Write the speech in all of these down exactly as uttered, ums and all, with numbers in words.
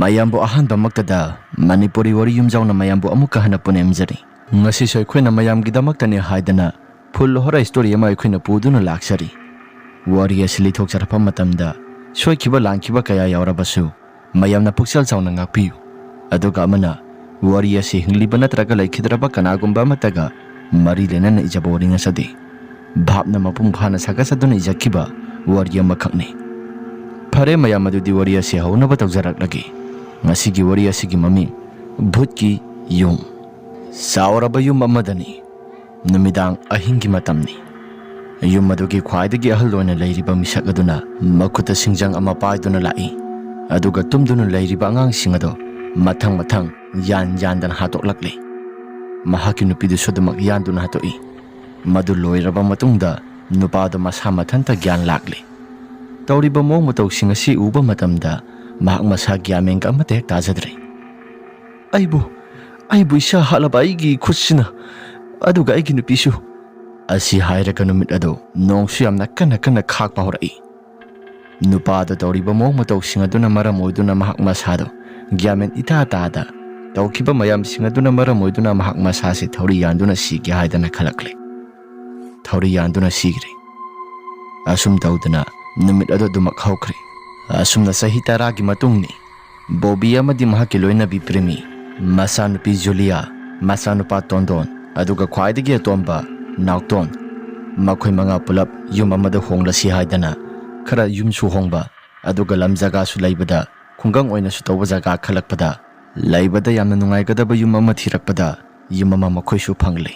ꯃꯌꯥꯝꯕꯨ ꯑꯍꯥꯟꯕꯃꯛꯇꯗ ꯃꯅꯤꯄꯨꯔꯤ ꯋꯥꯔꯤ ꯌꯨꯝꯖꯥꯎꯅ ꯃꯌꯥꯝꯕꯨ ꯑꯃꯨꯛꯀ ꯍꯟꯅ ꯄꯨꯅꯦꯝꯖꯔꯤ꯫ ꯉꯁꯤꯁꯨ ꯑꯩꯈꯣꯏꯅ ꯃꯌꯥꯝꯒꯤꯗꯃꯛꯇꯅꯤ ꯍꯥꯏꯗꯅ full horror story ꯑꯃ ꯑꯩꯈꯣꯏꯅ ꯄꯨꯗꯨꯅ ꯂꯥꯛꯆꯔꯤ꯫ ꯋꯥꯔꯤ ꯑꯁꯤ ꯂꯤꯊꯣꯛꯆꯔꯛꯄ ꯃꯇꯝꯗ ꯁꯣꯏꯈꯤꯕ ꯂꯥꯟꯈꯤꯕ ꯀꯌꯥ ꯌꯥꯎꯔꯕꯁꯨ ꯃꯌꯥꯝꯅ ꯄꯨꯛꯆꯦꯜ ꯆꯥꯎꯅ ꯉꯥꯛꯄꯤꯌꯨ꯫ ꯑꯗꯨꯒ ꯑꯃꯅ, ꯋꯥꯔꯤ ꯑꯁꯤ ꯍꯤꯡꯂꯤꯕ ꯅꯠꯇ꯭ꯔꯒ ꯂꯩꯈꯤꯗ꯭ꯔꯕ ꯀꯅꯥꯒꯨꯝꯕ ꯑꯃꯠꯇꯒ ꯃꯔꯤ ꯂꯩꯅꯅ ꯏꯖꯕ ꯋꯥꯔꯤ ꯅꯠꯆꯗꯦ꯫ ꯚꯥꯞꯅ ꯃꯄꯨꯡ ꯐꯥꯅ ꯁꯥꯒꯠꯆꯗꯨꯅ ꯏꯖꯈꯤꯕ ꯋꯥꯔꯤ ꯑꯃꯈꯛꯅꯤ꯫ ꯐꯔꯦ ꯃꯌꯥꯝ, ꯑꯗꯨꯗꯤ ꯋꯥꯔꯤ ꯑꯁꯤ ꯍꯧꯅꯕ ꯇꯧꯖꯔꯛꯂꯒꯦ꯫ ꯉꯁꯤꯒꯤ ꯋꯥꯔꯤ ꯑꯁꯤꯒꯤ ꯃꯃꯤꯡ ꯚꯨꯠꯀꯤ ꯌꯨꯝ꯫ ꯆꯥꯎꯔꯕ ꯌꯨꯝ ꯑꯃꯗꯅꯤ꯫ ꯅꯨꯃꯤꯗꯥꯡ ꯑꯍꯤꯡꯒꯤ ꯃꯇꯝꯅꯤ꯫ ꯌꯨꯝ ꯑꯗꯨꯒꯤ ꯈ꯭ꯋꯥꯏꯗꯒꯤ ꯑꯍꯜ ꯑꯣꯏꯅ ꯂꯩꯔꯤꯕ ꯃꯤꯁꯛ ꯑꯗꯨꯅ ꯃꯈꯨꯠꯇ ꯁꯤꯡꯖꯪ ꯑꯃ ꯄꯥꯏꯗꯨꯅ ꯂꯥꯛꯏ꯫ ꯑꯗꯨꯒ ꯇꯨꯝꯗꯨꯅ ꯂꯩꯔꯤꯕ ꯑꯉꯥꯡꯁꯤꯡ ꯑꯗꯨ ꯃꯊꯪ ꯃꯊꯪ ꯌꯥꯟ ꯌꯥꯟꯗꯅ ꯍꯥꯠꯇꯣꯛꯂꯛꯂꯤ꯫ ꯃꯍꯥꯛꯀꯤ ꯅꯨꯄꯤꯗꯨꯁꯨ ꯑꯗꯨꯃꯛ ꯌꯥꯟꯗꯨꯅ ꯍꯥꯠꯇꯣꯛꯏ꯫ ꯃꯗꯨ ꯂꯣꯏꯔꯕ ꯃꯇꯨꯡꯗ ꯅꯨꯄꯥꯗꯨ ꯃꯁꯥ ꯃꯊꯟꯇ ꯒ꯭ꯌꯥꯟ ꯂꯥꯛꯂꯤ꯫ ꯇꯧꯔꯤꯕ ꯃꯑꯣꯡ ꯃꯇꯧꯁꯤꯡ ꯑꯁꯤ ꯎꯕ ꯃꯇꯝꯗ ꯃꯍꯥꯛ ꯃꯁꯥ ꯒ꯭ꯌꯥꯟ ꯃꯦꯟꯒ ꯑꯃꯠꯇ ꯍꯦꯛ ꯇꯥꯖꯗ꯭ꯔꯦ꯫ "ꯑꯩꯕꯨ, ꯑꯩꯕꯨ ꯏꯁꯥ ꯍꯥꯠꯂꯕ ꯑꯩꯒꯤ ꯈꯨꯠꯁꯤꯅ, ꯑꯗꯨꯒ ꯑꯩꯒꯤ ꯅꯨꯄꯤꯁꯨ?" ꯑꯁꯤ ꯍꯥꯏꯔꯒ ꯅꯨꯃꯤꯠ ꯑꯗꯨ ꯅꯣꯡꯁꯨ ꯌꯥꯝꯅ ꯀꯟꯅ ꯀꯟꯅ ꯈꯥꯛꯄ ꯍꯧꯔꯛꯏ꯫ ꯅꯨꯄꯥꯗ ꯇꯧꯔꯤꯕ ꯃꯑꯣꯡ ꯃꯇꯧꯁꯤꯡ ꯑꯗꯨꯅ ꯃꯔꯝ ꯑꯣꯏꯗꯨꯅ ꯃꯍꯥꯛ ꯃꯁꯥꯗꯣ ꯒ꯭ꯌꯥꯟ ꯃꯦꯟ ꯏꯇꯥ ꯇꯥꯗ, ꯇꯧꯈꯤꯕ ꯃꯌꯥꯝꯁꯤꯡ ꯑꯗꯨꯅ ꯃꯔꯝ ꯑꯣꯏꯗꯨꯅ ꯃꯍꯥꯛ ꯃꯁꯥꯁꯤ ꯊꯧꯔꯤ ꯌꯥꯟꯗꯨꯅ ꯁꯤꯒꯦ ꯍꯥꯏꯗꯅ ꯈꯜꯂꯛꯂꯦ꯫ ꯊꯧꯔꯤ ꯌꯥꯟꯗꯨꯅ ꯁꯤꯈ꯭ꯔꯦ꯫ ꯑꯁꯨꯝ ꯇꯧꯗꯅ ꯅꯨꯃꯤꯠ ꯑꯗꯨ ꯑꯗꯨꯃꯛ ꯍꯧꯈ꯭ꯔꯦ꯫ ꯑꯁꯨꯝꯅ ꯆꯍꯤ ꯇꯔꯥꯒꯤ ꯃꯇꯨꯡꯅꯤ꯫ ꯕꯣꯕꯤ ꯑꯃꯗꯤ ꯃꯍꯥꯛꯀꯤ ꯂꯣꯏꯅꯕꯤ ꯄ꯭ꯔꯦꯃꯤ, ꯃꯆꯥꯅꯨꯄꯤ ꯖꯨꯂꯤꯌꯥ, ꯃꯆꯥꯅꯨꯄꯥ ꯇꯣꯟꯗꯣꯟ, ꯑꯗꯨꯒ ꯈ꯭ꯋꯥꯏꯗꯒꯤ ꯑꯇꯣꯟꯕ ꯅꯥꯎꯇꯣꯟ, ꯃꯈꯣꯏ ꯃꯉꯥ ꯄꯨꯂꯞ ꯌꯨꯝ ꯑꯃꯗ ꯍꯣꯡꯂꯁꯤ ꯍꯥꯏꯗꯅ ꯈꯔ ꯌꯨꯝꯁꯨ ꯍꯣꯡꯕ, ꯑꯗꯨꯒ ꯂꯝ ꯖꯒꯥꯁꯨ ꯂꯩꯕꯗ, ꯈꯨꯡꯒꯪ ꯑꯣꯏꯅꯁꯨ ꯇꯧꯕ ꯖꯒꯥ ꯈꯜꯂꯛꯄꯗ, ꯂꯩꯕꯗ ꯌꯥꯝꯅ ꯅꯨꯡꯉꯥꯏꯒꯗꯕ ꯌꯨꯝ ꯑꯃ ꯊꯤꯔꯛꯄꯗ ꯌꯨꯝ ꯑꯃ ꯃꯈꯣꯏꯁꯨ ꯐꯪꯂꯦ꯫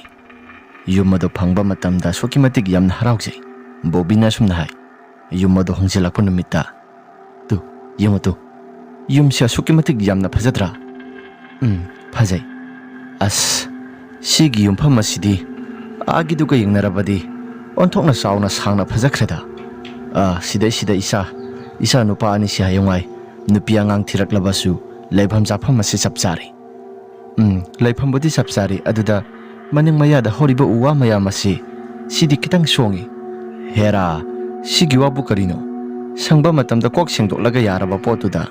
ꯌꯨꯝ ꯑꯗꯨ ꯐꯪꯕ ꯃꯇꯝꯗ ꯑꯁꯨꯛꯀꯤ ꯃꯇꯤꯛ ꯌꯥꯝꯅ ꯍꯔꯥꯎꯖꯩ꯫ ꯕꯣꯕꯤꯅ ꯑꯁꯨꯝꯅ ꯍꯥꯏ, ꯌꯨꯝ ꯑꯗꯨ ꯍꯣꯡꯖꯤꯜꯂꯛꯄ ꯅꯨꯃꯤꯠꯇ, "ꯇꯨ, ꯌꯦꯡꯉꯨ ꯇꯨ, ꯌꯨꯝꯁꯦ ꯑꯁꯨꯛꯀꯤ ꯃꯇꯤꯛ ꯌꯥꯝꯅ ꯐꯖꯗ꯭ꯔꯥ?" "ꯎꯝ, ꯐꯖꯩ꯫ ꯑꯁ, ꯁꯤꯒꯤ ꯌꯨꯝꯐꯝ ꯑꯁꯤꯗꯤ ꯑꯥꯒꯤꯗꯨꯒ ꯌꯦꯡꯅꯔꯕꯗꯤ ꯑꯣꯟꯊꯣꯛꯅ ꯆꯥꯎꯅ ꯁꯥꯡꯅ ꯐꯖꯈ꯭ꯔꯦꯗ꯫ ꯑꯥ, ꯁꯤꯗꯩꯁꯤꯗ ꯏꯆꯥ, ꯏꯆꯥ ꯅꯨꯄꯥ ꯑꯅꯤꯁꯤ ꯍꯌꯦꯡꯋꯥꯏ ꯅꯨꯄꯤ ꯑꯉꯥꯡ ꯊꯤꯔꯛꯂꯕꯁꯨ ꯂꯩꯐꯝ ꯆꯥꯐꯝ ꯑꯁꯤ ꯆꯞ ꯆꯥꯔꯦ꯫ ꯎꯝ, ꯂꯩꯐꯝꯕꯨꯗꯤ ꯆꯞ ꯆꯥꯔꯦ, ꯑꯗꯨꯗ ꯃꯅꯤꯡ ꯃꯌꯥꯗ ꯍꯧꯔꯤꯕ ꯎ ꯋꯥ ꯃꯌꯥꯝ ꯑꯁꯤ, ꯁꯤꯗꯤ ꯈꯤꯇꯪ ꯁꯣꯡꯉꯤ꯫ ꯍꯦꯔꯥ, ꯁꯤꯒꯤ ꯋꯥꯕꯨ ꯀꯔꯤꯅꯣ? ꯁꯪꯕ ꯃꯇꯝꯗ ꯀꯣꯛ ꯁꯦꯡꯗꯣꯛꯂꯒ ꯌꯥꯔꯕ ꯄꯣꯠꯇꯨꯗ꯫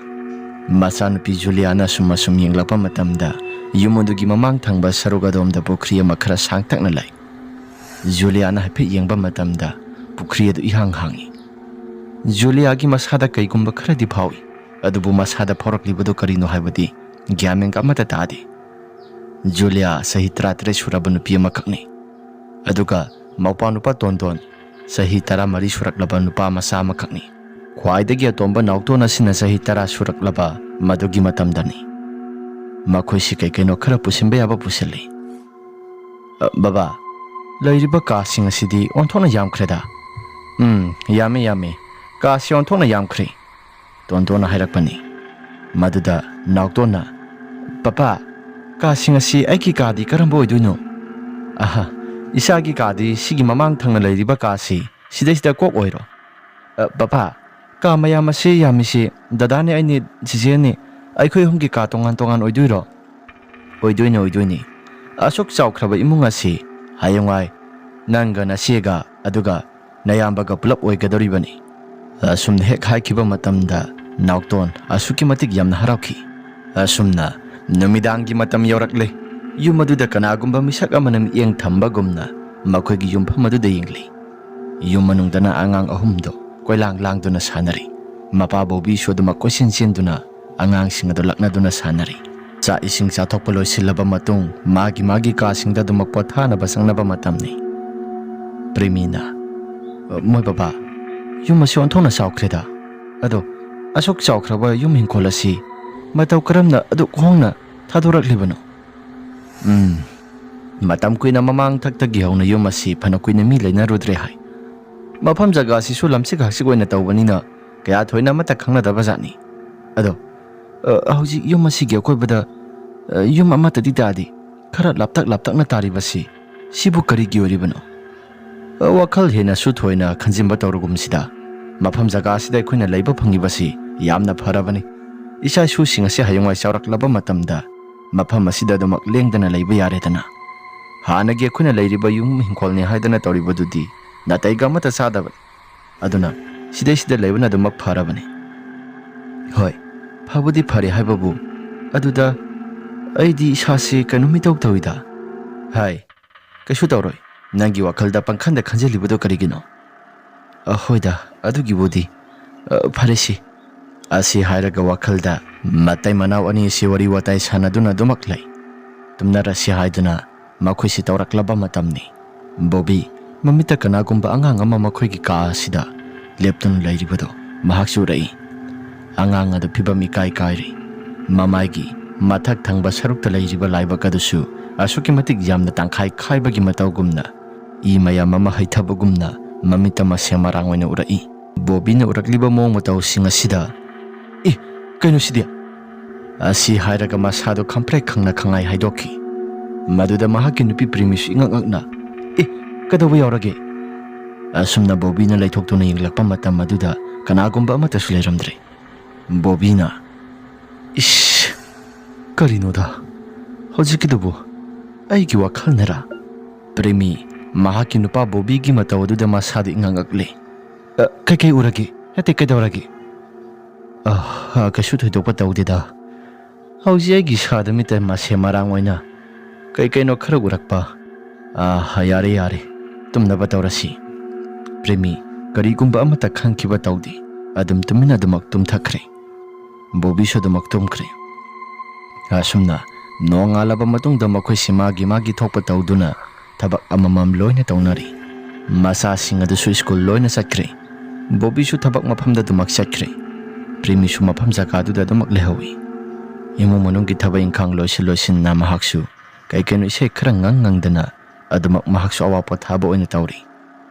ꯃꯆꯥꯅꯨꯄꯤ ꯖꯨꯂꯤꯌꯥꯅ ꯑꯁꯨꯝ ꯑꯁꯨꯝ ꯌꯦꯡꯂꯛꯄ ꯃꯇꯝꯗ, ꯌꯨꯝ ꯑꯗꯨꯒꯤ ꯃꯃꯥꯡ ꯊꯪꯕ ꯁꯔꯨꯛ ꯑꯗꯣꯝꯗ ꯄꯨꯈ꯭ꯔꯤ ꯑꯃ ꯈꯔ ꯁꯥꯡꯇꯛꯅ ꯂꯩ꯫ ꯖꯨꯂꯤꯌꯥꯅ ꯍꯥꯏꯐꯦꯠ ꯌꯦꯡꯕ ꯃꯇꯝꯗ, ꯄꯨꯈ꯭ꯔꯤ ꯑꯗꯨ ꯏꯍꯥꯡ ꯍꯥꯡꯏ꯫ ꯖꯨꯂꯤꯌꯥꯒꯤ ꯃꯁꯥꯗ ꯀꯩꯒꯨꯝꯕ ꯈꯔꯗꯤ ꯐꯥꯎꯏ, ꯑꯗꯨꯕꯨ ꯃꯁꯥꯗ ꯐꯥꯎꯔꯛꯂꯤꯕꯗꯨ ꯀꯔꯤꯅꯣ ꯍꯥꯏꯕꯗꯤ ꯒ꯭ꯌꯥꯟ ꯃꯦꯟ ꯑꯃꯠꯇ ꯇꯥꯗꯦ꯫ ꯖꯨꯂꯤꯌꯥ ꯆꯍꯤ ꯇꯔꯥꯇꯔꯦꯠ ꯁꯨꯔꯕ ꯅꯨꯄꯤ ꯑꯃꯈꯛꯅꯤ꯫ ꯑꯗꯨꯒ ꯃꯧꯄꯥ ꯅꯨꯄꯥ ꯇꯣꯟꯗꯣꯟ, ꯆꯍꯤ ꯇꯔꯥꯃꯔꯤ ꯁꯨꯔꯛꯂꯕ ꯅꯨꯄꯥ ꯃꯆꯥ ꯑꯃꯈꯛꯅꯤ꯫ ꯈ꯭ꯋꯥꯏꯗꯒꯤ ꯑꯇꯣꯝꯕ ꯅꯥꯎꯇꯣꯟ ꯑꯁꯤꯅ ꯆꯍꯤ ꯇꯔꯥ ꯁꯨꯔꯛꯂꯕ ꯃꯗꯨꯒꯤ ꯃꯇꯝꯗꯅꯤ꯫ ꯃꯈꯣꯏꯁꯤ ꯀꯩ ꯀꯩꯅꯣ ꯈꯔ ꯄꯨꯁꯤꯟꯕ ꯌꯥꯕ ꯄꯨꯁꯤꯜꯂꯤ꯫ "ꯑ, ꯕꯕꯥ, ꯂꯩꯔꯤꯕ ꯀꯥꯁꯤꯡ ꯑꯁꯤꯗꯤ ꯑꯣꯟꯊꯣꯛꯅ ꯌꯥꯝꯈ꯭ꯔꯦꯗ꯫" "ꯎꯝ, ꯌꯥꯝꯃꯤ, ꯌꯥꯝꯃꯤ꯫ ꯀꯥꯁꯤ ꯑꯣꯟꯊꯣꯛꯅ ꯌꯥꯝꯈ꯭ꯔꯦ꯫" ꯇꯣꯟꯗꯣꯟꯅ ꯍꯥꯏꯔꯛꯄꯅꯤ꯫ ꯃꯗꯨꯗ ꯅꯥꯎꯇꯣꯟꯅ, "ꯄꯄꯥ, ꯀꯥꯁꯤꯡ ꯑꯁꯤ ꯑꯩꯒꯤ ꯀꯥꯗꯤ ꯀꯔꯝꯕ ꯑꯣꯏꯗꯣꯏꯅꯣ?" "ꯑꯍ, ꯏꯆꯥꯒꯤ ꯀꯥꯗꯤ ꯁꯤꯒꯤ ꯃꯃꯥꯡ ꯊꯪꯅ ꯂꯩꯔꯤꯕ ꯀꯥꯁꯤ, ꯁꯤꯗꯩꯁꯤꯗ ꯀꯣꯛ ꯑꯣꯏꯔꯣ꯫" "ꯑ, ꯄꯄꯥ, ꯀꯥ ꯃꯌꯥꯝ ꯑꯁꯤ ꯌꯥꯝꯃꯤꯁꯤ ꯗꯗꯥꯅꯦ, ꯑꯩꯅꯦ, ꯆꯤꯆꯦꯅꯦ, ꯑꯩꯈꯣꯏ ꯑꯍꯨꯝꯒꯤ ꯀꯥ ꯇꯣꯉꯥꯟ ꯇꯣꯉꯥꯟ ꯑꯣꯏꯗꯣꯏꯔꯣ?" "ꯑꯣꯏꯗꯣꯏꯅꯦ, ꯑꯣꯏꯗꯣꯏꯅꯦ꯫ ꯑꯁꯨꯛ ꯆꯥꯎꯈ꯭ꯔꯕ ꯏꯃꯨꯡ ꯑꯁꯤ ꯍꯌꯦꯡꯋꯥꯏ ꯅꯪꯒ ꯅꯆꯦꯒ ꯑꯗꯨꯒ ꯅꯌꯥꯝꯕꯒ ꯄꯨꯂꯞ ꯑꯣꯏꯒꯗꯧꯔꯤꯕꯅꯤ꯫" ꯑꯁꯨꯝꯅ ꯍꯦꯛ ꯍꯥꯏꯈꯤꯕ ꯃꯇꯝꯗ ꯅꯥꯎꯇꯣꯟ ꯑꯁꯨꯛꯀꯤ ꯃꯇꯤꯛ ꯌꯥꯝꯅ ꯍꯔꯥꯎꯈꯤ꯫ ꯑꯁꯨꯝꯅ ꯅꯨꯃꯤꯗꯥꯡꯒꯤ ꯃꯇꯝ ꯌꯧꯔꯛꯂꯦ꯫ ꯌꯨꯝ ꯑꯗꯨꯗ ꯀꯅꯥꯒꯨꯝꯕ ꯃꯤꯁꯛ ꯑꯃꯅ ꯃꯤꯠꯌꯦꯡ ꯊꯝꯕꯒꯨꯝꯅ ꯃꯈꯣꯏꯒꯤ ꯌꯨꯝꯐꯝ ꯑꯗꯨꯗ ꯌꯦꯡꯂꯤ꯫ ꯌꯨꯝ ꯃꯅꯨꯡꯗꯅ ꯑꯉꯥꯡ ꯑꯍꯨꯝꯗꯣ ꯀꯣꯏꯂꯥꯡ ꯂꯥꯡꯗꯨꯅ ꯁꯥꯟꯅꯔꯤ꯫ ꯃꯄꯥ ꯕꯣꯕꯤꯁꯨ ꯑꯗꯨꯃꯛ ꯀꯣꯏꯆꯦꯟ ꯆꯦꯟꯗꯨꯅ ꯑꯉꯥꯡꯁꯤꯡ ꯑꯗꯨ ꯂꯛꯅꯗꯨꯅ ꯁꯥꯟꯅꯔꯤ꯫ ꯆꯥꯛ ꯏꯁꯤꯡ ꯆꯥꯊꯣꯛꯄ ꯂꯣꯏꯁꯤꯜꯂꯕ ꯃꯇꯨꯡ ꯃꯥꯒꯤ ꯃꯥꯒꯤ ꯀꯥꯁꯤꯡꯗ ꯑꯗꯨꯃꯛ ꯄꯣꯊꯥꯅꯕ ꯆꯪꯅꯕ ꯃꯇꯝꯅꯤ꯫ ꯄ꯭ꯔꯤꯃꯤꯅ, "ꯃꯣꯏ ꯕꯕꯥ, ꯌꯨꯝ ꯑꯁꯤ ꯑꯣꯟꯊꯣꯛꯅ ꯆꯥꯎꯈ꯭ꯔꯦꯗ꯫ ꯑꯗꯣ ꯑꯁꯨꯛ ꯆꯥꯎꯈ꯭ꯔꯕ ꯌꯨꯝ ꯍꯤꯡꯈꯣꯜ ꯑꯁꯤ ꯃꯇꯧ ꯀꯔꯝꯅ ꯑꯗꯨꯛ ꯍꯣꯡꯅ ꯊꯥꯗꯣꯔꯛꯂꯤꯕꯅꯣ?" "ꯎꯝ, ꯃꯇꯝ ꯀꯨꯏꯅ ꯃꯃꯥꯡ ꯊꯛꯇꯒꯤ ꯍꯧꯅ ꯌꯨꯝ ꯑꯁꯤ ꯐꯅ ꯀꯨꯏꯅ ꯃꯤ ꯂꯩꯅꯔꯨꯗ꯭ꯔꯦ ꯍꯥꯏ꯫ ꯃꯐꯝ ꯖꯒꯥꯁꯤꯁꯨ ꯂꯝꯆꯤꯛ ꯍꯥꯛꯆꯤꯛ ꯑꯣꯏꯅ ꯇꯧꯕꯅꯤꯅ ꯀꯌꯥ ꯊꯣꯏꯅ ꯑꯃꯠꯇ ꯈꯪꯅꯗꯕ ꯖꯥꯠꯅꯤ꯫ ꯑꯗꯣ, ꯑ, ꯍꯧꯖꯤꯛ ꯌꯨꯝ ꯑꯁꯤꯒꯤ ꯑꯀꯣꯏꯕꯗ, ꯑ, ꯌꯨꯝ ꯑꯃꯠꯇꯗꯤ ꯇꯥꯗꯦ꯫ ꯈꯔ ꯂꯥꯞꯇꯛ ꯂꯥꯞꯇꯛꯅ ꯇꯥꯔꯤꯕꯁꯤ, ꯁꯤꯕꯨ ꯀꯔꯤꯒꯤ ꯑꯣꯏꯔꯤꯕꯅꯣ?" ꯑ, ꯋꯥꯈꯜ ꯍꯦꯟꯅꯁꯨ ꯊꯣꯏꯅ ꯈꯟꯖꯤꯟꯕ ꯇꯧꯔꯒꯨꯝꯁꯤꯗ, ꯃꯐꯝ ꯖꯒꯥ ꯑꯁꯤꯗ ꯑꯩꯈꯣꯏꯅ ꯂꯩꯕ ꯐꯪꯉꯤꯕꯁꯤ ꯌꯥꯝꯅ ꯐꯔꯕꯅꯤ꯫ ꯏꯆꯥ ꯏꯁꯨꯁꯤꯡ ꯑꯁꯤ ꯍꯌꯦꯡꯋꯥꯏ ꯆꯥꯎꯔꯛꯂꯕ ꯃꯇꯝꯗ ꯃꯐꯝ ꯑꯁꯤꯗ ꯑꯗꯨꯃꯛ ꯂꯦꯡꯗꯅ ꯂꯩꯕ ꯌꯥꯔꯦꯗꯅ꯫ ꯍꯥꯟꯅꯒꯤ ꯑꯩꯈꯣꯏꯅ ꯂꯩꯔꯤꯕ ꯌꯨꯝ ꯍꯤꯡꯈꯣꯜꯅꯤ ꯍꯥꯏꯗꯅ ꯇꯧꯔꯤꯕꯗꯨꯗꯤ ꯅꯥꯇꯩꯒ ꯑꯃꯠꯇ ꯆꯥꯗꯕꯅꯤ꯫ ꯑꯗꯨꯅ ꯁꯤꯗꯩꯁꯤꯗ ꯂꯩꯕꯅ ꯑꯗꯨꯃꯛ ꯐꯔꯕꯅꯤ꯫ ꯍꯣꯏ, ꯐꯕꯨꯗꯤ ꯐꯔꯦ ꯍꯥꯏꯕꯕꯨ, ꯑꯗꯨꯗ ꯑꯩꯗꯤ ꯏꯁꯥꯁꯤ ꯀꯩꯅꯣꯝ ꯏꯇꯧ ꯇꯧꯏꯗ꯫ ꯍꯥꯏ, ꯀꯩꯁꯨ ꯇꯧꯔꯣꯏ꯫ ꯅꯪꯒꯤ ꯋꯥꯈꯜꯗ ꯄꯪꯈꯟꯗ ꯈꯟꯖꯤꯜꯂꯤꯕꯗꯣ ꯀꯔꯤꯒꯤꯅꯣ? ꯑ, ꯍꯣꯏꯗ, ꯑꯗꯨꯒꯤꯕꯨꯗꯤ, ꯑ, ꯐꯔꯦꯁꯤ꯫ ꯑꯁꯤ ꯍꯥꯏꯔꯒ ꯋꯥꯈꯜꯗ ꯃꯇꯩ ꯃꯅꯥꯎ ꯑꯅꯤ ꯑꯁꯤ ꯋꯥꯔꯤ ꯋꯥꯇꯥꯏ ꯁꯥꯟꯅꯗꯨꯅ ꯑꯗꯨꯃꯛ ꯂꯩ꯫ ꯇꯨꯝꯅꯔꯁꯤ ꯍꯥꯏꯗꯨꯅ ꯃꯈꯣꯏꯁꯤ ꯇꯧꯔꯛꯂꯕ ꯃꯇꯝꯅꯤ꯫ ꯕꯣꯕꯤ, ꯃꯃꯤꯠꯇ ꯀꯅꯥꯒꯨꯝꯕ ꯑꯉꯥꯡ ꯑꯃ ꯃꯈꯣꯏꯒꯤ ꯀꯥ ꯑꯁꯤꯗ ꯂꯦꯞꯇꯨꯅ ꯂꯩꯔꯤꯕꯗꯨ ꯃꯍꯥꯛꯁꯨ ꯎꯔꯛꯏ꯫ ꯑꯉꯥꯡ ꯑꯗꯨ ꯐꯤꯕꯝ ꯏꯀꯥꯏ ꯀꯥꯏꯔꯦ꯫ ꯃꯃꯥꯏꯒꯤ ꯃꯊꯛ ꯊꯪꯕ ꯁꯔꯨꯛꯇ ꯂꯩꯔꯤꯕ ꯂꯥꯏꯕꯛ ꯑꯗꯨꯁꯨ ꯑꯁꯨꯛꯀꯤ ꯃꯇꯤꯛ ꯌꯥꯝꯅ ꯇꯪꯈꯥꯏ ꯈꯥꯏꯕꯒꯤ ꯃꯇꯧꯒꯨꯝꯅ, ꯏ ꯃꯌꯥꯝ ꯑꯃ ꯍꯩꯊꯕꯒꯨꯝꯅ ꯃꯃꯤꯠꯇ ꯃꯁꯦ ꯃꯔꯥꯡ ꯑꯣꯏꯅ ꯎꯔꯛꯏ꯫ ꯕꯣꯕꯤꯅ ꯎꯔꯛꯂꯤꯕ ꯃꯑꯣꯡ ꯃꯇꯧꯁꯤꯡ ꯑꯁꯤꯗ, "ꯏ, ꯀꯩꯅꯣ ꯁꯤꯗꯤ?" ꯑꯁꯤ ꯍꯥꯏꯔꯒ ꯃꯁꯥꯗꯨ ꯈꯪꯄ꯭ꯔꯦꯛ ꯈꯪꯅ ꯈꯪꯉꯥꯏ ꯍꯥꯏꯗꯣꯛꯈꯤ꯫ ꯃꯗꯨꯗ ꯃꯍꯥꯛꯀꯤ ꯅꯨꯄꯤ ꯄ꯭ꯔꯦꯃꯤꯁꯨ ꯏꯉꯛ ꯉꯛꯅ, "ꯏ, ꯀꯩꯗꯧꯕ ꯌꯥꯎꯔꯒꯦ?" ꯑꯁꯨꯝꯅ ꯕꯣꯕꯤꯅ ꯂꯩꯊꯣꯛꯇꯨꯅ ꯌꯦꯡꯂꯛꯄ ꯃꯇꯝ ꯑꯗꯨꯗ ꯀꯅꯥꯒꯨꯝꯕ ꯑꯃꯠꯇꯁꯨ ꯂꯩꯔꯝꯗ꯭ꯔꯦ꯫ ꯕꯣꯕꯤꯅ, "ꯏꯁ, ꯀꯔꯤꯅꯣꯗ? ꯍꯧꯖꯤꯛꯀꯤꯗꯨꯕꯨ ꯑꯩꯒꯤ ꯋꯥꯈꯜꯅꯔꯥ?" ꯄ꯭ꯔꯦꯃꯤ ꯃꯍꯥꯛꯀꯤ ꯅꯨꯄꯥ ꯕꯣꯕꯤꯒꯤ ꯃꯇꯧ ꯑꯗꯨꯗ ꯃꯁꯥꯗ ꯏꯉꯛ ꯉꯛꯂꯦ꯫ "ꯑ, ꯀꯩꯀꯩ ꯎꯔꯒꯦ? ꯅꯠꯇꯦ, ꯀꯩꯗꯧꯔꯒꯦ?" "ꯑ, ꯑ, ꯀꯩꯁꯨ ꯊꯣꯏꯗꯣꯛꯄ ꯇꯧꯗꯦꯗ꯫ ꯍꯧꯖꯤꯛ ꯑꯩꯒꯤ ꯏꯁꯥꯗ ꯃꯤꯠꯇ ꯃꯁꯦ ꯃꯔꯥꯡ ꯑꯣꯏꯅ ꯀꯩ ꯀꯩꯅꯣ ꯈꯔ ꯎꯔꯛꯄ꯫ ꯑ, ꯌꯥꯔꯦ, ꯌꯥꯔꯦ, ꯇꯨꯝꯅꯕ ꯇꯧꯔꯁꯤ꯫" ꯄ꯭ꯔꯦꯃꯤ ꯀꯔꯤꯒꯨꯝꯕ ꯑꯃꯠꯇ ꯈꯪꯈꯤꯕ ꯇꯧꯗꯦ꯫ ꯑꯗꯨꯝ ꯇꯨꯃꯤꯟꯅ ꯑꯗꯨꯃꯛ ꯇꯨꯝꯊꯈ꯭ꯔꯦ꯫ ꯕꯣꯕꯤꯁꯨ ꯑꯗꯨꯃꯛ ꯇꯨꯝꯈ꯭ꯔꯦ꯫ ꯑꯁꯨꯝꯅ ꯅꯣꯡꯉꯥꯜꯂꯕ ꯃꯇꯨꯡꯗ ꯃꯈꯣꯏꯁꯤ ꯃꯥꯒꯤ ꯃꯥꯒꯤ ꯊꯣꯛꯄ ꯇꯧꯗꯨꯅ ꯊꯕꯛ ꯑꯃꯃꯝ ꯂꯣꯏꯅ ꯇꯧꯅꯔꯤ꯫ ꯃꯆꯥꯁꯤꯡ ꯑꯗꯨꯁꯨ ꯁ꯭ꯀꯨꯜ ꯂꯣꯏꯅ ꯆꯠꯈ꯭ꯔꯦ꯫ ꯕꯣꯕꯤꯁꯨ ꯊꯕꯛ ꯃꯐꯝꯗ ꯑꯗꯨꯃꯛ ꯆꯠꯈ꯭ꯔꯦ꯫ ꯄ꯭ꯔꯦꯃꯤꯁꯨ ꯃꯐꯝ ꯖꯒꯥꯗꯨꯗ ꯑꯗꯨꯃꯛ ꯂꯩꯍꯧꯏ꯫ ꯏꯃꯨꯡ ꯃꯅꯨꯡꯒꯤ ꯊꯕꯛ ꯏꯪꯈꯥꯡ ꯂꯣꯏꯁꯤꯟ ꯂꯣꯏꯁꯤꯟꯅ ꯃꯍꯥꯛꯁꯨ ꯀꯩ ꯀꯩꯅꯣ ꯏꯁꯩ ꯈꯔ ꯉꯪ ꯉꯪꯗꯅ ꯑꯗꯨꯃꯛ ꯃꯍꯥꯛꯁꯨ ꯑꯋꯥ ꯄꯣꯊꯥꯕ ꯑꯣꯏꯅ ꯇꯧꯔꯤ꯫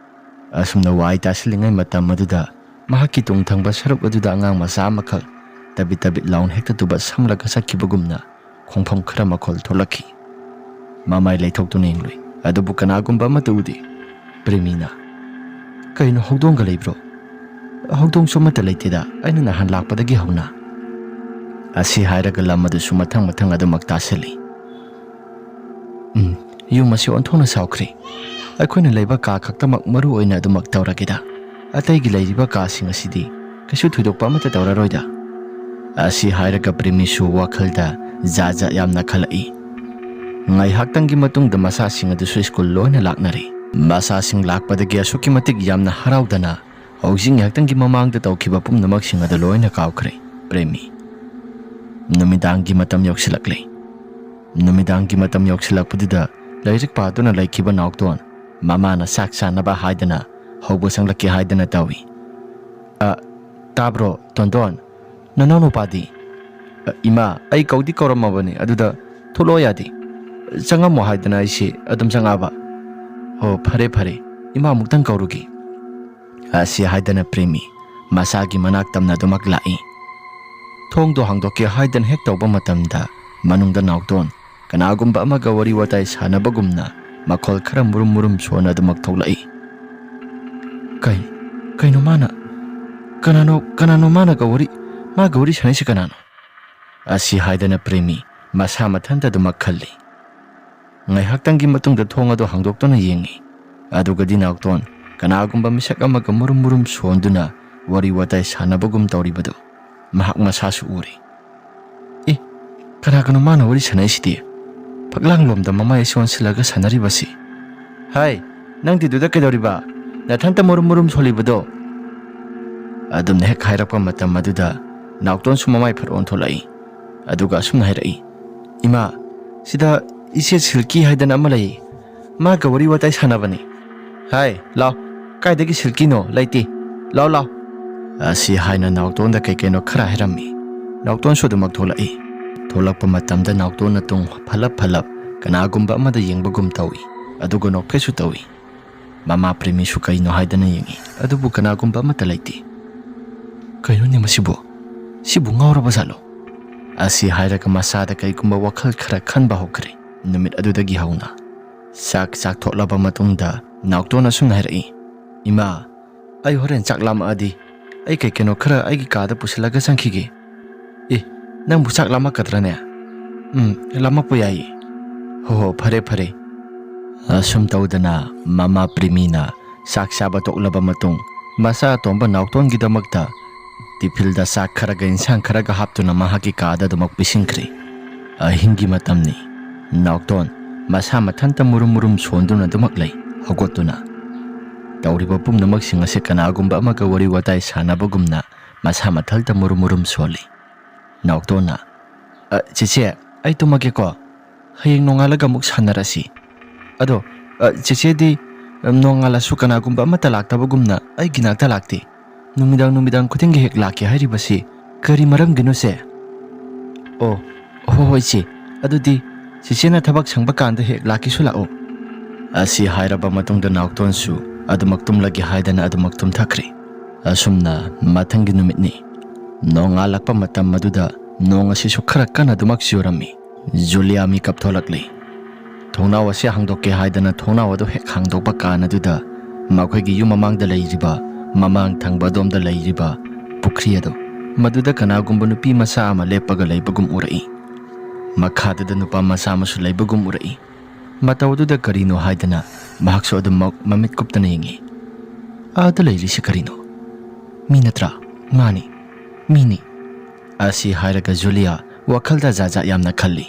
ꯑꯁꯨꯝꯅ ꯋꯥꯏ ꯇꯥꯁꯤꯜꯂꯤꯉꯩ ꯃꯇꯝ ꯑꯗꯨꯗ ꯃꯍꯥꯛꯀꯤ ꯇꯨꯡ ꯊꯪꯕ ꯁꯔꯨꯛ ꯑꯗꯨꯗ ꯑꯉꯥꯡ ꯃꯆꯥ ꯑꯃꯈꯛ ꯇꯕꯤꯠ ꯇꯕꯤꯠ ꯂꯥꯎꯅ ꯍꯦꯛꯇ ꯇꯨꯕꯠ ꯁꯝꯂꯒ ꯆꯠꯈꯤꯕꯒꯨꯝꯅ ꯈꯣꯡꯐꯝ ꯈꯔ ꯃꯈꯣꯜ ꯊꯣꯛꯂꯛꯈꯤ꯫ ꯃꯃꯥꯏ ꯂꯩꯊꯣꯛꯇꯨꯅ ꯌꯦꯡꯂꯨꯏ, ꯑꯗꯨꯕꯨ ꯀꯅꯥꯒꯨꯝꯕ ꯑꯃꯠꯇ ꯎꯗꯦ꯫ ꯄ꯭ꯔꯦꯃꯤꯅ, "ꯀꯩꯅꯣ, ꯍꯧꯗꯣꯡꯒ ꯂꯩꯕ꯭ꯔꯣ?" "ꯍꯧꯗꯣꯡꯁꯨ ꯑꯃꯠꯇ ꯂꯩꯇꯦꯗ, ꯑꯩꯅ ꯅꯍꯥꯟ ꯂꯥꯛꯄꯗꯒꯤ ꯍꯧꯅ꯫" ꯑꯁꯤ ꯍꯥꯏꯔꯒ ꯂꯝ ꯑꯗꯨꯁꯨ ꯃꯊꯪ ꯃꯊꯪ ꯑꯗꯨꯃꯛ ꯇꯥꯁꯤꯜꯂꯤ꯫ "ꯎꯝ, ꯌꯨꯝ ꯑꯁꯤ ꯑꯣꯟꯊꯣꯛꯅ ꯆꯥꯎꯈ꯭ꯔꯦ꯫ ꯑꯩꯈꯣꯏꯅ ꯂꯩꯕ ꯀꯥ ꯈꯛꯇꯃꯛ ꯃꯔꯨ ꯑꯣꯏꯅ ꯑꯗꯨꯃꯛ ꯇꯧꯔꯒꯦꯗ꯫ ꯑꯇꯩꯒꯤ ꯂꯩꯔꯤꯕ ꯀꯥꯁꯤꯡ ꯑꯁꯤꯗꯤ ꯀꯩꯁꯨ ꯊꯣꯏꯗꯣꯛꯄ ꯑꯃꯠꯇ ꯇꯧꯔꯔꯣꯏꯗ꯫" ꯑꯁꯤ ꯍꯥꯏꯔꯒ ꯄ꯭ꯔꯦꯃꯤꯁꯨ ꯋꯥꯈꯜꯗ ꯖꯥꯠ ꯖꯥꯠ ꯌꯥꯝꯅ ꯈꯜꯂꯛꯏ꯫ ꯉꯥꯏꯍꯥꯛꯇꯪꯒꯤ ꯃꯇꯨꯡꯗ ꯃꯆꯥꯁꯤꯡ ꯑꯗꯨꯁꯨ ꯁ꯭ꯀꯨꯜ ꯂꯣꯏꯅ ꯂꯥꯛꯅꯔꯦ꯫ ꯃꯆꯥꯁꯤꯡ ꯂꯥꯛꯄꯗꯒꯤ ꯑꯁꯨꯛꯀꯤ ꯃꯇꯤꯛ ꯌꯥꯝꯅ ꯍꯔꯥꯎꯗꯅ ꯍꯧꯖꯤꯛ ꯉꯥꯏꯍꯥꯛꯇꯪꯒꯤ ꯃꯃꯥꯡꯗ ꯇꯧꯈꯤꯕ ꯄꯨꯝꯅꯃꯛꯁꯤꯡ ꯑꯗꯨ ꯂꯣꯏꯅ ꯀꯥꯎꯈ꯭ꯔꯦ꯫ ꯄ꯭ꯔꯦꯃꯤ꯫ ꯅꯨꯃꯤꯗꯥꯡꯒꯤ ꯃꯇꯝ ꯌꯧꯁꯤꯜꯂꯛꯂꯦ꯫ ꯅꯨꯃꯤꯗꯥꯡꯒꯤ ꯃꯇꯝ ꯌꯧꯁꯤꯜꯂꯛꯄꯗꯨꯗ ꯂꯥꯏꯔꯤꯛ ꯄꯥꯗꯨꯅ ꯂꯩꯈꯤꯕ ꯅꯥꯎꯇꯣꯟ ꯃꯃꯥꯅ ꯆꯥꯛ ꯆꯥꯅꯕ ꯍꯥꯏꯗꯅ ꯍꯧꯕ ꯆꯪꯂꯛꯀꯦ ꯍꯥꯏꯗꯅ ꯇꯧꯏ꯫ "ꯑ, ꯇꯥꯕ꯭ꯔꯣ, ꯇꯣꯟꯗꯣꯟ? ꯅꯅꯥꯎ ꯅꯨꯄꯥꯗꯤ?" "ꯑ, ꯏꯃꯥ, ꯑꯩ ꯀꯧꯗꯤ ꯀꯧꯔꯝꯃꯕꯅꯤ, ꯑꯗꯨꯗ ꯊꯣꯛꯂꯛꯑꯣ ꯌꯥꯗꯦ꯫ ꯆꯪꯉꯝꯃꯣ ꯍꯥꯏꯗꯅ ꯑꯩꯁꯦ ꯑꯗꯨꯝ ꯆꯪꯉꯛꯑꯕ꯫ ꯍꯣ, ꯐꯔꯦ, ꯐꯔꯦ꯫ ꯏꯃꯥ ꯑꯃꯨꯛꯇꯪ ꯀꯧꯔꯨꯒꯦ꯫" ꯑꯁꯤ ꯍꯥꯏꯗꯅ ꯄ꯭ꯔꯦꯃꯤ ꯃꯁꯥꯒꯤ ꯃꯅꯥꯛ ꯇꯝꯅ ꯑꯗꯨꯃꯛ ꯂꯥꯛꯏ꯫ ꯊꯣꯡꯗꯣ ꯍꯥꯡꯗꯣꯛꯀꯦ ꯍꯥꯏꯗꯅ ꯍꯦꯛ ꯇꯧꯕ ꯃꯇꯝꯗ ꯃꯅꯨꯡꯗ ꯅꯥꯎꯇꯣꯟ ꯀꯅꯥꯒꯨꯝꯕ ꯑꯃꯒ ꯋꯥꯔꯤ ꯋꯥꯇꯥꯏ ꯁꯥꯟꯅꯕꯒꯨꯝꯅ ꯃꯈꯣꯜ ꯈꯔ ꯃꯨꯔꯨꯝ ꯃꯨꯔꯨꯝ ꯁꯣꯟꯅ ꯑꯗꯨꯃꯛ ꯊꯣꯛꯂꯛꯏ꯫ "ꯀꯩ, ꯀꯩꯅꯣ ꯃꯥꯅ, ꯀꯅꯥꯅꯣ, ꯀꯅꯥꯅꯣ ꯃꯥꯅꯒ ꯋꯥꯔꯤ, ꯃꯥꯒ ꯋꯥꯔꯤ ꯁꯥꯟꯅꯩꯁꯤ ꯀꯅꯥꯅꯣ?" ꯑꯁꯤ ꯍꯥꯏꯗꯅ ꯄ꯭ꯔꯦꯃꯤ ꯃꯁꯥ ꯃꯊꯟꯇ ꯑꯗꯨꯃꯛ ꯈꯜꯂꯤ꯫ ꯉꯥꯏꯍꯥꯛꯇꯪꯒꯤ ꯃꯇꯨꯡꯗ ꯊꯣꯡ ꯑꯗꯨ ꯍꯥꯡꯗꯣꯛꯇꯨꯅ ꯌꯦꯡꯉꯤ꯫ ꯑꯗꯨꯒꯗꯤ ꯅꯥꯎꯇꯣꯟ ꯀꯅꯥꯒꯨꯝꯕ ꯃꯤꯁꯛ ꯑꯃꯒ ꯃꯨꯔꯨꯝ ꯃꯨꯔꯨꯝ ꯁꯣꯟꯗꯨꯅ ꯋꯥꯔꯤ ꯋꯥꯇꯥꯏ ꯁꯥꯟꯅꯕꯒꯨꯝ ꯇꯧꯔꯤꯕꯗꯨ ꯃꯍꯥꯛ ꯃꯁꯥꯁꯨ ꯎꯔꯦ꯫ "ꯑꯦ, ꯀꯅꯥꯒꯅꯣ ꯃꯥꯅ ꯋꯥꯔꯤ ꯁꯥꯟꯅꯩꯁꯤꯗꯤ? ꯐꯛꯂꯥꯡꯂꯣꯝꯗ ꯃꯃꯥꯏ ꯑꯁꯤ ꯑꯣꯟꯁꯤꯜꯂꯒ ꯁꯥꯟꯅꯔꯤꯕꯁꯤ?" "ꯍꯥꯏ, ꯅꯪꯗꯤ ꯑꯗꯨꯗ ꯀꯩꯗꯧꯔꯤꯕ? ꯅꯊꯟꯇ ꯃꯨꯔꯨꯝ ꯃꯨꯔꯨꯝ ꯁꯣꯜꯂꯤꯕꯗꯣ?" ꯑꯗꯨꯝꯅ ꯍꯦꯛ ꯍꯥꯏꯔꯛꯄ ꯃꯇꯝ ꯑꯗꯨꯗ ꯅꯥꯎꯇꯣꯟꯁꯨ ꯃꯃꯥꯏ ꯐꯠ ꯑꯣꯟꯊꯣꯛꯂꯛꯏ꯫ ꯑꯗꯨꯒ ꯑꯁꯨꯝꯅ ꯍꯥꯏꯔꯛꯏ, "ꯏꯃꯥ, ꯁꯤꯗ ꯏꯆꯦ ꯁꯤꯜꯀꯤ ꯍꯥꯏꯗꯅ ꯑꯃ ꯂꯩ꯫ ꯃꯥꯒ ꯋꯥꯔꯤ ꯋꯥꯇꯥꯏ ꯁꯥꯟꯅꯕꯅꯤ꯫" "ꯍꯥꯏ, ꯂꯥꯎ, ꯀꯥꯏꯗꯒꯤ ꯁꯤꯜꯀꯤꯅꯣ? ꯂꯩꯇꯦ꯫ ꯂꯥꯎ, ꯂꯥꯎ꯫" ꯑꯁꯤ ꯍꯥꯏꯅ ꯅꯥꯎꯇꯣꯟꯗ ꯀꯩ ꯀꯩꯅꯣ ꯈꯔ ꯍꯥꯏꯔꯝꯃꯤ꯫ ꯅꯥꯎꯇꯣꯟꯁꯨ ꯑꯗꯨꯃꯛ ꯊꯣꯛꯂꯛꯏ꯫ ꯊꯣꯛꯂꯛꯄ ꯃꯇꯝꯗ ꯅꯥꯎꯇꯣꯟꯅ ꯇꯨꯡ ꯐꯠꯂꯞ ꯐꯠꯂꯞ ꯀꯅꯥꯒꯨꯝꯕ ꯑꯃꯗ ꯌꯦꯡꯕꯒꯨꯝ ꯇꯧꯏ꯫ ꯑꯗꯨꯒ ꯅꯣꯛꯐꯦꯠꯁꯨ ꯇꯧꯏ꯫ ꯃꯃꯥ ꯄ꯭ꯔꯦꯃꯤꯁꯨ ꯀꯩꯅꯣ ꯍꯥꯏꯗꯅ ꯌꯦꯡꯏ, ꯑꯗꯨꯕꯨ ꯀꯅꯥꯒꯨꯝꯕ ꯑꯃꯠꯇ ꯂꯩꯇꯦ꯫ "ꯀꯩꯅꯣꯅꯦ ꯃꯁꯤꯕꯨ? ꯁꯤꯕꯨ ꯉꯥꯎꯔꯕ ꯖꯥꯠꯂꯣ?" ꯑꯁꯤ ꯍꯥꯏꯔꯒ ꯃꯁꯥꯗ ꯀꯩꯒꯨꯝꯕ ꯋꯥꯈꯜ ꯈꯔ ꯈꯟꯕ ꯍꯧꯈ꯭ꯔꯦ꯫ ꯅꯨꯃꯤꯠ ꯑꯗꯨꯗꯒꯤ ꯍꯧꯅ ꯆꯥꯛ ꯆꯥꯛ ꯊꯣꯛꯂꯕ ꯃꯇꯨꯡꯗ ꯅꯥꯎꯇꯣꯟ ꯑꯁꯨꯝꯅ ꯍꯥꯏꯔꯛꯏ, "ꯏꯃꯥ, ꯑꯩ ꯍꯣꯔꯦꯟ ꯆꯥꯛ ꯂꯥꯝꯃꯛꯑꯗꯤ ꯑꯩ ꯀꯩ ꯀꯩꯅꯣ ꯈꯔ ꯑꯩꯒꯤ ꯀꯥꯗ ꯄꯨꯁꯤꯜꯂꯒ ꯆꯪꯈꯤꯒꯦ꯫" "ꯑꯦ, ꯅꯪꯕꯨ ꯆꯥꯛ ꯂꯥꯝꯃꯛꯀꯗ꯭ꯔꯅꯦ?" "ꯎꯝ, ꯂꯥꯝꯃꯛꯄ ꯌꯥꯏꯌꯦ꯫" "ꯍꯣ ꯍꯣ, ꯐꯔꯦ ꯐꯔꯦ꯫" ꯑꯁꯨꯝ ꯇꯧꯗꯅ ꯃꯃꯥ ꯄ꯭ꯔꯤꯃꯤꯅ ꯆꯥꯛ ꯆꯥꯕ ꯇꯣꯛꯂꯕ ꯃꯇꯨꯡ ꯃꯆꯥ ꯑꯇꯣꯝꯕ ꯅꯥꯎꯇꯣꯟꯒꯤꯗꯃꯛꯇ ꯇꯤꯐꯤꯜꯗ ꯆꯥꯛ ꯈꯔꯒ ꯏꯟꯁꯥꯡ ꯈꯔꯒ ꯍꯥꯞꯇꯨꯅ ꯃꯍꯥꯛꯀꯤ ꯀꯥꯗ ꯑꯗꯨꯃꯛ ꯄꯤꯁꯤꯟꯈ꯭ꯔꯦ꯫ ꯑꯍꯤꯡꯒꯤ ꯃꯇꯝꯅꯤ꯫ ꯅꯥꯎꯇꯣꯟ ꯃꯁꯥ ꯃꯊꯟꯇ ꯃꯨꯔꯨꯝ ꯃꯨꯔꯨꯝ ꯁꯣꯟꯗꯨꯅ ꯑꯗꯨꯃꯛ ꯂꯩ꯫ ꯍꯧꯒꯠꯇꯨꯅ ꯇꯧꯔꯤꯕ ꯄꯨꯝꯅꯃꯛꯁꯤꯡ ꯑꯁꯤ ꯀꯅꯥꯒꯨꯝꯕ ꯑꯃꯒ ꯋꯥꯔꯤ ꯋꯥꯇꯥꯏ ꯁꯥꯟꯅꯕꯒꯨꯝꯅ ꯃꯁꯥ ꯃꯊꯟꯇ ꯃꯨꯔꯨꯝ ꯃꯨꯔꯨꯝ ꯁꯣꯜꯂꯤ꯫ ꯅꯥꯎꯇꯣꯟꯅ, "ꯑ, ꯆꯦꯆꯦ, ꯑꯩ ꯇꯨꯝꯃꯒꯦꯀꯣ꯫ ꯍꯌꯦꯡ ꯅꯣꯡꯉꯥꯜꯂꯒ ꯑꯃꯨꯛ ꯁꯥꯟꯅꯔꯁꯤ꯫ ꯑꯗꯣ, ꯑ, ꯆꯦꯆꯦꯗꯤ, ꯑ, ꯅꯣꯡꯉꯥꯜꯂꯁꯨ ꯀꯅꯥꯒꯨꯝꯕ ꯑꯃꯠꯇ ꯂꯥꯛꯇꯕꯒꯨꯝꯅ ꯑꯩꯒꯤ ꯅꯥꯛꯇ ꯂꯥꯛꯇꯦ꯫ ꯅꯨꯃꯤꯗꯥꯡ ꯅꯨꯃꯤꯗꯥꯡ ꯈꯨꯗꯤꯡꯒꯤ ꯍꯦꯛ ꯂꯥꯛꯀꯦ ꯍꯥꯏꯔꯤꯕꯁꯤ ꯀꯔꯤ ꯃꯔꯝꯒꯤꯅꯣ, ꯆꯦ?" "ꯑꯣ, ꯍꯣꯏ, ꯍꯣꯏ, ꯆꯦ꯫ ꯑꯗꯨꯗꯤ ꯆꯦꯆꯦꯅ ꯊꯕꯛ ꯁꯪꯕ ꯀꯥꯟꯗ ꯍꯦꯛ ꯂꯥꯛꯀꯦꯁꯨ ꯂꯥꯛꯑꯣ꯫" ꯑꯁꯤ ꯍꯥꯏꯔꯕ ꯃꯇꯨꯡꯗ ꯅꯥꯎꯇꯣꯟꯁꯨ ꯑꯗꯨꯃꯛ ꯇꯨꯝꯂꯒꯦ ꯍꯥꯏꯗꯅ ꯑꯗꯨꯃꯛ ꯇꯨꯝꯊꯈ꯭ꯔꯦ꯫ ꯑꯁꯨꯝꯅ ꯃꯊꯪꯒꯤ ꯅꯨꯃꯤꯠꯅꯤ꯫ ꯅꯣꯡꯉꯥꯜꯂꯛꯄ ꯃꯇꯝ ꯑꯗꯨꯗ ꯅꯣꯡ ꯑꯁꯤꯁꯨ ꯈꯔ ꯀꯟꯅ ꯑꯗꯨꯃꯛ ꯆꯨꯔꯝꯃꯤ꯫ ꯖꯨꯂꯤꯌꯥ ꯃꯤꯀꯞ ꯊꯣꯛꯂꯛꯂꯤ꯫ ꯊꯣꯡꯅꯥꯎ ꯑꯁꯤ ꯍꯥꯡꯗꯣꯛꯀꯦ ꯍꯥꯏꯗꯅ ꯊꯣꯡꯅꯥꯎ ꯑꯗꯨ ꯍꯦꯛ ꯍꯥꯡꯗꯣꯛꯄ ꯀꯥꯟ ꯑꯗꯨꯗ ꯃꯈꯣꯏꯒꯤ ꯌꯨꯝ ꯃꯃꯥꯡꯗ ꯂꯩꯔꯤꯕ, ꯃꯃꯥꯡ ꯊꯪꯕ ꯑꯗꯣꯝꯗ ꯂꯩꯔꯤꯕ ꯄꯨꯈ꯭ꯔꯤ ꯑꯗꯨ, ꯃꯗꯨꯗ ꯀꯅꯥꯒꯨꯝꯕ ꯅꯨꯄꯤ ꯃꯆꯥ ꯑꯃ ꯂꯦꯞꯄꯒ ꯂꯩꯕꯒꯨꯝ ꯎꯔꯛꯏ꯫ ꯃꯈꯥꯗꯨꯗ ꯅꯨꯄꯥ ꯃꯆꯥ ꯑꯃꯁꯨ ꯂꯩꯕꯒꯨꯝ ꯎꯔꯛꯏ꯫ ꯃꯇꯧ ꯑꯗꯨꯗ ꯀꯔꯤꯅꯣ ꯍꯥꯏꯗꯅ ꯃꯍꯥꯛꯁꯨ ꯑꯗꯨꯃꯛ ꯃꯃꯤꯠ ꯀꯨꯞꯇꯅ ꯌꯦꯡꯉꯤ꯫ "ꯑꯥꯗ ꯂꯩꯔꯤꯁꯤ ꯀꯔꯤꯅꯣ? ꯃꯤ ꯅꯠꯇ꯭ꯔꯥ? ꯃꯥꯅꯤ, ꯃꯤꯅꯤ꯫" ꯑꯁꯤ ꯍꯥꯏꯔꯒ ꯖꯨꯂꯤꯌꯥ ꯋꯥꯈꯜꯗ ꯖꯥꯠ ꯖꯥꯠ ꯌꯥꯝꯅ ꯈꯜꯂꯤ꯫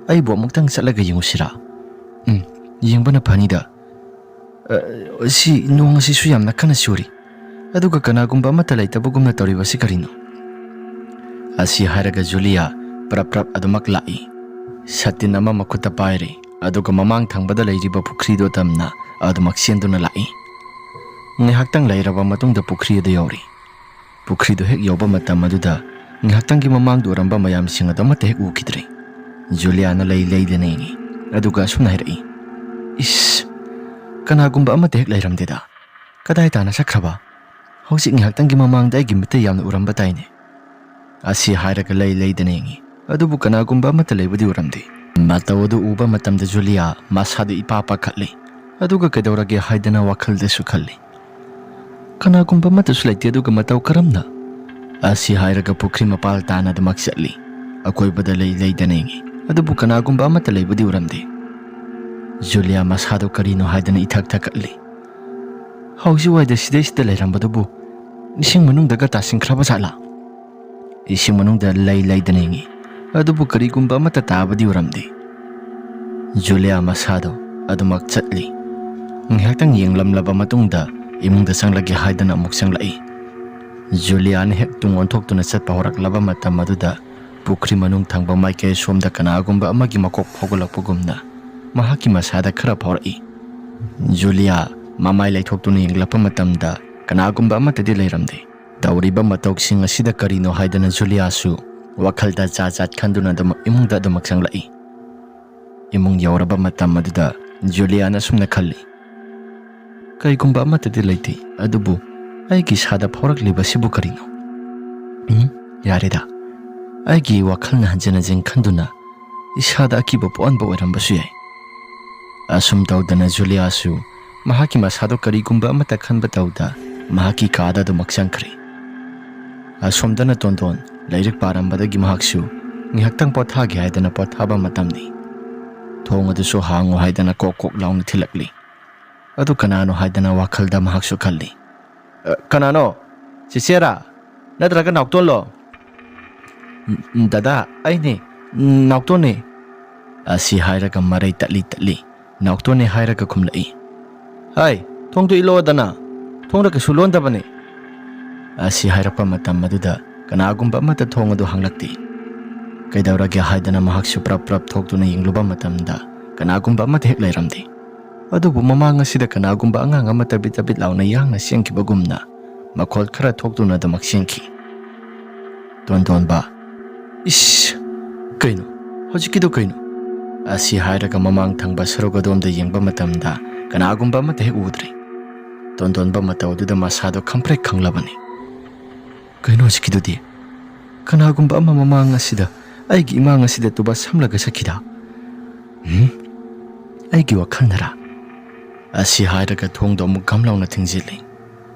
"ꯑꯩꯕꯨ ꯑꯃꯨꯛꯇꯪ ꯆꯠꯂꯒ ꯌꯦꯡꯉꯨꯁꯤꯔꯥ? ꯎꯝ, ꯌꯦꯡꯕꯅ ꯐꯅꯤꯗ꯫ ꯑ, ꯁꯤ ꯅꯣꯡ ꯑꯁꯤꯁꯨ ꯌꯥꯝꯅ ꯀꯟꯅ ꯆꯨꯔꯤ꯫ ꯑꯗꯨꯒ ꯀꯅꯥꯒꯨꯝꯕ ꯑꯃꯠꯇ ꯂꯩꯇꯕꯒꯨꯝꯅ ꯇꯧꯔꯤꯕꯁꯤ ꯀꯔꯤꯅꯣ?" ꯑꯁꯤ ꯍꯥꯏꯔꯒ ꯖꯨꯂꯤꯌꯥ ꯄ꯭ꯔꯞ ꯄ꯭ꯔꯞ ꯑꯗꯨꯃꯛ ꯂꯥꯛꯏ꯫ ꯁꯇꯤꯟ ꯑꯃ ꯃꯈꯨꯠꯇ ꯄꯥꯏꯔꯤ, ꯑꯗꯨꯒ ꯃꯃꯥꯡ ꯊꯪꯕꯗ ꯂꯩꯔꯤꯕ ꯄꯨꯈ꯭ꯔꯤꯗꯣ ꯇꯝꯅ ꯑꯗꯨꯃꯛ ꯆꯦꯟꯗꯨꯅ ꯂꯥꯛꯏ꯫ ꯉꯥꯏꯍꯥꯛꯇꯪ ꯂꯩꯔꯕ ꯃꯇꯨꯡꯗ ꯄꯨꯈ꯭ꯔꯤ ꯑꯗꯨ ꯌꯧꯔꯤ꯫ ꯄꯨꯈ꯭ꯔꯤꯗꯨ ꯍꯦꯛ ꯌꯧꯕ ꯃꯇꯝ ꯑꯗꯨꯗ ꯉꯥꯏꯍꯥꯛꯇꯪꯒꯤ ꯃꯃꯥꯡꯗ ꯎꯔꯝꯕ ꯃꯌꯥꯝꯁꯤꯡ ꯑꯗꯨ ꯑꯃꯠꯇ ꯍꯦꯛ ꯎꯈꯤꯗ꯭ꯔꯦ꯫ ꯖꯨꯂꯤꯌꯥꯅ ꯂꯩ ꯂꯩꯗꯅ ꯌꯦꯡꯉꯤ, ꯑꯗꯨꯒ ꯑꯁꯨꯝꯅ ꯍꯥꯏꯔꯛꯏ, "ꯏꯁ, ꯀꯅꯥꯒꯨꯝꯕ ꯑꯃꯠꯇ ꯍꯦꯛ ꯂꯩꯔꯝꯗꯦꯗ꯫ ꯀꯗꯥꯏ ꯇꯥꯅ ꯆꯠꯈ꯭ꯔꯕ? ꯍꯧꯖꯤꯛ ꯉꯥꯏꯍꯥꯛꯇꯪꯒꯤ ꯃꯃꯥꯡꯗ ꯑꯩꯒꯤ ꯃꯤꯠꯇ ꯌꯥꯝꯅ ꯎꯔꯝꯕ ꯇꯥꯏꯅꯦ꯫" ꯑꯁꯤ ꯍꯥꯏꯔꯒ ꯂꯩ ꯂꯩꯗꯅ ꯌꯦꯡꯉꯤ, ꯑꯗꯨꯕꯨ ꯀꯅꯥꯒꯨꯝꯕ ꯑꯃꯠꯇ ꯂꯩꯕꯗꯤ ꯎꯔꯝꯗꯦ꯫ ꯃꯇꯧ ꯑꯗꯨ ꯎꯕ ꯃꯇꯝꯗ ꯖꯨꯂꯤꯌꯥ ꯃꯁꯥꯗꯨ ꯏꯄꯥ ꯄꯥꯈꯠꯂꯤ, ꯑꯗꯨꯒ ꯀꯩꯗꯧꯔꯒꯦ ꯍꯥꯏꯗꯅ ꯋꯥꯈꯜꯗꯁꯨ ꯈꯜꯂꯤ꯫ "ꯀꯅꯥꯒꯨꯝꯕ ꯑꯃꯠꯇꯁꯨ ꯂꯩꯇꯦ, ꯑꯗꯨꯒ ꯃꯇꯧ ꯀꯔꯝꯅ?" ꯑꯁꯤ ꯍꯥꯏꯔꯒ ꯄꯨꯈ꯭ꯔꯤ ꯃꯄꯥꯜ ꯇꯥꯅ ꯑꯗꯨꯃꯛ ꯆꯠꯂꯤ꯫ ꯑꯀꯣꯏꯕꯗ ꯂꯩ ꯂꯩꯗꯅ ꯌꯦꯡꯉꯤ, ꯑꯗꯨꯕꯨ ꯀꯅꯥꯒꯨꯝꯕ ꯑꯃꯠꯇ ꯂꯩꯕꯗꯤ ꯎꯔꯝꯗꯦ꯫ ꯖꯨꯂꯤꯌꯥ ꯃꯁꯥꯗꯨ ꯀꯔꯤꯅꯣ ꯍꯥꯏꯗꯅ ꯏꯊꯛ ꯊꯛꯀꯠꯂꯤ꯫ "ꯍꯧꯖꯤꯛ ꯋꯥꯏꯗ ꯁꯤꯗꯩꯁꯤꯗ ꯂꯩꯔꯝꯕꯗꯨꯕꯨ ꯏꯁꯤꯡ ꯃꯅꯨꯡꯗꯒ ꯇꯥꯁꯤꯟꯈ꯭ꯔꯕ ꯖꯥꯠꯂꯥ? ꯏꯁꯤꯡ ꯃꯅꯨꯡꯗ ꯂꯩ ꯂꯩꯗꯅ ꯌꯦꯡꯉꯤ, ꯑꯗꯨꯕꯨ ꯀꯔꯤꯒꯨꯝꯕ ꯑꯃꯠꯇ ꯇꯥꯕꯗꯤ ꯎꯔꯝꯗꯦ꯫ ꯖꯨꯂꯤꯌꯥ ꯃꯁꯥꯗꯣ ꯑꯗꯨꯃꯛ ꯆꯠꯂꯤ꯫ ꯉꯥꯏꯍꯥꯛꯇꯪ ꯌꯦꯡꯂꯝꯂꯕ ꯃꯇꯨꯡꯗ ꯏꯃꯨꯡꯗ ꯆꯪꯂꯒꯦ ꯍꯥꯏꯗꯅ ꯑꯃꯨꯛ ꯆꯪꯂꯛꯏ꯫ ꯖꯨꯂꯤꯌꯥꯅ ꯍꯦꯛ ꯇꯨꯡ ꯑꯣꯟꯊꯣꯛꯇꯨꯅ ꯆꯠꯄ ꯍꯧꯔꯛꯂꯕ ꯃꯇꯝ ꯑꯗꯨꯗ ꯄꯨꯈ꯭ꯔꯤ ꯃꯅꯨꯡ ꯊꯪꯕ ꯃꯥꯏꯀꯩ ꯁꯣꯝꯗ ꯀꯅꯥꯒꯨꯝꯕ ꯑꯃꯒꯤ ꯃꯀꯣꯛ ꯐꯥꯎꯒꯠꯂꯛꯄꯒꯨꯝꯅ ꯃꯍꯥꯛꯀꯤ ꯃꯁꯥꯗ ꯈꯔ ꯐꯥꯎꯔꯛꯏ꯫ ꯖꯨꯂꯤꯌꯥ ꯃꯃꯥꯏ ꯂꯩꯊꯣꯛꯇꯨꯅ ꯌꯦꯡꯂꯛꯄ ꯃꯇꯝꯗ ꯀꯅꯥꯒꯨꯝꯕ ꯑꯃꯠꯇꯗꯤ ꯂꯩꯔꯝꯗꯦ꯫ ꯇꯧꯔꯤꯕ ꯃꯇꯧꯁꯤꯡ ꯑꯁꯤꯗ ꯀꯔꯤꯅꯣ ꯍꯥꯏꯗꯅ ꯖꯨꯂꯤꯌꯥꯁꯨ ꯋꯥꯈꯜꯗ ꯖꯥꯠ ꯖꯥꯠ ꯈꯟꯗꯨꯅ ꯑꯗꯨꯃꯛ ꯏꯃꯨꯡꯗ ꯑꯗꯨꯃꯛ ꯆꯪꯂꯛꯏ꯫ ꯏꯃꯨꯡ ꯌꯧꯔꯕ ꯃꯇꯝ ꯑꯗꯨꯗ ꯖꯨꯂꯤꯌꯥꯅ ꯑꯁꯨꯝꯅ ꯈꯜꯂꯤ, "ꯀꯩꯒꯨꯝꯕ ꯑꯃꯠꯇꯗꯤ ꯂꯩꯇꯦ, ꯑꯗꯨꯕꯨ ꯑꯩꯒꯤ ꯏꯁꯥꯗ ꯐꯥꯎꯔꯛꯂꯤꯕꯁꯤꯕꯨ ꯀꯔꯤꯅꯣ? ꯎꯝ, ꯌꯥꯔꯦꯗ, ꯑꯩꯒꯤ ꯋꯥꯈꯜꯅ ꯍꯟꯖꯤꯟ ꯍꯟꯖꯤꯟ ꯈꯟꯗꯨꯅ ꯏꯁꯥꯗ ꯑꯀꯤꯕ ꯄꯣꯛꯍꯟꯕ ꯑꯣꯏꯔꯝꯕꯁꯨ ꯌꯥꯏ"꯫ ꯑꯁꯨꯝ ꯇꯧꯗꯅ ꯖꯨꯂꯤꯌꯥꯁꯨ ꯃꯍꯥꯛꯀꯤ ꯃꯁꯥꯗꯣ ꯀꯔꯤꯒꯨꯝꯕ ꯑꯃꯠꯇ ꯈꯟꯕ ꯇꯧꯗ ꯃꯍꯥꯛꯀꯤ ꯀꯥꯗ ꯑꯗꯨꯃꯛ ꯆꯪꯈ꯭ꯔꯦ꯫ ꯑꯁꯣꯝꯗꯅ ꯇꯣꯟꯗꯣꯟ ꯂꯥꯏꯔꯤꯛ ꯄꯥꯔꯝꯕꯗꯒꯤ ꯃꯍꯥꯛꯁꯨ ꯉꯥꯏꯍꯥꯛꯇꯪ ꯄꯣꯊꯥꯒꯦ ꯍꯥꯏꯗꯅ ꯄꯣꯊꯥꯕ ꯃꯇꯝꯅꯤ꯫ ꯊꯣꯡ ꯑꯗꯨꯁꯨ ꯍꯥꯡꯉꯨ ꯍꯥꯏꯗꯅ ꯀꯣꯛ ꯀꯣꯛ ꯂꯥꯎꯅ ꯊꯤꯜꯂꯛꯂꯤ꯫ ꯑꯗꯨ ꯀꯅꯥꯅꯣ ꯍꯥꯏꯗꯅ ꯋꯥꯈꯜꯗ ꯃꯍꯥꯛꯁꯨ ꯈꯜꯂꯤ꯫ "ꯑ, ꯀꯅꯥꯅꯣ? ꯆꯦꯆꯦꯔꯥ? ꯅꯠꯇ꯭ꯔꯒ ꯅꯥꯎꯇꯣꯟꯂꯣ?" "ꯎꯝ, ꯎꯝ, ꯗꯗꯥ, ꯑꯩꯅꯦ, ꯎꯝ, ꯅꯥꯎꯇꯣꯟꯅꯦ"꯫ ꯑꯁꯤ ꯍꯥꯏꯔꯒ ꯃꯔꯩ ꯇꯠꯂꯤ ꯇꯠꯂꯤ ꯅꯥꯎꯇꯣꯟꯅꯦ ꯍꯥꯏꯔꯒ ꯈꯨꯝꯂꯛꯏ꯫ "ꯍꯥꯏ, ꯊꯣꯡꯗꯣ ꯏꯜꯂꯛꯑꯣꯗꯅ, ꯊꯣꯡꯗ ꯀꯩꯁꯨ ꯂꯣꯟꯗꯕꯅꯦ"꯫ ꯑꯁꯤ ꯍꯥꯏꯔꯛꯄ ꯃꯇꯝ ꯑꯗꯨꯗ ꯀꯅꯥꯒꯨꯝꯕ ꯑꯃꯠꯇ ꯊꯣꯡ ꯑꯗꯨ ꯍꯥꯡꯂꯛꯇꯦ꯫ ꯀꯩꯗꯧꯔꯒꯦ ꯍꯥꯏꯗꯅ ꯃꯍꯥꯛꯁꯨ ꯄ꯭ꯔꯞ ꯄ꯭ꯔꯞ ꯊꯣꯛꯇꯨꯅ ꯌꯦꯡꯂꯨꯕ ꯃꯇꯝꯗ ꯀꯅꯥꯒꯨꯝꯕ ꯑꯃꯠꯇ ꯍꯦꯛ ꯂꯩꯔꯝꯗꯦ꯫ ꯑꯗꯨꯕꯨ ꯃꯃꯥꯡ ꯑꯁꯤꯗ ꯀꯅꯥꯒꯨꯝꯕ ꯑꯉꯥꯡ ꯑꯃ ꯇꯕꯤꯠ ꯇꯕꯤꯠ ꯂꯥꯎꯅ ꯌꯥꯡꯅ ꯆꯦꯟꯈꯤꯕꯒꯨꯝꯅ ꯃꯈꯣꯜ ꯈꯔ ꯊꯣꯛꯇꯨꯅ ꯑꯗꯨꯃꯛ ꯆꯦꯟꯈꯤ꯫ ꯇꯣꯟꯗꯣꯟꯕ, "ꯏꯁ! ꯀꯩꯅꯣ? ꯍꯧꯖꯤꯛꯀꯤꯗꯣ ꯀꯩꯅꯣ?" ꯑꯁꯤ ꯍꯥꯏꯔꯒ ꯃꯃꯥꯡ ꯊꯪꯕ ꯁꯔꯨꯛ ꯑꯗꯣꯝꯗ ꯌꯦꯡꯕ ꯃꯇꯝꯗ ꯀꯅꯥꯒꯨꯝꯕ ꯑꯃꯠꯇ ꯍꯦꯛ ꯎꯗ꯭ꯔꯦ꯫ ꯇꯣꯟꯗꯣꯟꯕ ꯃꯇꯧ ꯑꯗꯨꯗ ꯃꯁꯥꯗꯣ ꯈꯪꯄ꯭ꯔꯦꯛ ꯈꯪꯂꯕꯅꯤ꯫ "ꯀꯩꯅꯣ ꯍꯧꯖꯤꯛꯀꯤꯗꯨꯗꯤ? ꯀꯅꯥꯒꯨꯝꯕ ꯑꯃ ꯃꯃꯥꯡ ꯑꯁꯤꯗ ꯑꯩꯒꯤ ꯏꯃꯥꯡ ꯑꯁꯤꯗ ꯇꯨꯕꯥ ꯁꯝꯂꯒ ꯆꯠꯈꯤꯗ? ꯎꯝ? ꯑꯩꯒꯤ ꯋꯥꯈꯜꯅꯔꯥ?" ꯑꯁꯤ ꯍꯥꯏꯔꯒ ꯊꯣꯡꯗꯣ ꯑꯃꯨꯛ ꯒꯝ ꯂꯥꯎꯅ ꯊꯤꯡꯖꯤꯜꯂꯤ꯫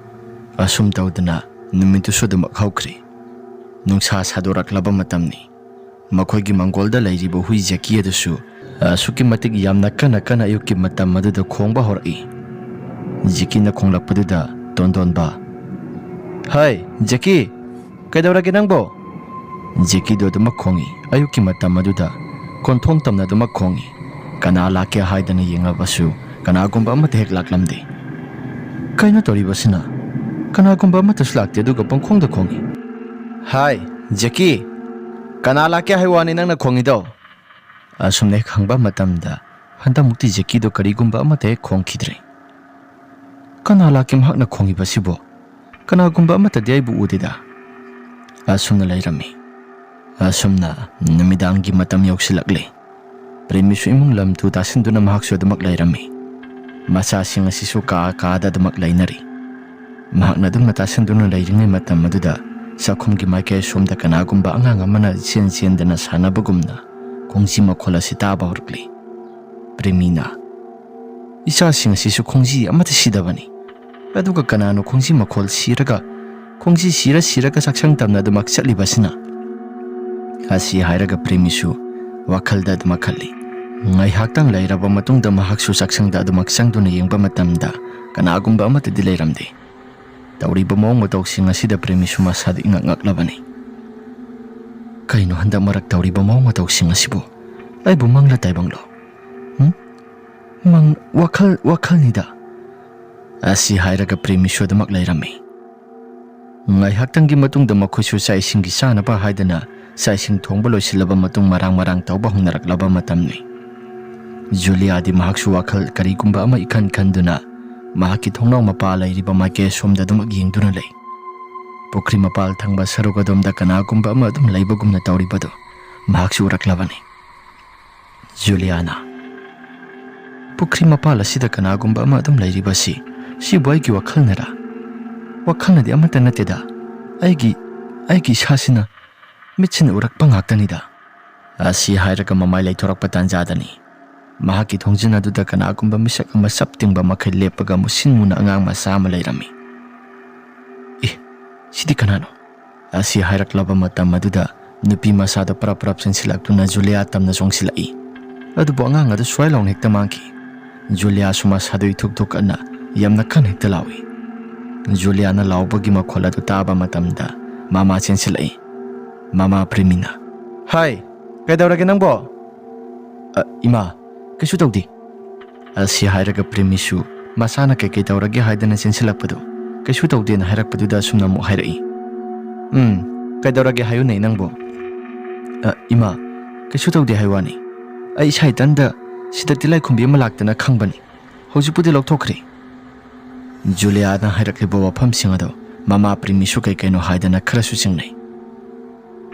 ꯑꯁꯨꯝ ꯇꯧꯗꯅ ꯅꯨꯃꯤꯠꯇꯨꯁꯨ ꯑꯗꯨꯃꯛ ꯍꯧꯈ꯭ꯔꯦ꯫ ꯅꯨꯡꯁꯥ ꯁꯥꯗꯣꯔꯛꯂꯕ ꯃꯇꯝꯅꯤ꯫ ꯃꯈꯣꯏꯒꯤ ꯃꯪꯒꯣꯜꯗ ꯂꯩꯔꯤꯕ ꯍꯨꯏ ꯖꯦꯀꯤ ꯑꯗꯨꯁꯨ ꯑꯁꯨꯛꯀꯤ ꯃꯇꯤꯛ ꯌꯥꯝꯅ ꯀꯟꯅ ꯀꯟꯅ ꯑꯌꯨꯛꯀꯤ ꯃꯇꯝ ꯑꯗꯨꯗ ꯈꯣꯡꯕ ꯍꯧꯔꯛꯏ꯫ ꯖꯦꯀꯤꯅ ꯈꯣꯡꯂꯛꯄꯗꯨꯗ ꯇꯣꯟꯗꯣꯟꯕ, "ꯍꯥꯏ, ꯖꯦꯀꯤ, ꯀꯩꯗꯧꯔꯒꯦ ꯅꯪꯕꯣ?" ꯖꯦꯀꯤꯗꯣ ꯑꯗꯨꯃꯛ ꯈꯣꯡꯉꯤ꯫ ꯑꯌꯨꯛꯀꯤ ꯃꯇꯝ ꯑꯗꯨꯗ ꯀꯣꯟꯊꯣꯡ ꯇꯝꯅ ꯑꯗꯨꯃꯛ ꯈꯣꯡꯉꯤ꯫ ꯀꯅꯥ ꯂꯥꯛꯀꯦ ꯍꯥꯏꯗꯅ ꯌꯦꯡꯉꯕꯁꯨ ꯀꯅꯥꯒꯨꯝꯕ ꯑꯃꯠꯇ ꯍꯦꯛ ꯂꯥꯛꯂꯝꯗꯦ꯫ "ꯀꯩꯅꯣ ꯇꯧꯔꯤꯕꯁꯤꯅ? ꯀꯅꯥꯒꯨꯝꯕ ꯑꯃꯠꯇꯁꯨ ꯂꯥꯛꯇꯦ, ꯑꯗꯨꯒ ꯄꯪꯈꯣꯡꯗ ꯈꯣꯡꯉꯤ꯫ ꯍꯥꯏ, ꯖꯦꯀꯤ, ꯀꯅꯥ ꯂꯥꯛꯀꯦ ꯍꯥꯏ ꯋꯥꯅꯤ ꯅꯪꯅ ꯈꯣꯡꯉꯤꯗꯣ?" ꯑꯁꯨꯝꯅ ꯍꯦꯛ ꯍꯪꯕ ꯃꯇꯝꯗ ꯍꯟꯗꯛꯃꯨꯛꯇꯤ ꯖꯦꯀꯤꯗꯣ ꯀꯔꯤꯒꯨꯝꯕ ꯑꯃꯠꯇ ꯍꯦꯛ ꯈꯣꯡꯈꯤꯗ꯭ꯔꯦ꯫ "ꯀꯅꯥ ꯂꯥꯛꯀꯦ ꯃꯍꯥꯛꯅ ꯈꯣꯡꯉꯤꯕꯁꯤꯕꯣ? ꯀꯅꯥꯒꯨꯝꯕ ꯑꯃꯠꯇꯗꯤ ꯑꯩꯕꯨ ꯎꯗꯦꯗ?" ꯑꯁꯨꯝꯅ ꯂꯩꯔꯝꯃꯤ꯫ ꯑꯁꯨꯝꯅ ꯅꯨꯃꯤꯗꯥꯡꯒꯤ ꯃꯇꯝ ꯌꯧꯁꯤꯜꯂꯛꯂꯦ꯫ ꯄ꯭ꯔꯦꯃꯤꯁꯨ ꯏꯃꯨꯡ ꯂꯝ ꯇꯨ ꯇꯥꯁꯤꯟꯗꯨꯅ ꯃꯍꯥꯛꯁꯨ ꯑꯗꯨꯃꯛ ꯂꯩꯔꯝꯃꯤ꯫ ꯃꯆꯥꯁꯤꯡ ꯑꯁꯤꯁꯨ ꯀꯥ ꯀꯥꯗ ꯑꯗꯨꯃꯛ ꯂꯩꯅꯔꯤ꯫ ꯃꯍꯥꯛꯅ ꯑꯗꯨꯝꯅ ꯇꯥꯁꯤꯟꯗꯨꯅ ꯂꯩꯔꯤꯉꯩ ꯃꯇꯝ ꯑꯗꯨꯗ ꯆꯥꯛꯈꯨꯝꯒꯤ ꯃꯥꯏꯀꯩ ꯑꯁꯣꯝꯗ ꯀꯅꯥꯒꯨꯝꯕ ꯑꯉꯥꯡ ꯑꯃꯅ ꯆꯦꯟ ꯆꯦꯟꯗꯅ ꯁꯥꯟꯅꯕꯒꯨꯝꯅ ꯈꯣꯡꯖꯤ ꯃꯈꯣꯜ ꯑꯁꯤ ꯇꯥꯕ ꯍꯧꯔꯛꯂꯤ꯫ ꯄ꯭ꯔꯦꯃꯤꯅ, "ꯏꯆꯥꯁꯤꯡ ꯑꯁꯤꯁꯨ ꯈꯣꯡꯖꯤ ꯑꯃꯠꯇ ꯁꯤꯗꯕꯅꯤ꯫ ꯑꯗꯨꯒ ꯀꯅꯥꯅꯣ ꯈꯣꯡꯖꯤ ꯃꯈꯣꯜ ꯁꯤꯔꯒ, ꯈꯣꯡꯖꯤ ꯁꯤꯔ ꯁꯤꯔꯒ ꯆꯥꯛꯁꯪ ꯇꯝꯅ ꯑꯗꯨꯃꯛ ꯆꯠꯂꯤꯕꯁꯤꯅ?" ꯑꯁꯤ ꯍꯥꯏꯔꯒ ꯄ꯭ꯔꯦꯃꯤꯁꯨ ꯋꯥꯈꯜꯗ ꯑꯗꯨꯃꯛ ꯈꯜꯂꯤ꯫ ꯉꯥꯏꯍꯥꯛꯇꯪ ꯂꯩꯔꯕ ꯃꯇꯨꯡꯗ ꯃꯍꯥꯛꯁꯨ ꯆꯥꯛꯁꯪꯗ ꯑꯗꯨꯃꯛ ꯆꯪꯗꯨꯅ ꯌꯦꯡꯕ ꯃꯇꯝꯗ ꯀꯅꯥꯒꯨꯝꯕ ꯑꯃꯠꯇꯗꯤ ꯂꯩꯔꯝꯗꯦ꯫ ꯇꯧꯔꯤꯕ ꯃꯑꯣꯡ ꯃꯇꯧꯁꯤꯡ ꯑꯁꯤꯗ ꯄ꯭ꯔꯦꯃꯤꯁꯨ ꯃꯁꯥꯗ ꯏꯉꯛ ꯉꯛꯂꯕꯅꯤ꯫ "ꯀꯩꯅꯣ ꯍꯟꯗꯛ ꯃꯔꯛ ꯇꯧꯔꯤꯕ ꯃꯑꯣꯡ ꯃꯇꯧꯁꯤꯡ ꯑꯁꯤꯕꯨ? ꯑꯩꯕꯨ ꯃꯪꯂ ꯇꯥꯏꯕꯪꯂꯣ? ꯎꯝ? ꯃꯪ, ꯋꯥꯈꯜ, ꯋꯥꯈꯜꯅꯤꯗ," ꯑꯁꯤ ꯍꯥꯏꯔꯒ ꯄ꯭ꯔꯦꯃꯤꯁꯨ ꯑꯗꯨꯃꯛ ꯂꯩꯔꯝꯃꯤ꯫ ꯉꯥꯏꯍꯥꯛꯇꯪꯒꯤ ꯃꯇꯨꯡꯗ ꯃꯈꯣꯏꯁꯨ ꯆꯥꯛ ꯏꯁꯤꯡꯒꯤ ꯆꯥꯅꯕ ꯍꯥꯏꯗꯅ ꯆꯥꯛ ꯏꯁꯤꯡ ꯊꯣꯡꯕ ꯂꯣꯏꯁꯤꯜꯂꯕ ꯃꯇꯨꯡ ꯃꯔꯥꯡ ꯃꯔꯥꯡ ꯇꯧꯕ ꯍꯧꯅꯔꯛꯂꯕ ꯃꯇꯝꯅꯤ꯫ ꯖꯨꯂꯤꯌꯥꯗꯤ ꯃꯍꯥꯛꯁꯨ ꯋꯥꯈꯜ ꯀꯔꯤꯒꯨꯝꯕ ꯑꯃ ꯏꯈꯟ ꯈꯟꯗꯨꯅ ꯃꯍꯥꯛꯀꯤ ꯊꯣꯡꯅꯥꯎ ꯃꯄꯥ ꯂꯩꯔꯤꯕ ꯃꯥꯏꯀꯩ ꯑꯁꯣꯝꯗ ꯑꯗꯨꯃꯛ ꯌꯦꯡꯗꯨꯅ ꯂꯩ꯫ ꯄꯨꯈ꯭ꯔꯤ ꯃꯄꯥꯜ ꯊꯪꯕ ꯁꯔꯨꯛ ꯑꯗꯣꯝꯗ ꯀꯅꯥꯒꯨꯝꯕ ꯑꯃ ꯑꯗꯨꯝ ꯂꯩꯕꯒꯨꯝꯅ ꯇꯧꯔꯤꯕꯗꯨ ꯃꯍꯥꯛꯁꯨ ꯎꯔꯛꯂꯕꯅꯤ꯫ ꯖꯨꯂꯤꯌꯥꯅ, "ꯄꯨꯈ꯭ꯔꯤ ꯃꯄꯥꯜ ꯑꯁꯤꯗ ꯀꯅꯥꯒꯨꯝꯕ ꯑꯃ ꯑꯗꯨꯝ ꯂꯩꯔꯤꯕꯁꯤ, ꯁꯤꯕꯨ ꯑꯩꯒꯤ ꯋꯥꯈꯜꯅꯔꯥ? ꯋꯥꯈꯜꯅꯗꯤ ꯑꯃꯠꯇ ꯅꯠꯇꯦꯗ꯫ ꯑꯩꯒꯤ, ꯑꯩꯒꯤ ꯏꯁꯥꯁꯤꯅ, ꯃꯤꯠꯁꯤꯅ ꯎꯔꯛꯄ ꯉꯥꯛꯇꯅꯤꯗ," ꯑꯁꯤ ꯍꯥꯏꯔꯒ ꯃꯃꯥꯏ ꯂꯩꯊꯣꯔꯛꯄ ꯇꯥꯟꯖꯥꯗꯅꯤ ꯃꯍꯥꯛꯀꯤ ꯊꯣꯡꯖꯤꯟ ꯑꯗꯨꯗ ꯀꯅꯥꯒꯨꯝꯕ ꯃꯤꯁꯛ ꯑꯃ ꯆꯞ ꯇꯤꯡꯕ ꯃꯈꯩ ꯂꯦꯞꯄꯒ ꯃꯨꯁꯤꯟ ꯃꯨꯅ ꯑꯉꯥꯡ ꯃꯆꯥ ꯑꯃ ꯂꯩꯔꯝꯃꯤ꯫ "ꯑꯦ, ꯁꯤꯗꯤ ꯀꯅꯥꯅꯣ?" ꯑꯁꯤ ꯍꯥꯏꯔꯛꯂꯕ ꯃꯇꯝ ꯑꯗꯨꯗ ꯅꯨꯄꯤ ꯃꯆꯥꯗꯣ ꯄꯔꯞ ꯄꯔꯞ ꯆꯦꯟꯁꯤꯜꯂꯛꯇꯨꯅ ꯖꯨꯂꯤꯌꯥ ꯇꯝꯅ ꯆꯣꯡꯁꯤꯜꯂꯛꯏ꯫ ꯑꯗꯨꯕꯨ ꯑꯉꯥꯡ ꯑꯗꯨ ꯁ꯭ꯋꯥꯏ ꯂꯥꯎꯅ ꯍꯦꯛꯇ ꯃꯥꯡꯈꯤ꯫ ꯖꯨꯂꯤꯌꯥꯁꯨ ꯃꯁꯥꯗꯨ ꯏꯊꯨꯛ ꯊꯨꯛ ꯀꯟꯅ ꯌꯥꯝꯅ ꯀꯟꯅ ꯍꯦꯛꯇ ꯂꯥꯎꯏ꯫ ꯖꯨꯂꯤꯌꯥꯅ ꯂꯥꯎꯕꯒꯤ ꯃꯈꯣꯜ ꯑꯗꯨ ꯇꯥꯕ ꯃꯇꯝꯗ ꯃꯃꯥ ꯆꯦꯟꯁꯤꯜꯂꯛꯏ꯫ ꯃꯃꯥ ꯄ꯭ꯔꯤꯃꯤꯅ, "ꯍꯥꯏ, ꯀꯩꯗꯧꯔꯒꯦ ꯅꯪꯕꯣ?" "ꯑ, ꯏꯃꯥ, ꯀꯩꯁꯨ ꯇꯧꯗꯦ," ꯑꯁꯤ ꯍꯥꯏꯔꯒ ꯄ꯭ꯔꯤꯃꯤꯁꯨ ꯃꯁꯥꯅ ꯀꯩꯀꯩ ꯇꯧꯔꯒꯦ ꯍꯥꯏꯗꯅ ꯆꯦꯟꯁꯤꯜꯂꯛꯄꯗꯨ, ꯀꯩꯁꯨ ꯇꯧꯗꯦꯅ ꯍꯥꯏꯔꯛꯄꯗꯨꯗ ꯑꯁꯨꯝꯅ ꯑꯃꯨꯛ ꯍꯥꯏꯔꯛꯏ꯫ "ꯎꯝ, ꯀꯩꯗꯧꯔꯒꯦ ꯍꯥꯏꯌꯨꯅꯦ ꯅꯪꯕꯣ?" "ꯑ, ꯏꯃꯥ, ꯀꯩꯁꯨ ꯇꯧꯗꯦ ꯍꯥꯏ ꯋꯥꯅꯤ꯫ ꯑꯩ ꯏꯁꯥ ꯏꯊꯟꯗ ꯁꯤꯗ ꯇꯤꯜꯂꯥꯏꯈꯨꯝꯕꯤ ꯑꯃ ꯂꯥꯛꯇꯅ ꯈꯪꯕꯅꯤ꯫ ꯍꯧꯖꯤꯛꯄꯨꯗꯤ ꯂꯧꯊꯣꯛꯈ꯭ꯔꯦ꯫" ꯖꯨꯂꯤꯌꯥꯅ ꯍꯥꯏꯔꯛꯂꯤꯕ ꯋꯥꯐꯝꯁꯤꯡ ꯑꯗꯣ ꯃꯃꯥ ꯄ꯭ꯔꯤꯃꯤꯁꯨ ꯀꯩ ꯀꯩꯅꯣ ꯍꯥꯏꯗꯅ ꯈꯔꯁꯨ ꯆꯤꯡꯅꯩ꯫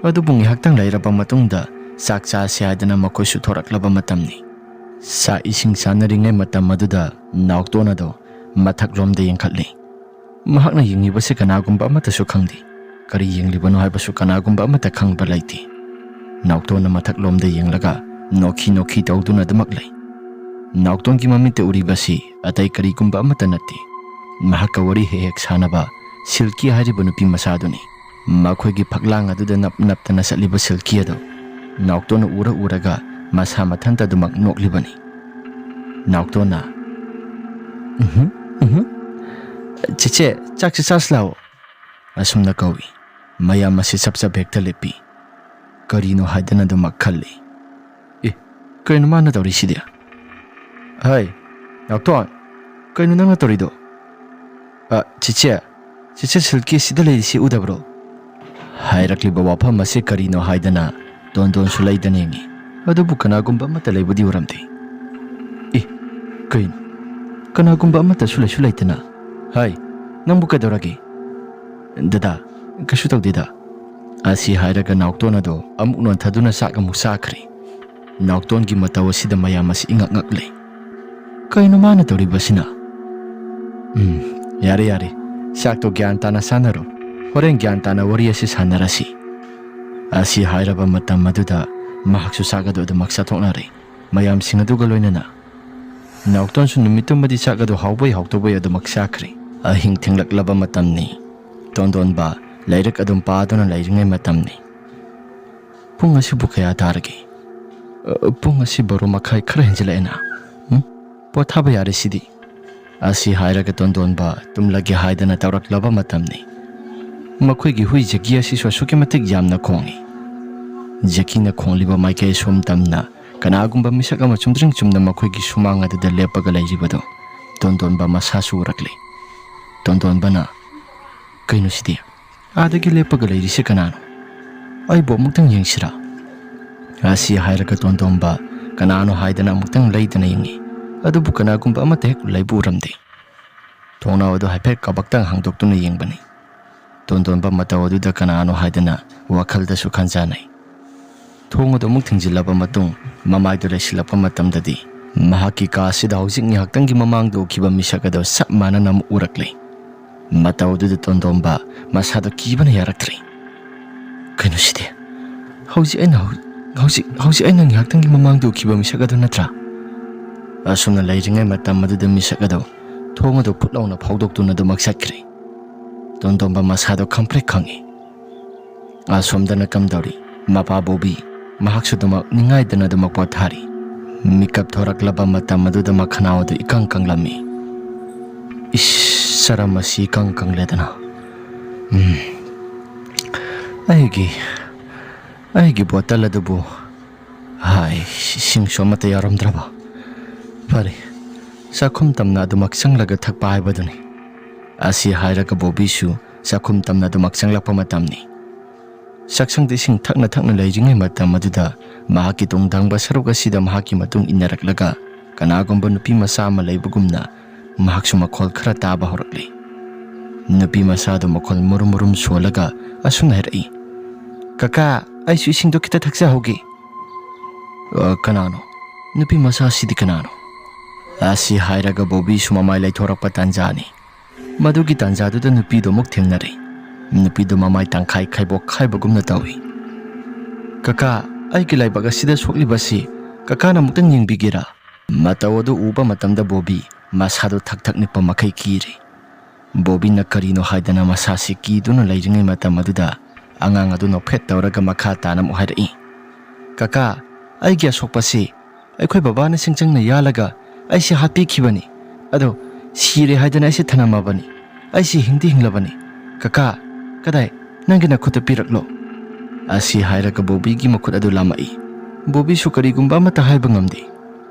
ꯑꯗꯨꯕꯨ ꯉꯥꯏꯍꯥꯛꯇꯪ ꯂꯩꯔꯕ ꯃꯇꯨꯡꯗ ꯆꯥꯛ ꯆꯥꯁꯤ ꯍꯥꯏꯗꯅ ꯃꯈꯣꯏꯁꯨ ꯊꯣꯔꯛꯂꯕ ꯃꯇꯝꯅꯤ꯫ ꯆꯥꯛ ꯏꯁꯤꯡ ꯆꯥꯅꯔꯤꯉꯩ ꯃꯇꯝ ꯑꯗꯨꯗ ꯅꯥꯎꯇꯣꯟ ꯑꯗꯣ ꯃꯊꯛꯂꯣꯝꯗ ꯌꯦꯡꯈꯠꯂꯤ꯫ ꯃꯍꯥꯛꯅ ꯌꯦꯡꯂꯤꯕꯁꯤ ꯀꯅꯥꯒꯨꯝꯕ ꯑꯃꯠꯇꯁꯨ ꯈꯪꯗꯦ꯫ ꯀꯔꯤ ꯌꯦꯡꯂꯤꯕꯅꯣ ꯍꯥꯏꯕꯁꯨ ꯀꯅꯥꯒꯨꯝꯕ ꯑꯃꯠꯇ ꯈꯪꯕ ꯂꯩꯇꯦ꯫ ꯅꯥꯎꯇꯣꯟꯅ ꯃꯊꯛꯂꯣꯝꯗ ꯌꯦꯡꯂꯒ ꯅꯣꯛꯈꯤ ꯅꯣꯛꯈꯤ ꯇꯧꯗꯨꯅ ꯑꯗꯨꯃꯛ ꯂꯩ꯫ ꯅꯥꯎꯇꯣꯟꯒꯤ ꯃꯃꯤꯠꯇ ꯎꯔꯤꯕꯁꯤ ꯑꯇꯩ ꯀꯔꯤꯒꯨꯝꯕ ꯑꯃꯠꯇ ꯅꯠꯇꯦ꯫ ꯃꯍꯥꯛꯀ ꯋꯥꯔꯤ ꯍꯦꯛ ꯍꯦꯛ ꯁꯥꯟꯅꯕ ꯁꯤꯜꯀꯤ ꯍꯥꯏꯔꯤꯕ ꯅꯨꯄꯤ ꯃꯆꯥꯗꯨꯅꯤ꯫ ꯃꯈꯣꯏꯒꯤ ꯐꯛꯂꯥꯡ ꯑꯗꯨꯗ ꯅꯞ ꯅꯞꯇꯅ ꯆꯠꯂꯤꯕ ꯁꯤꯜꯀꯤ ꯑꯗꯨ ꯅꯥꯎꯇꯣꯟꯅ ꯎꯔ ꯎꯔꯒ ꯃꯁꯥ ꯃꯊꯟꯇ ꯑꯗꯨꯃꯛ ꯅꯣꯛꯂꯤꯕꯅꯤ꯫ ꯅꯥꯎꯇꯣꯟꯅ, "ꯎꯝꯍꯨꯝ, ꯎꯝꯍꯨꯝ꯫ ꯆꯦꯆꯦ, ꯆꯥꯛꯁꯤ ꯆꯥꯁꯤ ꯂꯥꯛꯑꯣ," ꯑꯁꯨꯝꯅ ꯀꯧꯏ꯫ ꯃꯌꯥꯝ ꯑꯁꯤ ꯆꯞ ꯆꯞ ꯍꯦꯛꯇ ꯂꯦꯞꯄꯤ꯫ ꯀꯔꯤꯅꯣ ꯍꯥꯏꯗꯅ ꯑꯗꯨꯃꯛ ꯈꯜꯂꯤ꯫ "ꯑꯦ, ꯀꯩꯅꯣ ꯃꯥꯅ ꯇꯧꯔꯤꯁꯤꯗꯤ? ꯍꯩ, ꯅꯥꯎꯇꯣꯟ, ꯀꯩꯅꯣ ꯅꯪꯅ ꯇꯧꯔꯤꯗꯣ? ꯑ, ꯆꯦꯆꯦ, ꯆꯦꯆꯦ ꯁꯤꯜꯀꯤ ꯁꯤꯗ ꯂꯩꯔꯤꯁꯤ ꯎꯗꯕ꯭ꯔꯣ?" ꯍꯥꯏꯔꯛꯂꯤꯕ ꯋꯥꯐꯝ ꯑꯁꯤ ꯀꯔꯤꯅꯣ ꯍꯥꯏꯗꯅ ꯇꯣꯟꯗꯣꯟꯁꯨ ꯂꯩꯗꯅ ꯌꯦꯡꯉꯤ꯫ ꯑꯗꯨꯕꯨ ꯀꯅꯥꯒꯨꯝꯕ ꯑꯃꯠꯇ ꯂꯩꯕꯗꯤ ꯎꯔꯝꯗꯦ꯫ "ꯑꯦ, ꯀꯩꯅꯣ? ꯀꯅꯥꯒꯨꯝꯕ ꯑꯃꯠꯇꯁꯨ ꯂꯩꯁꯨ ꯂꯩꯇꯅ? ꯍꯥꯏ, ꯅꯪꯕꯨ ꯀꯩꯗꯧꯔꯒꯦ?" "ꯗꯗꯥ, ꯀꯩꯁꯨ ꯇꯧꯗꯦꯗ," ꯑꯁꯤ ꯍꯥꯏꯔꯒ ꯅꯥꯎꯇꯣꯟ ꯑꯗꯣ ꯑꯃꯨꯛ ꯅꯣꯟꯊꯗꯨꯅ ꯆꯥꯛ ꯑꯃꯨꯛ ꯆꯥꯈ꯭ꯔꯦ꯫ ꯅꯥꯎꯇꯣꯟꯒꯤ ꯃꯇꯧ ꯑꯁꯤꯗ ꯃꯌꯥꯝ ꯑꯁꯤ ꯏꯉꯛ ꯉꯛꯂꯦ꯫ "ꯀꯩꯅꯣ ꯃꯥꯅ ꯇꯧꯔꯤꯕꯁꯤꯅ?" "ꯎꯝ, ꯌꯥꯔꯦ, ꯌꯥꯔꯦ꯫ ꯆꯥꯛꯇꯣ ꯒ꯭ꯌꯥꯟ ꯇꯥꯅ ꯆꯥꯅꯔꯣ꯫ ꯍꯣꯔꯦꯟ ꯒ꯭ꯌꯥꯟ ꯇꯥꯅ ꯋꯥꯔꯤ ꯑꯁꯤ ꯁꯥꯟꯅꯔꯁꯤ꯫" ꯑꯁꯤ ꯍꯥꯏꯔꯕ ꯃꯇꯝ ꯑꯗꯨꯗ ꯃꯍꯥꯛꯁꯨ ꯆꯥꯛ ꯑꯗꯨ ꯑꯗꯨꯃꯛ ꯆꯥꯊꯣꯛꯅꯔꯦ꯫ ꯃꯌꯥꯝꯁꯤꯡ ꯑꯗꯨꯒ ꯂꯣꯏꯅꯅ ꯅꯥꯎꯇꯣꯟꯁꯨ ꯅꯨꯃꯤꯠꯇꯨꯃꯗꯤ ꯆꯥꯛ ꯑꯗꯨ ꯍꯥꯎꯕꯣꯏ ꯍꯥꯎꯇꯕꯣꯏ ꯑꯗꯨꯃꯛ ꯆꯥꯈ꯭ꯔꯦ꯫ ꯑꯍꯤꯡ ꯊꯦꯡꯂꯛꯂꯕ ꯃꯇꯝꯅꯤ꯫ ꯇꯣꯟꯗꯣꯟꯕ ꯂꯥꯏꯔꯤꯛ ꯑꯗꯨꯝ ꯄꯥꯗꯨꯅ ꯂꯩꯔꯤꯉꯩ ꯃꯇꯝꯅꯤ꯫ "ꯄꯨꯡ ꯑꯁꯤꯕꯨ ꯀꯌꯥ ꯇꯥꯔꯒꯦ? ꯑ, ꯄꯨꯡ ꯑꯁꯤ ꯕꯥꯔꯣ ꯃꯈꯥꯏ ꯈꯔ ꯍꯦꯟꯖꯤꯜꯂꯛꯑꯦꯅ꯫ ꯎꯝ? ꯄꯣꯊꯥꯕ ꯌꯥꯔꯦ ꯁꯤꯗꯤ꯫" ꯑꯁꯤ ꯍꯥꯏꯔꯒ ꯇꯣꯟꯗꯣꯟꯕ ꯇꯨꯝꯂꯒꯦ ꯍꯥꯏꯗꯅ ꯇꯧꯔꯛꯂꯕ ꯃꯇꯝꯅꯤ꯫ ꯃꯈꯣꯏꯒꯤ ꯍꯨꯏ ꯖꯦꯀꯤ ꯑꯁꯤꯁꯨ ꯑꯁꯨꯛꯀꯤ ꯃꯇꯤꯛ ꯌꯥꯝꯅ ꯈꯣꯡꯏ꯫ ꯖꯦꯀꯤꯅ ꯈꯣꯡꯂꯤꯕ ꯃꯥꯏꯀꯩ ꯑꯁꯣꯝ ꯇꯝꯅ ꯀꯅꯥꯒꯨꯝꯕ ꯃꯤꯁꯛ ꯑꯃ ꯆꯨꯝꯗ꯭ꯔꯤꯡ ꯆꯨꯝꯅ ꯃꯈꯣꯏꯒꯤ ꯁꯨꯃꯥꯡ ꯑꯗꯨꯗ ꯂꯦꯞꯄꯒ ꯂꯩꯔꯤꯕꯗꯨ ꯇꯣꯟꯗꯣꯟꯕ ꯃꯁꯥꯁꯨ ꯎꯔꯛꯂꯤ꯫ ꯇꯣꯟꯗꯣꯟꯕꯅ, "ꯀꯩꯅꯣ ꯁꯤꯗꯤ? ꯑꯥꯗꯒꯤ ꯂꯦꯞꯄꯒ ꯂꯩꯔꯤꯁꯦ ꯀꯅꯥꯅꯣ? ꯑꯩꯕꯨ ꯑꯃꯨꯛꯇꯪ ꯌꯦꯡꯁꯤꯔꯥ?" ꯑꯁꯤ ꯍꯥꯏꯔꯒ ꯇꯣꯟꯗꯣꯟꯕ ꯀꯅꯥꯅꯣ ꯍꯥꯏꯗꯅ ꯑꯃꯨꯛꯇꯪ ꯂꯩꯗꯅ ꯌꯦꯡꯉꯤ꯫ ꯑꯗꯨꯕꯨ ꯀꯅꯥꯒꯨꯝꯕ ꯑꯃꯠꯇ ꯍꯦꯛ ꯂꯩꯕ ꯎꯔꯝꯗꯦ꯫ ꯊꯣꯡꯅꯥꯎ ꯑꯗꯨ ꯍꯥꯏꯐꯦꯠ ꯀꯕꯛꯇꯪ ꯍꯥꯡꯗꯣꯛꯇꯨꯅ ꯌꯦꯡꯕꯅꯤ꯫ ꯇꯣꯟꯗꯣꯟꯕ ꯃꯇꯧ ꯑꯗꯨꯗ ꯀꯅꯥꯅꯣ ꯍꯥꯏꯗꯅ ꯋꯥꯈꯜꯗꯁꯨ ꯈꯟꯖꯥꯅꯩ꯫ ꯊꯣꯡ ꯑꯗꯨ ꯑꯃꯨꯛ ꯊꯤꯡꯖꯤꯜꯂꯕ ꯃꯇꯨꯡ ꯃꯃꯥꯏꯗꯨ ꯂꯩꯁꯤꯜꯂꯛꯄ ꯃꯇꯝꯗꯗꯤ ꯃꯍꯥꯛꯀꯤ ꯀꯥ ꯑꯁꯤꯗ ꯍꯧꯖꯤꯛ ꯉꯥꯏꯍꯥꯛꯇꯪꯒꯤ ꯃꯃꯥꯡꯗ ꯎꯈꯤꯕ ꯃꯤꯁꯛ ꯑꯗꯨ ꯆꯞ ꯃꯥꯟꯅꯅ ꯑꯃꯨꯛ ꯎꯔꯛꯂꯦ꯫ ꯃꯇꯧ ꯑꯗꯨꯗ ꯇꯣꯟꯗꯣꯝꯕ ꯃꯁꯥꯗ ꯀꯤꯕꯅ ꯌꯥꯔꯛꯇ꯭ꯔꯦ꯫ "ꯀꯩꯅꯣ ꯁꯤꯗꯤ? ꯍꯧꯖꯤꯛ ꯑꯩꯅ ꯍꯧ-, ꯍꯧꯖꯤꯛ, ꯍꯧꯖꯤꯛ ꯑꯩꯅ ꯉꯥꯏꯍꯥꯛꯇꯪꯒꯤ ꯃꯃꯥꯡꯗ ꯎꯈꯤꯕ ꯃꯤꯁꯛ ꯑꯗꯨ ꯅꯠꯇ꯭ꯔꯥ?" ꯑꯁꯨꯝꯅ ꯂꯩꯔꯤꯉꯩ ꯃꯇꯝ ꯑꯗꯨꯗ ꯃꯤꯁꯛ ꯑꯗꯨ ꯊꯣꯡ ꯑꯗꯨ ꯐꯨꯠ ꯂꯥꯎꯅ ꯐꯥꯎꯗꯣꯛꯇꯨꯅ ꯑꯗꯨꯃꯛ ꯆꯠꯈ꯭ꯔꯦ꯫ ꯇꯣꯟꯗꯣꯝꯕ ꯃꯁꯥꯗꯣ ꯈꯪꯄ꯭ꯔꯦꯛ ꯈꯪꯉꯤ꯫ ꯑꯁꯣꯝꯗꯅ ꯀꯝꯗꯧꯔꯤ? ꯃꯄꯥ ꯕꯣꯕꯤ, ꯃꯍꯥꯛꯁꯨ ꯑꯗꯨꯃꯛ ꯅꯤꯡꯉꯥꯏꯗꯅ ꯑꯗꯨꯃꯛ ꯄꯣꯊꯥꯔꯤ꯫ ꯃꯤꯀꯞ ꯊꯣꯔꯛꯂꯕ ꯃꯇꯝ ꯑꯗꯨꯗ ꯃꯈꯅꯥꯎ ꯑꯗꯨ ꯏꯀꯪ ꯀꯪꯂꯝꯃꯤ꯫ "ꯏꯁ, ꯆꯔꯝ ꯑꯁꯤ ꯏꯀꯪ ꯀꯪꯂꯦꯗꯅ꯫ ꯎꯝ, ꯑꯩꯒꯤ, ꯑꯩꯒꯤ ꯕꯣꯇꯜ ꯑꯗꯨꯕꯨ, ꯍꯥꯏ, ꯏꯁꯤꯡꯁꯨ ꯑꯃꯠꯇ ꯌꯥꯎꯔꯝꯗ꯭ꯔꯕ꯫ ꯐꯔꯦ, ꯆꯥꯛꯈꯨꯝ ꯇꯝꯅ ꯑꯗꯨꯃꯛ ꯆꯪꯂꯒ ꯊꯛꯄ ꯍꯥꯏꯕꯗꯨꯅꯤ"꯫ ꯑꯁꯤ ꯍꯥꯏꯔꯒ ꯕꯣꯕꯤꯁꯨ ꯆꯥꯛꯈꯨꯝ ꯇꯝꯅ ꯑꯗꯨꯃꯛ ꯆꯪꯂꯛꯄ ꯃꯇꯝꯅꯤ꯫ ꯆꯥꯛꯁꯪꯗ ꯏꯁꯤꯡ ꯊꯛꯅ ꯊꯛꯅ ꯂꯩꯔꯤꯉꯩ ꯃꯇꯝ ꯑꯗꯨꯗ ꯃꯍꯥꯛꯀꯤ ꯇꯨꯡꯗꯪꯕ ꯁꯔꯨꯛ ꯑꯁꯤꯗ ꯃꯍꯥꯛꯀꯤ ꯃꯇꯨꯡ ꯏꯟꯅꯔꯛꯂꯒ ꯀꯅꯥꯒꯨꯝꯕ ꯅꯨꯄꯤ ꯃꯆꯥ ꯑꯃ ꯂꯩꯕꯒꯨꯝꯅ ꯃꯍꯥꯛꯁꯨ ꯃꯈꯣꯜ ꯈꯔ ꯇꯥꯕ ꯍꯧꯔꯛꯂꯤ꯫ ꯅꯨꯄꯤ ꯃꯆꯥꯗꯨ ꯃꯈꯣꯜ ꯃꯨꯔꯨꯝ ꯃꯨꯔꯨꯝ ꯁꯣꯜꯂꯒ ꯑꯁꯨꯝꯅ ꯍꯥꯏꯔꯛꯏ, "ꯀꯀꯥ, ꯑꯩꯁꯨ ꯏꯁꯤꯡꯗꯣ ꯈꯤꯇ ꯊꯛꯆꯍꯧꯒꯦ"꯫ "ꯑ, ꯀꯅꯥꯅꯣ? ꯅꯨꯄꯤ ꯃꯆꯥꯁꯤꯗꯤ ꯀꯅꯥꯅꯣ?" ꯑꯁꯤ ꯍꯥꯏꯔꯒ ꯕꯣꯕꯤꯁꯨ ꯃꯃꯥꯏ ꯂꯩꯊꯣꯔꯛꯄ ꯇꯥꯟꯖꯥꯅꯤ꯫ ꯃꯗꯨꯒꯤ ꯇꯥꯟꯖꯥꯗꯨꯗ ꯅꯨꯄꯤꯗꯨ ꯑꯃꯨꯛ ꯊꯦꯡꯅꯔꯦ꯫ ꯅꯨꯄꯤꯗꯨ ꯃꯃꯥꯏ ꯇꯪꯈꯥꯏ ꯈꯥꯏꯕꯣꯛ ꯈꯥꯏꯕꯒꯨꯝꯅ ꯇꯧꯏ꯫ "ꯀꯀꯥ, ꯑꯩꯒꯤ ꯂꯥꯏꯕꯛ ꯑꯁꯤꯗ ꯁꯣꯛꯂꯤꯕꯁꯤ ꯀꯀꯥꯅ ꯑꯃꯨꯛꯇꯪ ꯌꯦꯡꯕꯤꯒꯦꯔꯥ?" ꯃꯇꯧ ꯑꯗꯨ ꯎꯕ ꯃꯇꯝꯗ ꯕꯣꯕꯤ ꯃꯁꯥꯗꯨ ꯊꯛ ꯊꯛ ꯅꯤꯛꯄ ꯃꯈꯩ ꯀꯤꯔꯦ꯫ ꯕꯣꯕꯤꯅ ꯀꯔꯤꯅꯣ ꯍꯥꯏꯗꯅ ꯃꯁꯥꯁꯤ ꯀꯤꯗꯨꯅ ꯂꯩꯔꯤꯉꯩ ꯃꯇꯝ ꯑꯗꯨꯗ ꯑꯉꯥꯡ ꯑꯗꯨ ꯅꯣꯛꯐꯦꯠ ꯇꯧꯔꯒ ꯃꯈꯥ ꯇꯥꯅ ꯑꯃꯨꯛ ꯍꯥꯏꯔꯛꯏ, "ꯀꯀꯥ, ꯑꯩꯒꯤ ꯑꯁꯣꯛꯄꯁꯤ ꯑꯩꯈꯣꯏ ꯕꯕꯥꯅ ꯁꯤꯡꯆꯪꯅ ꯌꯥꯜꯂꯒ ꯑꯩꯁꯦ ꯍꯥꯠꯄꯤꯈꯤꯕꯅꯤ꯫ ꯑꯗꯣ ꯁꯤꯔꯦ ꯍꯥꯏꯗꯅ ꯑꯩꯁꯦ ꯊꯅꯝꯃꯕꯅꯤ꯫ ꯑꯩꯁꯤ ꯍꯤꯡꯗꯤ ꯍꯤꯡꯂꯕꯅꯤ꯫ ꯀꯀꯥ, ꯀꯗꯥꯏ? ꯅꯪꯒꯤ ꯅꯈꯨꯠꯇ ꯄꯤꯔꯛꯂꯣ꯫" ꯑꯁꯤ ꯍꯥꯏꯔꯒ ꯕꯣꯕꯤꯒꯤ ꯃꯈꯨꯠ ꯑꯗꯨ ꯂꯥꯝꯃꯛꯏ꯫ ꯕꯣꯕꯤꯁꯨ ꯀꯔꯤꯒꯨꯝꯕ ꯑꯃꯠꯇ ꯍꯥꯏꯕ ꯉꯝꯗꯦ꯫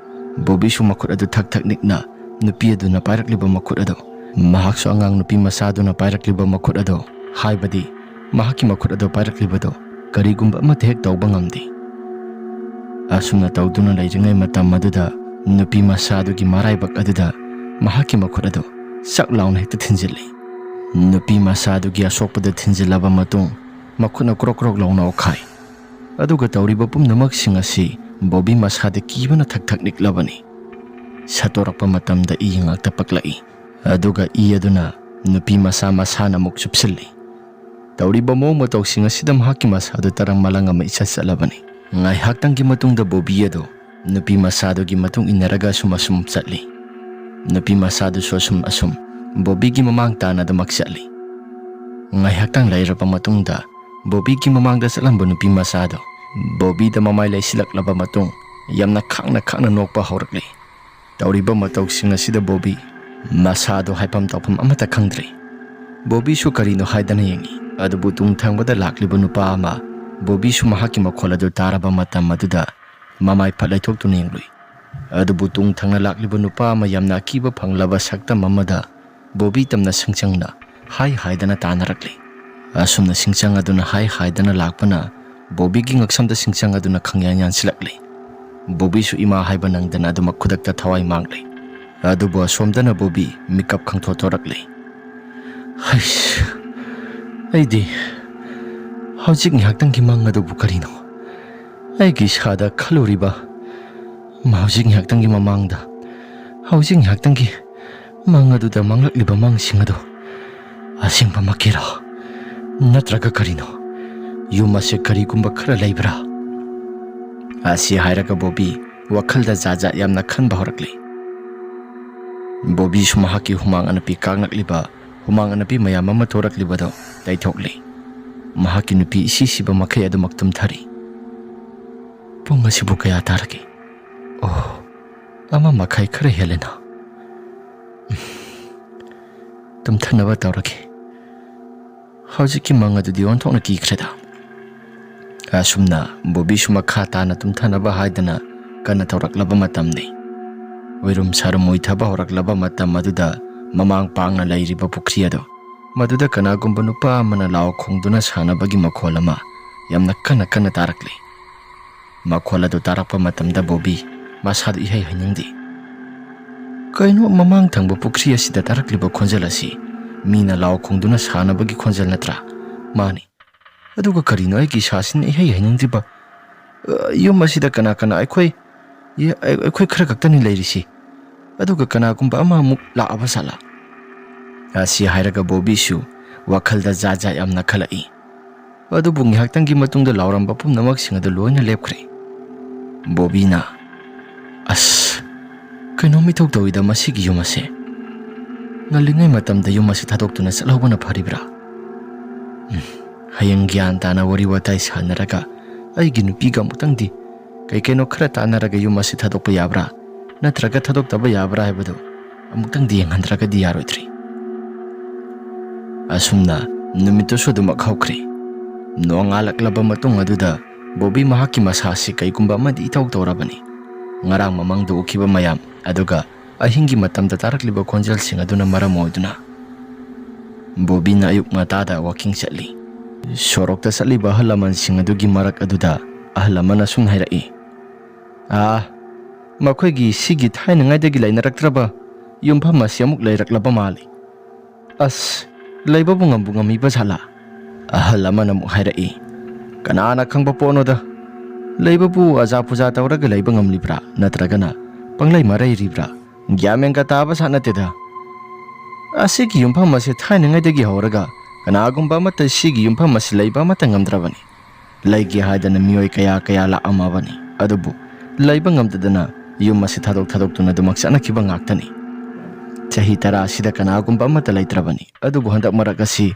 ꯕꯣꯕꯤꯁꯨ ꯃꯈꯨꯠ ꯑꯗꯨ ꯊꯛ ꯊꯛ ꯅꯤꯛꯅ ꯅꯨꯄꯤ ꯑꯗꯨꯅ ꯄꯥꯏꯔꯛꯂꯤꯕ ꯃꯈꯨꯠ ꯑꯗꯨ, ꯃꯍꯥꯛꯁꯨ ꯑꯉꯥꯡ ꯅꯨꯄꯤ ꯃꯆꯥ ꯑꯗꯨꯅ ꯄꯥꯏꯔꯛꯂꯤꯕ ꯃꯈꯨꯠ ꯑꯗꯨ, ꯍꯥꯏꯕꯗꯤ ꯃꯍꯥꯛꯀꯤ ꯃꯈꯨꯠ ꯑꯗꯨ ꯄꯥꯏꯔꯛꯂꯤꯕꯗꯨ, ꯀꯔꯤꯒꯨꯝꯕ ꯑꯃꯠꯇ ꯍꯦꯛ ꯇꯧꯕ ꯉꯝꯗꯦ꯫ ꯑꯁꯨꯝꯅ ꯇꯧꯗꯨꯅ ꯂꯩꯔꯤꯉꯩ ꯃꯇꯝ ꯑꯗꯨꯗ ꯅꯨꯄꯤ ꯃꯆꯥ ꯑꯗꯨꯒꯤ ꯃꯔꯥꯏꯕꯛ ꯑꯗꯨꯗ ꯃꯍꯥꯛꯀꯤ ꯃꯈꯨꯠ ꯑꯗꯨ ꯆꯛ ꯂꯥꯎꯅ ꯍꯦꯛꯇ ꯊꯤꯟꯖꯤꯜꯂꯤ꯫ ꯅꯨꯄꯤ ꯃꯆꯥ ꯑꯗꯨꯒꯤ ꯑꯁꯣꯛꯄꯗ ꯊꯤꯟꯖꯤꯜꯂꯕ ꯃꯇꯨꯡ, ꯃꯈꯨꯠꯅ ꯀ꯭ꯔꯣꯛ ꯀ꯭ꯔꯣꯛ ꯂꯥꯎꯅ ꯑꯣꯛꯈꯥꯏ꯫ ꯑꯗꯨꯒ ꯇꯧꯔꯤꯕ ꯄꯨꯝꯅꯃꯛꯁꯤꯡ ꯑꯁꯤ ꯕꯣꯕꯤ ꯃꯁꯥꯗ ꯀꯤꯕꯅ ꯊꯛ ꯊꯛ ꯅꯤꯛꯂꯕꯅꯤ꯫ ꯁꯠꯇꯣꯔꯛꯄ ꯃꯇꯝꯗ ꯏ ꯉꯥꯛꯇ ꯄꯛꯂꯛꯏ꯫ ꯑꯗꯨꯒ ꯏ ꯑꯗꯨꯅ ꯅꯨꯄꯤ ꯃꯆꯥ ꯃꯁꯥꯅ ꯑꯃꯨꯛ ꯆꯨꯞꯁꯤꯜꯂꯤ꯫ ꯇꯧꯔꯤꯕ ꯃꯑꯣꯡ ꯃꯇꯧꯁꯤꯡ ꯑꯁꯤꯗ ꯃꯍꯥꯛꯀꯤ ꯃꯁꯥꯗꯨ ꯇꯔꯪ ꯃꯂꯪ ꯑꯃ ꯏꯆꯠ ꯆꯠꯂꯕꯅꯤ꯫ ꯉꯥꯏꯍꯥꯛꯇꯪꯒꯤ ꯃꯇꯨꯡꯗ ꯕꯣꯕꯤ ꯑꯗꯨ ꯅꯨꯄꯤ ꯃꯆꯥꯗꯨꯒꯤ ꯃꯇꯨꯡ ꯏꯟꯅꯔꯒ ꯑꯁꯨꯝ ꯑꯁꯨꯝ ꯆꯠꯂꯤ꯫ ꯅꯨꯄꯤ ꯃꯆꯥꯗꯨꯁꯨ ꯑꯁꯨꯝ ꯑꯁꯨꯝ ꯕꯣꯕꯤꯒꯤ ꯃꯃꯥꯡ ꯇꯥꯅ ꯑꯗꯨꯃꯛ ꯆꯠꯂꯤ꯫ ꯉꯥꯏꯍꯥꯛꯇꯪ ꯂꯩꯔꯕ ꯃꯇꯨꯡꯗ ꯕꯣꯕꯤꯒꯤ ꯃꯃꯥꯡꯗ ꯆꯠꯂꯝꯕ ꯅꯨꯄꯤ ꯃꯆꯥꯗꯣ ꯕꯣꯕꯤꯗ ꯃꯃꯥꯏ ꯂꯩꯁꯤꯜꯂꯛꯂꯕ ꯃꯇꯨꯡ ꯌꯥꯝꯅ ꯈꯥꯡꯅ ꯈꯥꯡꯅ ꯅꯣꯛꯄ ꯍꯧꯔꯛꯂꯤ꯫ ꯇꯧꯔꯤꯕ ꯃꯇꯧꯁꯤꯡ ꯑꯁꯤꯗ ꯕꯣꯕꯤ ꯃꯁꯥꯗꯣ ꯍꯥꯏꯐꯝ ꯇꯧꯐꯝ ꯑꯃꯠꯇ ꯈꯪꯗ꯭ꯔꯦ꯫ ꯕꯣꯕꯤꯁꯨ ꯀꯔꯤꯅꯣ ꯍꯥꯏꯗꯅ ꯌꯦꯡꯉꯤ꯫ ꯑꯗꯨꯕꯨ ꯇꯨꯡ ꯊꯪꯕꯗ ꯂꯥꯛꯂꯤꯕ ꯅꯨꯄꯥ ꯑꯃ ꯕꯣꯕꯤꯁꯨ ꯃꯍꯥꯛꯀꯤ ꯃꯈꯣꯜ ꯑꯗꯨ ꯇꯥꯔꯕ ꯃꯇꯝ ꯑꯗꯨꯗ ꯃꯃꯥꯏ ꯐꯠ ꯂꯩꯊꯣꯛꯇꯨꯅ ꯌꯦꯡꯂꯨꯏ꯫ ꯑꯗꯨꯕꯨ ꯇꯨꯡ ꯊꯪꯅ ꯂꯥꯛꯂꯤꯕ ꯅꯨꯄꯥ ꯑꯃ ꯌꯥꯝꯅ ꯑꯀꯤꯕ ꯐꯪꯂꯕ ꯁꯛꯇꯝ ꯑꯃꯗ ꯕꯣꯕꯤ ꯇꯝꯅ ꯁꯤꯡꯆꯪꯅ ꯍꯥꯏ ꯍꯥꯏꯗꯅ ꯇꯥꯟꯅꯔꯛꯂꯤ꯫ ꯑꯁꯨꯝꯅ ꯁꯤꯡꯆꯪ ꯑꯗꯨꯅ ꯍꯥꯏ ꯍꯥꯏꯗꯅ ꯂꯥꯛꯄꯅ ꯕꯣꯕꯤꯒꯤ ꯉꯛꯁꯝꯗ ꯁꯤꯡꯆꯪ ꯑꯗꯨꯅ ꯈꯪꯌꯥꯟ ꯌꯥꯟꯁꯤꯜꯂꯛꯂꯤ꯫ ꯕꯣꯕꯤꯁꯨ ꯏꯃꯥ ꯍꯥꯏꯕ ꯅꯪꯗꯅ ꯑꯗꯨꯃꯛ ꯈꯨꯗꯛꯇ ꯊꯋꯥꯏ ꯃꯥꯡꯂꯤ꯫ ꯑꯗꯨꯕꯨ ꯑꯁꯣꯝꯗꯅ ꯕꯣꯕꯤ ꯃꯤꯀꯞ ꯈꯪꯊꯣꯛꯊꯣꯔꯛꯂꯤ꯫ "ꯍꯩꯁ, ꯑꯩꯗꯤ ꯍꯧꯖꯤꯛ ꯉꯥꯏꯍꯥꯛꯇꯪꯒꯤ ꯃꯪ ꯑꯗꯨꯕꯨ ꯀꯔꯤꯅꯣ? ꯑꯩꯒꯤ ꯏꯁꯥꯗ ꯈꯜꯂꯨꯔꯤꯕ ꯍꯧꯖꯤꯛ ꯉꯥꯏꯍꯥꯛꯇꯪꯒꯤ ꯃꯃꯥꯡꯗ, ꯍꯧꯖꯤꯛ ꯉꯥꯏꯍꯥꯛꯇꯪꯒꯤ ꯃꯪ ꯑꯗꯨꯗ ꯃꯪꯂꯛꯂꯤꯕ ꯃꯪꯁꯤꯡ ꯑꯗꯨ ꯑꯁꯦꯡꯕꯃꯛꯀꯤꯔꯣ? ꯅꯠꯇ꯭ꯔꯒ ꯀꯔꯤꯅꯣ? ꯌꯨꯝ ꯑꯁꯤ ꯀꯔꯤꯒꯨꯝꯕ ꯈꯔ ꯂꯩꯕ꯭ꯔꯥ?" ꯑꯁꯤ ꯍꯥꯏꯔꯒ ꯕꯣꯕꯤ ꯋꯥꯈꯜꯗ ꯖꯥꯠ ꯖꯥꯠ ꯌꯥꯝꯅ ꯈꯟꯕ ꯍꯧꯔꯛꯂꯤ꯫ ꯕꯣꯕꯤꯁꯨ ꯃꯍꯥꯛꯀꯤ ꯍꯨꯃꯥꯡ ꯑꯅꯞꯄꯤ ꯀꯥꯡꯂꯛꯂꯤꯕ, ꯍꯨꯃꯥꯡ ꯑꯅꯞꯄꯤ ꯃꯌꯥꯝ ꯑꯃ ꯊꯣꯔꯛꯂꯤꯕꯗꯣ ꯇꯩꯊꯣꯛꯂꯤ꯫ ꯃꯍꯥꯛꯀꯤ ꯅꯨꯄꯤ ꯏꯁꯤ ꯁꯤꯕ ꯃꯈꯩ ꯑꯗꯨꯃꯛ ꯇꯨꯝꯊꯔꯤ꯫ "ꯄꯨꯡ ꯑꯁꯤꯕꯨ ꯀꯌꯥ ꯇꯥꯔꯒꯦ? ꯑꯣ, ꯑꯃ ꯃꯈꯥꯏ ꯈꯔ ꯍꯦꯜꯂꯦꯅ꯫ ꯇꯨꯝꯊꯅꯕ ꯇꯧꯔꯒꯦ꯫ ꯍꯧꯖꯤꯛꯀꯤ ꯃꯪ ꯑꯗꯨꯗꯤ ꯑꯣꯟꯊꯣꯛꯅ ꯀꯤꯈ꯭ꯔꯦꯗ꯫ ꯑꯁꯨꯝꯅ ꯕꯣꯕꯤꯁꯨ ꯃꯈꯥ ꯇꯥꯅ ꯇꯨꯝꯊꯅꯕ ꯍꯥꯏꯗꯅ ꯀꯟꯅ ꯇꯧꯔꯛꯂꯕ ꯃꯇꯝꯅꯤ꯫ ꯑꯣꯏꯔꯨꯝ ꯁꯥꯔꯨꯝ ꯑꯣꯏꯊꯕ ꯍꯧꯔꯛꯂꯕ ꯃꯇꯝ ꯑꯗꯨꯗ ꯃꯃꯥꯡ ꯄꯥꯡꯅ ꯂꯩꯔꯤꯕ ꯄꯨꯈ꯭ꯔꯤ ꯑꯗꯣ, ꯃꯗꯨꯗ ꯀꯅꯥꯒꯨꯝꯕ ꯅꯨꯄꯥ ꯑꯃꯅ ꯂꯥꯎ ꯈꯣꯡꯗꯨꯅ ꯁꯥꯟꯅꯕꯒꯤ ꯃꯈꯣꯜ ꯑꯃ ꯌꯥꯝꯅ ꯀꯟꯅ ꯀꯟꯅ ꯇꯥꯔꯛꯂꯤ꯫ ꯃꯈꯣꯜ ꯑꯗꯨ ꯇꯥꯔꯛꯄ ꯃꯇꯝꯗ ꯕꯣꯕꯤ ꯃꯁꯥꯗꯨ ꯏꯍꯩ ꯍꯩꯅꯤꯡꯗꯦ꯫ ꯀꯩꯅꯣ, ꯃꯃꯥꯡ ꯊꯪꯕ ꯄꯨꯈ꯭ꯔꯤ ꯑꯁꯤꯗ ꯇꯥꯔꯛꯂꯤꯕ ꯈꯣꯟꯖꯦꯜ ꯑꯁꯤ ꯃꯤꯅ ꯂꯥꯎ ꯈꯣꯡꯗꯨꯅ ꯁꯥꯟꯅꯕꯒꯤ ꯈꯣꯟꯖꯦꯜ ꯅꯠꯇ꯭ꯔꯥ? ꯃꯥꯅꯤ꯫ ꯑꯗꯨꯒ ꯀꯔꯤꯅꯣ ꯑꯩꯒꯤ ꯏꯁꯥꯁꯤꯅ ꯏꯍꯩ ꯍꯩꯅꯤꯡꯗ꯭ꯔꯤꯕ? ꯑ, ꯌꯨꯝ ꯑꯁꯤꯗ ꯀꯅꯥ ꯀꯅꯥ? ꯑꯩꯈꯣꯏ, ꯌꯦ-, ꯑꯩ-, ꯑꯩꯈꯣꯏ ꯈꯔ ꯈꯛꯇꯅꯤ ꯂꯩꯔꯤꯁꯤ꯫ ꯑꯗꯨꯒ ꯀꯅꯥꯒꯨꯝꯕ ꯑꯃ ꯑꯃꯨꯛ ꯂꯥꯛꯑꯕ ꯖꯥꯠꯂꯥ? ꯑꯁꯤ ꯍꯥꯏꯔꯒ ꯕꯣꯕꯤꯁꯨ ꯋꯥꯈꯜꯗ ꯖꯥꯠ ꯖꯥꯠ ꯌꯥꯝꯅ ꯈꯜꯂꯛꯏ꯫ ꯑꯗꯨꯕꯨ ꯉꯥꯏꯍꯥꯛꯇꯪꯒꯤ ꯃꯇꯨꯡꯗ ꯂꯥꯎꯔꯝꯕ ꯄꯨꯝꯅꯃꯛꯁꯤꯡ ꯑꯗꯨ ꯂꯣꯏꯅ ꯂꯦꯞꯈ꯭ꯔꯦ꯫ ꯕꯣꯕꯤꯅ, "ꯑꯁ, ꯀꯩꯅꯣꯝ ꯏꯇꯧ ꯇꯧꯏꯗ ꯃꯁꯤꯒꯤ ꯌꯨꯝ ꯑꯁꯦ꯫ ꯉꯜꯂꯤꯉꯩ ꯃꯇꯝꯗ ꯌꯨꯝ ꯑꯁꯤ ꯊꯥꯗꯣꯛꯇꯨꯅ ꯆꯠꯍꯧꯕꯅ ꯐꯔꯤꯕ꯭ꯔꯥ? ꯎꯝ, ꯍꯌꯦꯡ ꯒ꯭ꯌꯥꯟ ꯇꯥꯅ ꯋꯥꯔꯤ ꯋꯥꯇꯥꯏ ꯁꯥꯟꯅꯔꯒ ꯑꯩꯒꯤ ꯅꯨꯄꯤꯒ ꯑꯃꯨꯛꯇꯪꯗꯤ ꯀꯩ ꯀꯩꯅꯣ ꯈꯔ ꯇꯥꯟꯅꯔꯒ ꯌꯨꯝ ꯑꯁꯤ ꯊꯥꯗꯣꯛꯄ ꯌꯥꯕ꯭ꯔꯥ ꯅꯠꯇ꯭ꯔꯒ ꯊꯥꯗꯣꯛꯇꯕ ꯌꯥꯕ꯭ꯔꯥ ꯍꯥꯏꯕꯗꯨ ꯑꯃꯨꯛꯇꯪꯗꯤ ꯌꯦꯡꯍꯟꯗ꯭ꯔꯒꯗꯤ ꯌꯥꯔꯣꯏꯗ꯭ꯔꯤ?" ꯑꯁꯨꯝꯅ ꯅꯨꯃꯤꯠꯇꯨꯁꯨ ꯑꯗꯨꯃꯛ ꯍꯧꯈ꯭ꯔꯦ꯫ ꯅꯣꯡꯉꯥꯜꯂꯛꯂꯕ ꯃꯇꯨꯡ ꯑꯗꯨꯗ ꯕꯣꯕꯤ ꯃꯍꯥꯛꯀꯤ ꯃꯁꯥꯁꯤ ꯀꯩꯒꯨꯝꯕ ꯑꯃꯗꯤ ꯏꯇꯧ ꯇꯧꯔꯕꯅꯤ꯫ ꯉꯔꯥꯡ ꯃꯃꯥꯡꯗ ꯎꯈꯤꯕ ꯃꯌꯥꯝ, ꯑꯗꯨꯒ ꯑꯍꯤꯡꯒꯤ ꯃꯇꯝꯗ ꯇꯥꯔꯛꯂꯤꯕ ꯈꯣꯟꯖꯦꯜꯁꯤꯡ ꯑꯗꯨꯅ ꯃꯔꯝ ꯑꯣꯏꯗꯨꯅ ꯕꯣꯕꯤꯅ ꯑꯌꯨꯛ ꯉꯟꯇꯥꯗ ꯋꯥꯀꯤꯡ ꯆꯠꯂꯤ꯫ ꯁꯣꯔꯣꯛꯇ ꯆꯠꯂꯤꯕ ꯑꯍꯜ ꯂꯃꯟꯁꯤꯡ ꯑꯗꯨꯒꯤ ꯃꯔꯛ ꯑꯗꯨꯗ ꯑꯍꯜ ꯑꯃꯅ ꯁꯨꯝ ꯍꯥꯏꯔꯛꯏ, "ꯑꯥ, ꯃꯈꯣꯏꯒꯤ ꯁꯤꯒꯤ ꯊꯥꯏꯅꯉꯥꯏꯗꯒꯤ ꯂꯩꯅꯔꯛꯇ꯭ꯔꯕ ꯌꯨꯝꯐꯝ ꯑꯁꯤ ꯑꯃꯨꯛ ꯂꯩꯔꯛꯂꯕ ꯃꯥꯜꯂꯤ꯫ ꯑꯁ, ꯂꯩꯕꯕꯨ ꯉꯝꯕꯨ ꯉꯝꯃꯤꯕ ꯖꯥꯠꯂꯥ?" ꯑꯍꯜ ꯑꯃꯅ ꯑꯃꯨꯛ ꯍꯥꯏꯔꯛꯏ, "ꯀꯅꯥꯅ ꯈꯪꯕ ꯄꯣꯠꯅꯣꯗ? ꯂꯩꯕꯕꯨ ꯑꯖꯥ ꯄꯨꯖꯥ ꯇꯧꯔꯒ ꯂꯩꯕ ꯉꯝꯂꯤꯕ꯭ꯔꯥ? ꯅꯠꯇ꯭ꯔꯒꯅ ꯄꯪꯂꯩ ꯃꯔꯩꯔꯤꯕ꯭ꯔꯥ? ꯒ꯭ꯌꯥꯟ ꯃꯦꯟꯒ ꯇꯥꯕ ꯖꯥꯠ ꯅꯠꯇꯦꯗ꯫ ꯑꯁꯤꯒꯤ ꯌꯨꯝꯐꯝ ꯑꯁꯤ ꯊꯥꯏꯅꯉꯩꯗꯒꯤ ꯍꯧꯔꯒ ꯀꯅꯥꯒꯨꯝꯕ ꯑꯃꯠꯇ ꯁꯤꯒꯤ ꯌꯨꯝꯐꯝ ꯑꯁꯤ ꯂꯩꯕ ꯑꯃꯠꯇ ꯉꯝꯗ꯭ꯔꯕꯅꯤ꯫ ꯂꯩꯒꯦ ꯍꯥꯏꯗꯅ ꯃꯤꯑꯣꯏ ꯀꯌꯥ ꯀꯌꯥ ꯂꯥꯛꯑꯝꯃꯕꯅꯤ, ꯑꯗꯨꯕꯨ ꯂꯩꯕ ꯉꯝꯗꯗꯅ ꯌꯨꯝ ꯑꯁꯤ ꯊꯥꯗꯣꯛ ꯊꯥꯗꯣꯛꯇꯨꯅ ꯑꯗꯨꯃꯛ ꯆꯠꯅꯈꯤꯕ ꯉꯥꯛꯇꯅꯤ꯫ ꯆꯍꯤ ꯇꯔꯥ ꯑꯁꯤꯗ ꯀꯅꯥꯒꯨꯝꯕ ꯑꯃꯠꯇ ꯂꯩꯇ꯭ꯔꯕꯅꯤ, ꯑꯗꯨꯕꯨ ꯍꯟꯗꯛ ꯃꯔꯛ ꯑꯁꯤ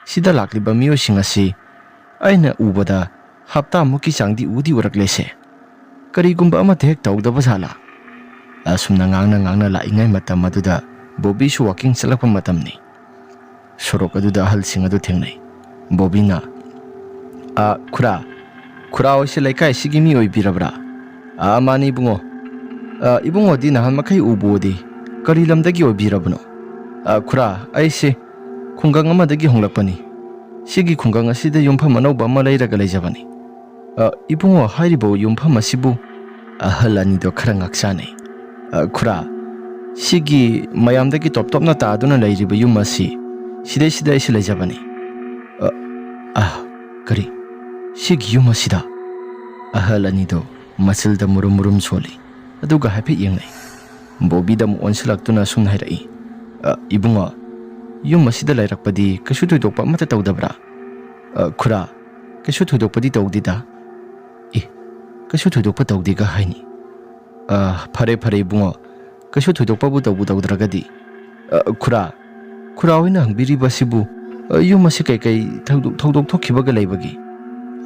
ꯁꯤꯗ ꯂꯥꯛꯂꯤꯕ ꯃꯤꯑꯣꯏꯁꯤꯡ ꯑꯁꯤ ꯑꯩꯅ ꯎꯕꯗ ꯍꯞꯇꯥꯃꯨꯛꯀꯤ ꯆꯥꯡꯗꯤ ꯎꯗꯤ ꯎꯔꯛꯂꯦꯁꯦ꯫ ꯀꯔꯤꯒꯨꯝꯕ ꯑꯃꯠꯇ ꯍꯦꯛ ꯇꯧꯗꯕ ꯖꯥꯠꯂꯥ?" ꯑꯁꯨꯝꯅ ꯉꯥꯡꯅ ꯉꯥꯡꯅ ꯂꯥꯛꯏꯉꯩ ꯃꯇꯝ ꯑꯗꯨꯗ ꯕꯣꯕꯤꯁꯨ ꯋꯥꯀꯤꯡ ꯆꯠꯂꯛꯄ ꯃꯇꯝꯅꯤ꯫ ꯁꯣꯔꯣꯛ ꯑꯗꯨꯗ ꯑꯍꯜꯁꯤꯡ ꯑꯗꯨ ꯊꯦꯡꯅꯩ꯫ ꯕꯣꯕꯤꯅ, "ꯑ, ꯈꯨꯔꯥ, ꯈꯨꯔꯥ ꯍꯣꯏꯁꯦ ꯂꯩꯀꯥꯏꯁꯤꯒꯤ ꯃꯤ ꯑꯣꯏꯕꯤꯔꯕ꯭ꯔꯥ?" "ꯑ, ꯃꯥꯅꯤ ꯏꯕꯨꯡꯉꯣ꯫ ꯑ, ꯏꯕꯨꯡꯉꯣꯗꯤ ꯅꯍꯥꯟ ꯃꯈꯩ ꯎꯕ ꯎꯗꯦ꯫ ꯀꯔꯤ ꯂꯝꯗꯒꯤ ꯑꯣꯏꯕꯤꯔꯕꯅꯣ?" "ꯑ, ꯈꯨꯔꯥ, ꯑꯩꯁꯦ ꯈꯨꯡꯒꯪ ꯑꯃꯗꯒꯤ ꯍꯣꯡꯂꯛꯄꯅꯤ꯫ ꯁꯤꯒꯤ ꯈꯨꯡꯒꯪ ꯑꯁꯤꯗ ꯌꯨꯝꯐꯝ ꯑꯅꯧꯕ ꯑꯃ ꯂꯩꯔꯒ ꯂꯩꯖꯕꯅꯤ꯫ ꯑ, ꯏꯕꯨꯡꯉꯣ, ꯍꯥꯏꯔꯤꯕ ꯌꯨꯝꯐꯝ ꯑꯁꯤꯕꯨ?" ꯑꯍꯜ ꯑꯅꯤꯗꯣ ꯈꯔ ꯉꯥꯛꯆꯥꯅꯩ꯫ "ꯑ, ꯈꯨꯔꯥ, ꯁꯤꯒꯤ ꯃꯌꯥꯝꯗꯒꯤ ꯇꯣꯞ ꯇꯣꯞꯅ ꯇꯥꯗꯨꯅ ꯂꯩꯔꯤꯕ ꯌꯨꯝ ꯑꯁꯤ, ꯁꯤꯗꯩꯁꯤꯗ ꯑꯩꯁꯨ ꯂꯩꯖꯕꯅꯤ꯫" "ꯑ, ꯑ, ꯀꯔꯤ? ꯁꯤꯒꯤ ꯌꯨꯝ ꯑꯁꯤꯗ?" ꯑꯍꯜ ꯑꯅꯤꯗꯣ ꯃꯆꯤꯜꯗ ꯃꯨꯔꯨꯝ ꯃꯨꯔꯨꯝ ꯁꯣꯜꯂꯤ꯫ ꯑꯗꯨꯒ ꯍꯥꯏꯐꯦꯠ ꯌꯦꯡꯅꯩ꯫ ꯕꯣꯕꯤꯗ ꯑꯃꯨꯛ ꯑꯣꯟꯁꯤꯜꯂꯛꯇꯨꯅ ꯑꯁꯨꯝꯅ ꯍꯥꯏꯔꯛꯏ, "ꯑ, ꯏꯕꯨꯡꯉꯣ, ꯌꯨꯝ ꯑꯁꯤꯗ ꯂꯩꯔꯛꯄꯗꯤ ꯀꯩꯁꯨ ꯊꯣꯏꯗꯣꯛꯄ ꯑꯃꯠꯇ ꯇꯧꯗꯕ꯭ꯔꯥ?" "ꯑ, ꯈꯨꯔꯥ, ꯀꯩꯁꯨ ꯊꯣꯏꯗꯣꯛꯄꯗꯤ ꯇꯧꯗꯦꯗ꯫" "ꯑꯦ, ꯀꯩꯁꯨ ꯊꯣꯏꯗꯣꯛꯄ ꯇꯧꯗꯦꯒ ꯍꯥꯏꯅꯤ?" "ꯑ, ꯐꯔꯦ, ꯐꯔꯦ ꯏꯕꯨꯡꯉꯣ, ꯀꯩꯁꯨ ꯊꯣꯏꯗꯣꯛꯄꯕꯨ ꯇꯧꯕꯨ ꯇꯧꯗ꯭ꯔꯒꯗꯤ꯫" "ꯑ, ꯈꯨꯔꯥ, ꯈꯨꯔꯥ ꯍꯣꯏꯅ ꯍꯪꯕꯤꯔꯤꯕꯁꯤꯕꯨ, ꯑ, ꯌꯨꯝ ꯑꯁꯤ ꯀꯩꯀꯩ ꯊꯧꯗꯣꯛ, ꯊꯧꯗꯣꯛ ꯊꯣꯛꯈꯤꯕꯒ ꯂꯩꯕꯒꯦ?"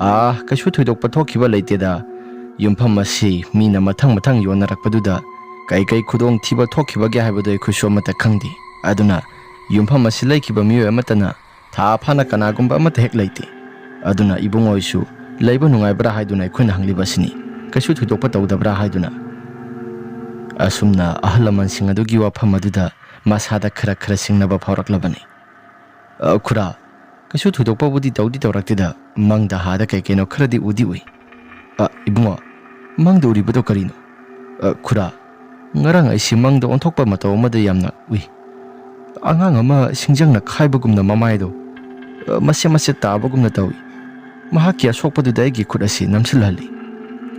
"ꯑ, ꯀꯩꯁꯨ ꯊꯣꯏꯗꯣꯛꯄ ꯊꯣꯛꯈꯤꯕ ꯂꯩꯇꯦꯗ꯫ ꯌꯨꯝꯐꯝ ꯑꯁꯤ ꯃꯤꯅ ꯃꯊꯪ ꯃꯊꯪ ꯌꯣꯟꯅꯔꯛꯄꯗꯨꯗ ꯀꯩꯀꯩ ꯈꯨꯗꯣꯡꯊꯤꯕ ꯊꯣꯛꯈꯤꯕꯒꯦ ꯍꯥꯏꯕꯗꯨ ꯑꯩꯈꯣꯏꯁꯨ ꯑꯃꯠꯇ ꯈꯪꯗꯦ꯫ ꯑꯗꯨꯅ ꯌꯨꯝꯐꯝ ꯑꯁꯤ ꯂꯩꯈꯤꯕ ꯃꯤꯑꯣꯏ ꯑꯃꯠꯇꯅ ꯊꯥ ꯐꯥꯅ ꯀꯅꯥꯒꯨꯝꯕ ꯑꯃꯠꯇ ꯍꯦꯛ ꯂꯩꯇꯦ꯫ ꯑꯗꯨꯅ ꯏꯕꯨꯡꯉꯣꯏꯁꯨ ꯂꯩꯕ ꯅꯨꯡꯉꯥꯏꯕ꯭ꯔꯥ ꯍꯥꯏꯗꯨꯅ ꯑꯩꯈꯣꯏꯅ ꯍꯪꯂꯤꯕꯁꯤꯅꯤ, ꯀꯩꯁꯨ ꯊꯣꯏꯗꯣꯛꯄ ꯇꯧꯗꯕ꯭ꯔꯥ ꯍꯥꯏꯗꯨꯅ꯫" ꯑꯁꯨꯝꯅ ꯑꯍꯜ ꯂꯃꯟꯁꯤꯡ ꯑꯗꯨꯒꯤ ꯋꯥꯐꯝ ꯑꯗꯨꯗ ꯃꯁꯥꯗ ꯈꯔ ꯈꯔ ꯁꯤꯡꯅꯕ ꯐꯥꯎꯔꯛꯂꯕꯅꯤ꯫ "ꯑ, ꯈꯨꯔꯥ, ꯀꯩꯁꯨ ꯊꯣꯏꯗꯣꯛꯄꯕꯨꯗꯤ ꯇꯧꯗꯤ ꯇꯧꯔꯛꯇꯦꯗ, ꯃꯪꯗ ꯍꯥꯗ ꯀꯩ ꯀꯩꯅꯣ ꯈꯔꯗꯤ ꯎꯗꯤ ꯎꯏ꯫" "ꯑ, ꯏꯕꯨꯡꯉꯣ, ꯃꯪꯗ ꯎꯔꯤꯕꯗꯣ ꯀꯔꯤꯅꯣ?" "ꯑ, ꯈꯨꯔꯥ, ꯉꯔꯥꯡ ꯑꯩꯁꯤ ꯃꯪꯗ ꯑꯣꯟꯊꯣꯛꯄ ꯃꯇꯧ ꯑꯃꯗ ꯌꯥꯝꯅ ꯎꯏ꯫ ꯑꯉꯥꯡ ꯑꯃ ꯁꯤꯡꯖꯪꯅ ꯈꯥꯏꯕꯒꯨꯝꯅ ꯃꯃꯥꯏꯗꯣ, ꯑ, ꯃꯆꯦꯠ ꯃꯆꯦꯠ ꯇꯥꯕꯒꯨꯝꯅ ꯇꯧꯏ꯫ ꯃꯍꯥꯛꯀꯤ ꯑꯁꯣꯛꯄꯗꯨꯗ ꯑꯩꯒꯤ ꯈꯨꯠ ꯑꯁꯤ ꯅꯝꯁꯤꯜꯍꯜꯂꯤ꯫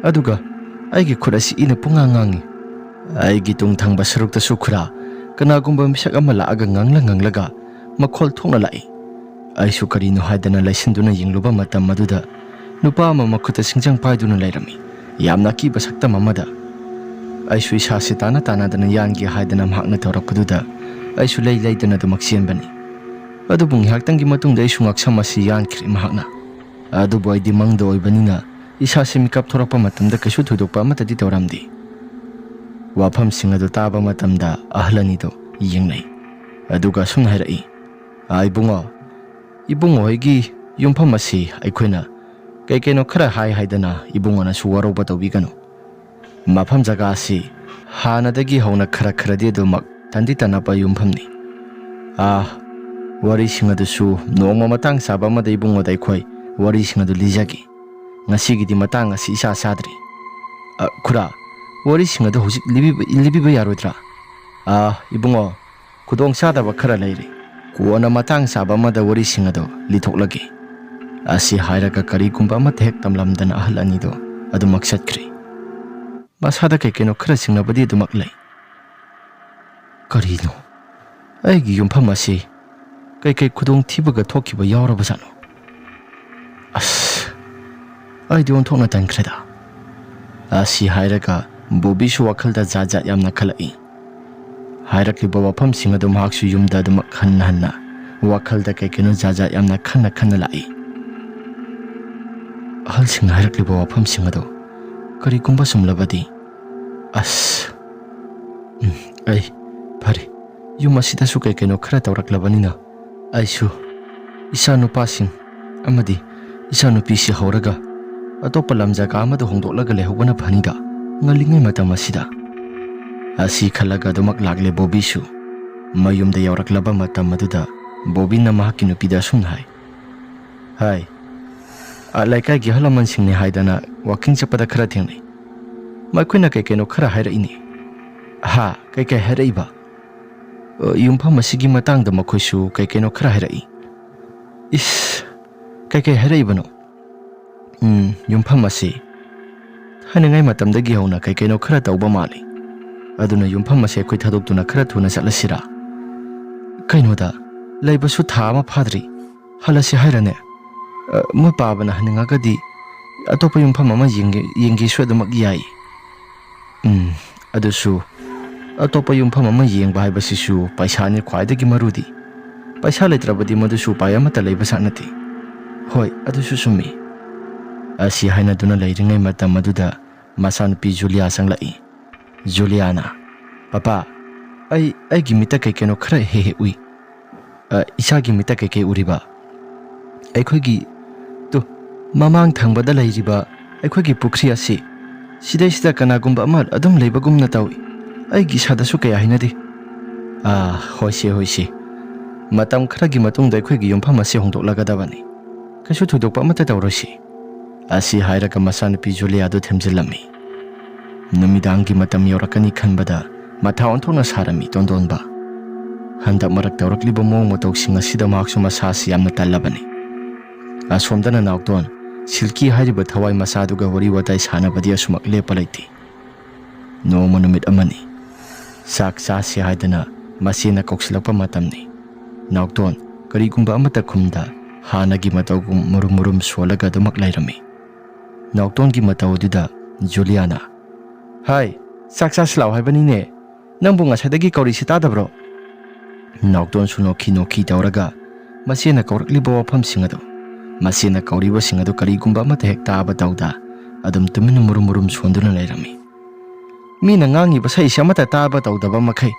ꯑꯗꯨꯒ ꯑꯩꯒꯤ ꯈꯨꯠ ꯑꯁꯤ ꯏꯅ ꯄꯨꯡꯉꯥꯡ ꯉꯥꯡꯉꯤ꯫ ꯑꯩꯒꯤ ꯇꯨꯡ ꯊꯪꯕ ꯁꯔꯨꯛꯇꯁꯨ ꯈꯨꯔꯥ ꯀꯅꯥꯒꯨꯝꯕ ꯃꯤꯁꯛ ꯑꯃ ꯂꯥꯛꯑꯒ ꯉꯥꯡꯂ ꯉꯥꯡꯂꯒ ꯃꯈꯣꯜ ꯊꯣꯛꯅ ꯂꯥꯛꯏ꯫ ꯑꯩꯁꯨ ꯀꯔꯤꯅꯣ ꯍꯥꯏꯗꯅ ꯂꯩꯁꯤꯟꯗꯨꯅ ꯌꯦꯡꯂꯨꯕ ꯃꯇꯝ ꯑꯗꯨꯗ ꯅꯨꯄꯥ ꯑꯃ ꯃꯈꯨꯠꯇ ꯁꯤꯡꯖꯪ ꯄꯥꯏꯗꯨꯅ ꯂꯩꯔꯝꯃꯤ꯫ ꯌꯥꯝꯅ ꯑꯀꯤꯕ ꯁꯛꯇꯝ ꯑꯃꯗ꯫ ꯑꯩꯁꯨ ꯏꯁꯥꯁꯤ ꯇꯥꯅ ꯇꯥꯅꯗꯅ ꯌꯥꯟꯒꯦ ꯍꯥꯏꯗꯅ ꯃꯍꯥꯛꯅ ꯇꯧꯔꯛꯄꯗꯨꯗ ꯑꯩꯁꯨ ꯂꯩ ꯂꯩꯗꯅ ꯑꯗꯨꯃꯛ ꯆꯦꯟꯕꯅꯤ꯫ ꯑꯗꯨꯕꯨ ꯉꯥꯏꯍꯥꯛꯇꯪꯒꯤ ꯃꯇꯨꯡꯗ ꯑꯩꯁꯨ ꯉꯛꯁꯝ ꯑꯁꯤ ꯌꯥꯟꯈ꯭ꯔꯦ ꯃꯍꯥꯛꯅ꯫ ꯑꯗꯨꯕꯨ ꯑꯩꯗꯤ ꯃꯪꯗ ꯑꯣꯏꯕꯅꯤꯅ ꯏꯁꯥꯁꯤ ꯃꯤꯀꯞ ꯊꯣꯔꯛꯄ ꯃꯇꯝꯗ ꯀꯩꯁꯨ ꯊꯣꯏꯗꯣꯛꯄ ꯑꯃꯠꯇꯗꯤ ꯇꯧꯔꯝꯗꯦ꯫ ꯋꯥꯐꯝꯁꯤꯡ ꯑꯗꯨ ꯇꯥꯕ ꯃꯇꯝꯗ ꯑꯍꯜ ꯑꯅꯤꯗꯨ ꯌꯦꯡꯅꯩ꯫ ꯑꯗꯨꯒ ꯑꯁꯨꯝꯅ ꯍꯥꯏꯔꯛꯏ, "ꯑꯥ, ꯏꯕꯨꯡꯉꯣ, ꯏꯕꯨꯡꯉꯣ ꯍꯣꯏꯒꯤ ꯌꯨꯝꯐꯝ ꯑꯁꯤ ꯑꯩꯈꯣꯏꯅ ꯀꯩ ꯀꯩꯅꯣ ꯈꯔ ꯍꯥꯏ ꯍꯥꯏꯗꯅ ꯏꯕꯨꯡꯉꯣꯅꯁꯨ ꯋꯥꯔꯧꯕ ꯇꯧꯕꯤꯒꯅꯨ꯫ ꯃꯐꯝ ꯖꯒꯥ ꯑꯁꯤ ꯍꯥꯟꯅꯗꯒꯤ ꯍꯧꯅ ꯈꯔ ꯈꯔꯗꯤ ꯑꯗꯨꯃꯛ ꯇꯟꯗꯤ ꯇꯟꯅꯕ ꯌꯨꯝꯐꯝꯅꯤ꯫ ꯑꯥ, ꯋꯥꯔꯤꯁꯤꯡ ꯑꯗꯨꯁꯨ ꯅꯣꯡꯃ ꯃꯇꯥꯡ ꯆꯥꯕ ꯑꯃꯗ ꯏꯕꯨꯡꯉꯣꯗ ꯑꯩꯈꯣꯏ ꯋꯥꯔꯤꯁꯤꯡ ꯑꯗꯨ ꯂꯤꯖꯒꯦ꯫ ꯉꯁꯤꯒꯤꯗꯤ ꯃꯇꯥꯡ ꯑꯁꯤ ꯏꯆꯥ ꯆꯥꯗ꯭ꯔꯤ꯫ ꯑ, ꯈꯨꯔꯥ, ꯋꯥꯔꯤꯁꯤꯡ ꯑꯗꯨ ꯍꯧꯖꯤꯛ ꯂꯤꯕꯤꯕ, ꯂꯤꯕꯤꯕ ꯌꯥꯔꯣꯏꯗ꯭ꯔꯥ?" "ꯑꯥ, ꯏꯕꯨꯡꯉꯣ, ꯈꯨꯗꯣꯡ ꯆꯥꯗꯕ ꯈꯔ ꯂꯩꯔꯦ꯫ ꯀꯣꯟꯅ ꯃꯇꯥꯡ ꯆꯥꯕ ꯑꯃꯗ ꯋꯥꯔꯤꯁꯤꯡ ꯑꯗꯨ ꯂꯤꯊꯣꯛꯂꯒꯦ"꯫ ꯑꯁꯤ ꯍꯥꯏꯔꯒ ꯀꯔꯤꯒꯨꯝꯕ ꯑꯃꯠꯇ ꯍꯦꯛ ꯇꯝꯂꯝꯗꯅ ꯑꯍꯜ ꯑꯅꯤꯗꯨ ꯑꯗꯨꯃꯛ ꯆꯠꯈ꯭ꯔꯦ꯫ ꯃꯁꯥꯗ ꯀꯩ ꯀꯩꯅꯣ ꯈꯔ ꯆꯤꯡꯅꯕꯗꯤ ꯑꯗꯨꯃꯛ ꯂꯩ꯫ "ꯀꯔꯤꯅꯣ? ꯑꯩꯒꯤ ꯌꯨꯝꯐꯝ ꯑꯁꯤ ꯀꯩꯀꯩ ꯈꯨꯗꯣꯡꯊꯤꯕꯒ ꯊꯣꯛꯈꯤꯕ ꯌꯥꯎꯔꯕꯖꯥꯠꯅꯣ? ꯑꯁ, ꯑꯩꯗꯤ ꯑꯣꯟꯊꯣꯛꯅ ꯇꯟꯈ꯭ꯔꯦꯗ"꯫ ꯑꯁꯤ ꯍꯥꯏꯔꯒ ꯕꯣꯕꯤꯁꯨ ꯋꯥꯈꯜꯗ ꯖꯥꯠ ꯖꯥꯠ ꯌꯥꯝꯅ ꯈꯜꯂꯛꯏ꯫ ꯍꯥꯏꯔꯛꯂꯤꯕ ꯋꯥꯐꯝꯁꯤꯡ ꯑꯗꯨ ꯃꯍꯥꯛꯁꯨ ꯌꯨꯝꯗ ꯑꯗꯨꯃꯛ ꯍꯟꯅ ꯍꯟꯅ ꯋꯥꯈꯜꯗ ꯀꯩ ꯀꯩꯅꯣ ꯖꯥꯠ ꯖꯥꯠ ꯌꯥꯝꯅ ꯈꯟꯅ ꯈꯟꯅ ꯂꯥꯛꯏ꯫ ꯑꯍꯜꯁꯤꯡꯅ ꯍꯥꯏꯔꯛꯂꯤꯕ ꯋꯥꯐꯝꯁꯤꯡ ꯑꯗꯨ ꯀꯔꯤꯒꯨꯝꯕ ꯆꯨꯝꯂꯕꯗꯤ, ꯑꯁ, ꯎꯝ, ꯑꯩ, ꯐꯔꯦ, ꯌꯨꯝ ꯑꯁꯤꯗꯁꯨ ꯀꯩ ꯀꯩꯅꯣ ꯈꯔ ꯇꯧꯔꯛꯂꯕꯅꯤꯅ ꯑꯩꯁꯨ ꯏꯆꯥ ꯅꯨꯄꯥꯁꯤꯡ ꯑꯃꯗꯤ ꯏꯆꯥ ꯅꯨꯄꯤꯁꯤ ꯍꯧꯔꯒ ꯑꯇꯣꯞꯄ ꯂꯝ ꯖꯒꯥ ꯑꯃꯗ ꯍꯣꯡꯗꯣꯛꯂꯒ ꯂꯩꯍꯧꯕꯅ ꯐꯅꯤꯗ, ꯉꯜꯂꯤꯉꯩ ꯃꯇꯝ ꯑꯁꯤꯗ꯫ ꯑꯁꯤ ꯈꯜꯂꯒ ꯑꯗꯨꯃꯛ ꯂꯥꯛꯂꯦ ꯕꯣꯕꯤꯁꯨ꯫ ꯃꯌꯨꯝꯗ ꯌꯧꯔꯛꯂꯕ ꯃꯇꯝ ꯑꯗꯨꯗ ꯕꯣꯕꯤꯅ ꯃꯍꯥꯛꯀꯤ ꯅꯨꯄꯤꯗ ꯑꯁꯨꯝꯅ ꯍꯥꯏ, "ꯍꯥꯏ, ꯑ, ꯂꯩꯀꯥꯏꯒꯤ ꯑꯍꯜ ꯂꯃꯟꯁꯤꯡꯅꯤ ꯍꯥꯏꯗꯅ ꯋꯥꯀꯤꯡ ꯆꯠꯄꯗ ꯈꯔ ꯊꯦꯡꯅꯩ꯫ ꯃꯈꯣꯏꯅ ꯀꯩ ꯀꯩꯅꯣ ꯈꯔ ꯍꯥꯏꯔꯛꯏꯅꯦ"꯫ "ꯍꯥ? ꯀꯩ ꯀꯩ ꯍꯥꯏꯔꯛꯏꯕ?" "ꯑ, ꯌꯨꯝꯐꯝ ꯑꯁꯤꯒꯤ ꯃꯇꯥꯡꯗ ꯃꯈꯣꯏꯁꯨ ꯀꯩ ꯀꯩꯅꯣ ꯈꯔ ꯍꯥꯏꯔꯛꯏ"꯫ "ꯏꯁ, ꯀꯩ ꯀꯩ ꯍꯥꯏꯔꯛꯏꯕꯅꯣ?" "ꯎꯝ, ꯌꯨꯝꯐꯝ ꯑꯁꯤ ꯊꯥꯏꯅꯉꯥꯏ ꯃꯇꯝꯗꯒꯤ ꯍꯧꯅ ꯀꯩ ꯀꯩꯅꯣ ꯈꯔ ꯇꯧꯕ ꯃꯥꯜꯂꯤ꯫ ꯑꯗꯨꯅ ꯌꯨꯝꯐꯝ ꯑꯁꯤ ꯑꯩꯈꯣꯏ ꯊꯥꯗꯣꯛꯇꯨꯅ ꯈꯔ ꯊꯨꯅ ꯆꯠꯂꯁꯤꯔꯥ? ꯀꯩꯅꯣꯗ, ꯂꯩꯕꯁꯨ ꯊꯥ ꯑꯃ ꯐꯥꯗ꯭ꯔꯤ, ꯍꯜꯂꯁꯤ ꯍꯥꯏꯔꯅꯦ? ꯑ, ꯃꯣꯏ ꯄꯥꯕꯅ ꯍꯟꯅꯤꯡꯉꯒꯗꯤ ꯑꯇꯣꯞꯄ ꯌꯨꯝꯐꯝ ꯑꯃ ꯌꯦꯡꯒꯦ, ꯌꯦꯡꯒꯦꯁꯨ ꯑꯗꯨꯃꯛ ꯌꯥꯏ"꯫ "ꯎꯝ, ꯑꯗꯨꯁꯨ ꯑꯇꯣꯞꯄ ꯌꯨꯝꯐꯝ ꯑꯃ ꯌꯦꯡꯕ ꯍꯥꯏꯕꯁꯤꯁꯨ ꯄꯩꯁꯥꯅꯤ ꯈ꯭ꯋꯥꯏꯗꯒꯤ ꯃꯔꯨꯗꯤ꯫ ꯄꯩꯁꯥ ꯂꯩꯇ꯭ꯔꯕꯗꯤ ꯃꯗꯨꯁꯨ ꯎꯄꯥꯏ ꯑꯃꯠꯇ ꯂꯩꯕ ꯖꯥꯠ ꯅꯠꯇꯦ"꯫ "ꯍꯣꯏ, ꯑꯗꯨꯁꯨ ꯆꯨꯝꯃꯤ"꯫ ꯑꯁꯤ ꯍꯥꯏꯅꯗꯨꯅ ꯂꯩꯔꯤꯉꯩ ꯃꯇꯝ ꯑꯗꯨꯗ ꯃꯆꯥꯅꯨꯄꯤ ꯖꯨꯂꯤꯌꯥ ꯆꯪꯂꯛꯏ꯫ ꯖꯨꯂꯤꯌꯥꯅ, "ꯄꯄꯥ, ꯑꯩ, ꯑꯩꯒꯤ ꯃꯤꯠꯇ ꯀꯩ ꯀꯩꯅꯣ ꯈꯔ ꯍꯦꯛ ꯍꯦꯛ ꯎꯏ꯫ ꯑ, ꯏꯁꯥꯒꯤ ꯃꯤꯠꯇ ꯀꯩ ꯀꯩ ꯎꯔꯤꯕ? ꯑꯩꯈꯣꯏꯒꯤ, ꯇꯨ, ꯃꯃꯥꯡ ꯊꯪꯕꯗ ꯂꯩꯔꯤꯕ ꯑꯩꯈꯣꯏꯒꯤ ꯄꯨꯈ꯭ꯔꯤ ꯑꯁꯤ, ꯁꯤꯗꯩꯁꯤꯗ ꯀꯅꯥꯒꯨꯝꯕ ꯑꯃ ꯑꯗꯨꯝ ꯂꯩꯕꯒꯨꯝꯅ ꯇꯧꯏ꯫ ꯑꯩꯒꯤ ꯏꯁꯥꯗꯁꯨ ꯀꯌꯥ ꯍꯩꯅꯗꯦ꯫ ꯑꯥ, ꯍꯣꯏꯁꯦ, ꯍꯣꯏꯁꯦ꯫ ꯃꯇꯝ ꯈꯔꯒꯤ ꯃꯇꯨꯡꯗ ꯑꯩꯈꯣꯏꯒꯤ ꯌꯨꯝꯐꯝ ꯑꯁꯤ ꯍꯣꯡꯗꯣꯛꯂꯒꯗꯕꯅꯤ꯫ ꯀꯩꯁꯨ ꯊꯣꯏꯗꯣꯛꯄ ꯑꯃꯠꯇ ꯇꯧꯔꯣꯏꯁꯤ꯫ ꯑꯁꯤ ꯍꯥꯏꯔꯒ ꯃꯆꯥꯅꯨꯄꯤ ꯖꯨꯂꯤꯌꯥꯗꯨ ꯊꯦꯝꯖꯤꯜꯂꯝꯃꯤ꯫ ꯅꯨꯃꯤꯗꯥꯡꯒꯤ ꯃꯇꯝ ꯌꯧꯔꯛꯀꯅꯤ ꯈꯟꯕꯗ ꯃꯊꯥ ꯑꯣꯟꯊꯣꯛꯅ ꯁꯥꯔꯝꯃꯤ ꯇꯣꯟꯗꯣꯟꯕ꯫ ꯍꯟꯗꯛ ꯃꯔꯛ ꯇꯧꯔꯛꯂꯤꯕ ꯃꯑꯣꯡ ꯃꯇꯧꯁꯤꯡ ꯑꯁꯤꯗ ꯃꯍꯥꯛꯁꯨ ꯃꯁꯥꯁꯤ ꯌꯥꯝꯅ ꯇꯜꯂꯕꯅꯤ꯫ ꯑꯁꯣꯝꯗꯅ ꯅꯥꯎꯇꯣꯟ, ꯁꯤꯜꯀꯤ ꯍꯥꯏꯔꯤꯕ ꯊꯋꯥꯏ ꯃꯆꯥꯗꯨꯒ ꯋꯥꯔꯤ ꯋꯥꯇꯥꯏ ꯁꯥꯟꯅꯕꯗꯤ ꯑꯁꯨꯃꯛ ꯂꯦꯞꯄ ꯂꯩꯇꯦ꯫ ꯅꯣꯡꯃ ꯅꯨꯃꯤꯠ ꯑꯃꯅꯤ꯫ ꯆꯥꯛ ꯆꯥꯁꯤ ꯍꯥꯏꯗꯅ ꯃꯆꯦꯅ ꯀꯧꯁꯤꯜꯂꯛꯄ ꯃꯇꯝꯅꯤ꯫ ꯅꯥꯎꯇꯣꯟ ꯀꯔꯤꯒꯨꯝꯕ ꯑꯃꯠꯇ ꯈꯨꯝꯗ ꯍꯥꯟꯅꯒꯤ ꯃꯇꯧꯒꯨꯝ ꯃꯨꯔꯨꯝ ꯃꯨꯔꯨꯝ ꯁꯣꯜꯂꯒ ꯑꯗꯨꯃꯛ ꯂꯩꯔꯝꯃꯤ꯫ ꯅꯥꯎꯇꯣꯟꯒꯤ ꯃꯇꯧ ꯑꯗꯨꯗ ꯖꯨꯂꯤꯌꯥꯅ, "ꯍꯥꯏ, ꯆꯥꯛ ꯆꯥꯁꯤ ꯂꯥꯛꯑꯣ ꯍꯥꯏꯕꯅꯤꯅꯦ꯫ ꯅꯪꯕꯨ ꯉꯁꯥꯏꯗꯒꯤ ꯀꯧꯔꯤꯁꯤ ꯇꯥꯗꯕ꯭ꯔꯣ?" ꯅꯥꯎꯇꯣꯟꯁꯨ ꯅꯣꯛꯈꯤ ꯅꯣꯛꯈꯤ ꯇꯧꯔꯒ ꯃꯆꯦꯅ ꯀꯧꯔꯛꯂꯤꯕ ꯋꯥꯐꯝꯁꯤꯡ ꯑꯗꯨ, ꯃꯆꯦꯅ ꯀꯧꯔꯤꯕꯁꯤꯡ ꯑꯗꯨ ꯀꯔꯤꯒꯨꯝꯕ ꯑꯃꯠꯇ ꯍꯦꯛ ꯇꯥꯕ ꯇꯧꯗ ꯑꯗꯨꯝ ꯇꯨꯃꯤꯟꯅ ꯃꯨꯔꯨꯝ ꯃꯨꯔꯨꯝ ꯁꯣꯟꯗꯨꯅ ꯂꯩꯔꯝꯃꯤ꯫ ꯃꯤꯅ ꯉꯥꯡꯉꯤꯕ ꯁꯛꯏꯁꯦ ꯑꯃꯠꯇ ꯇꯥꯕ ꯇꯧꯗꯕ ꯃꯈꯩ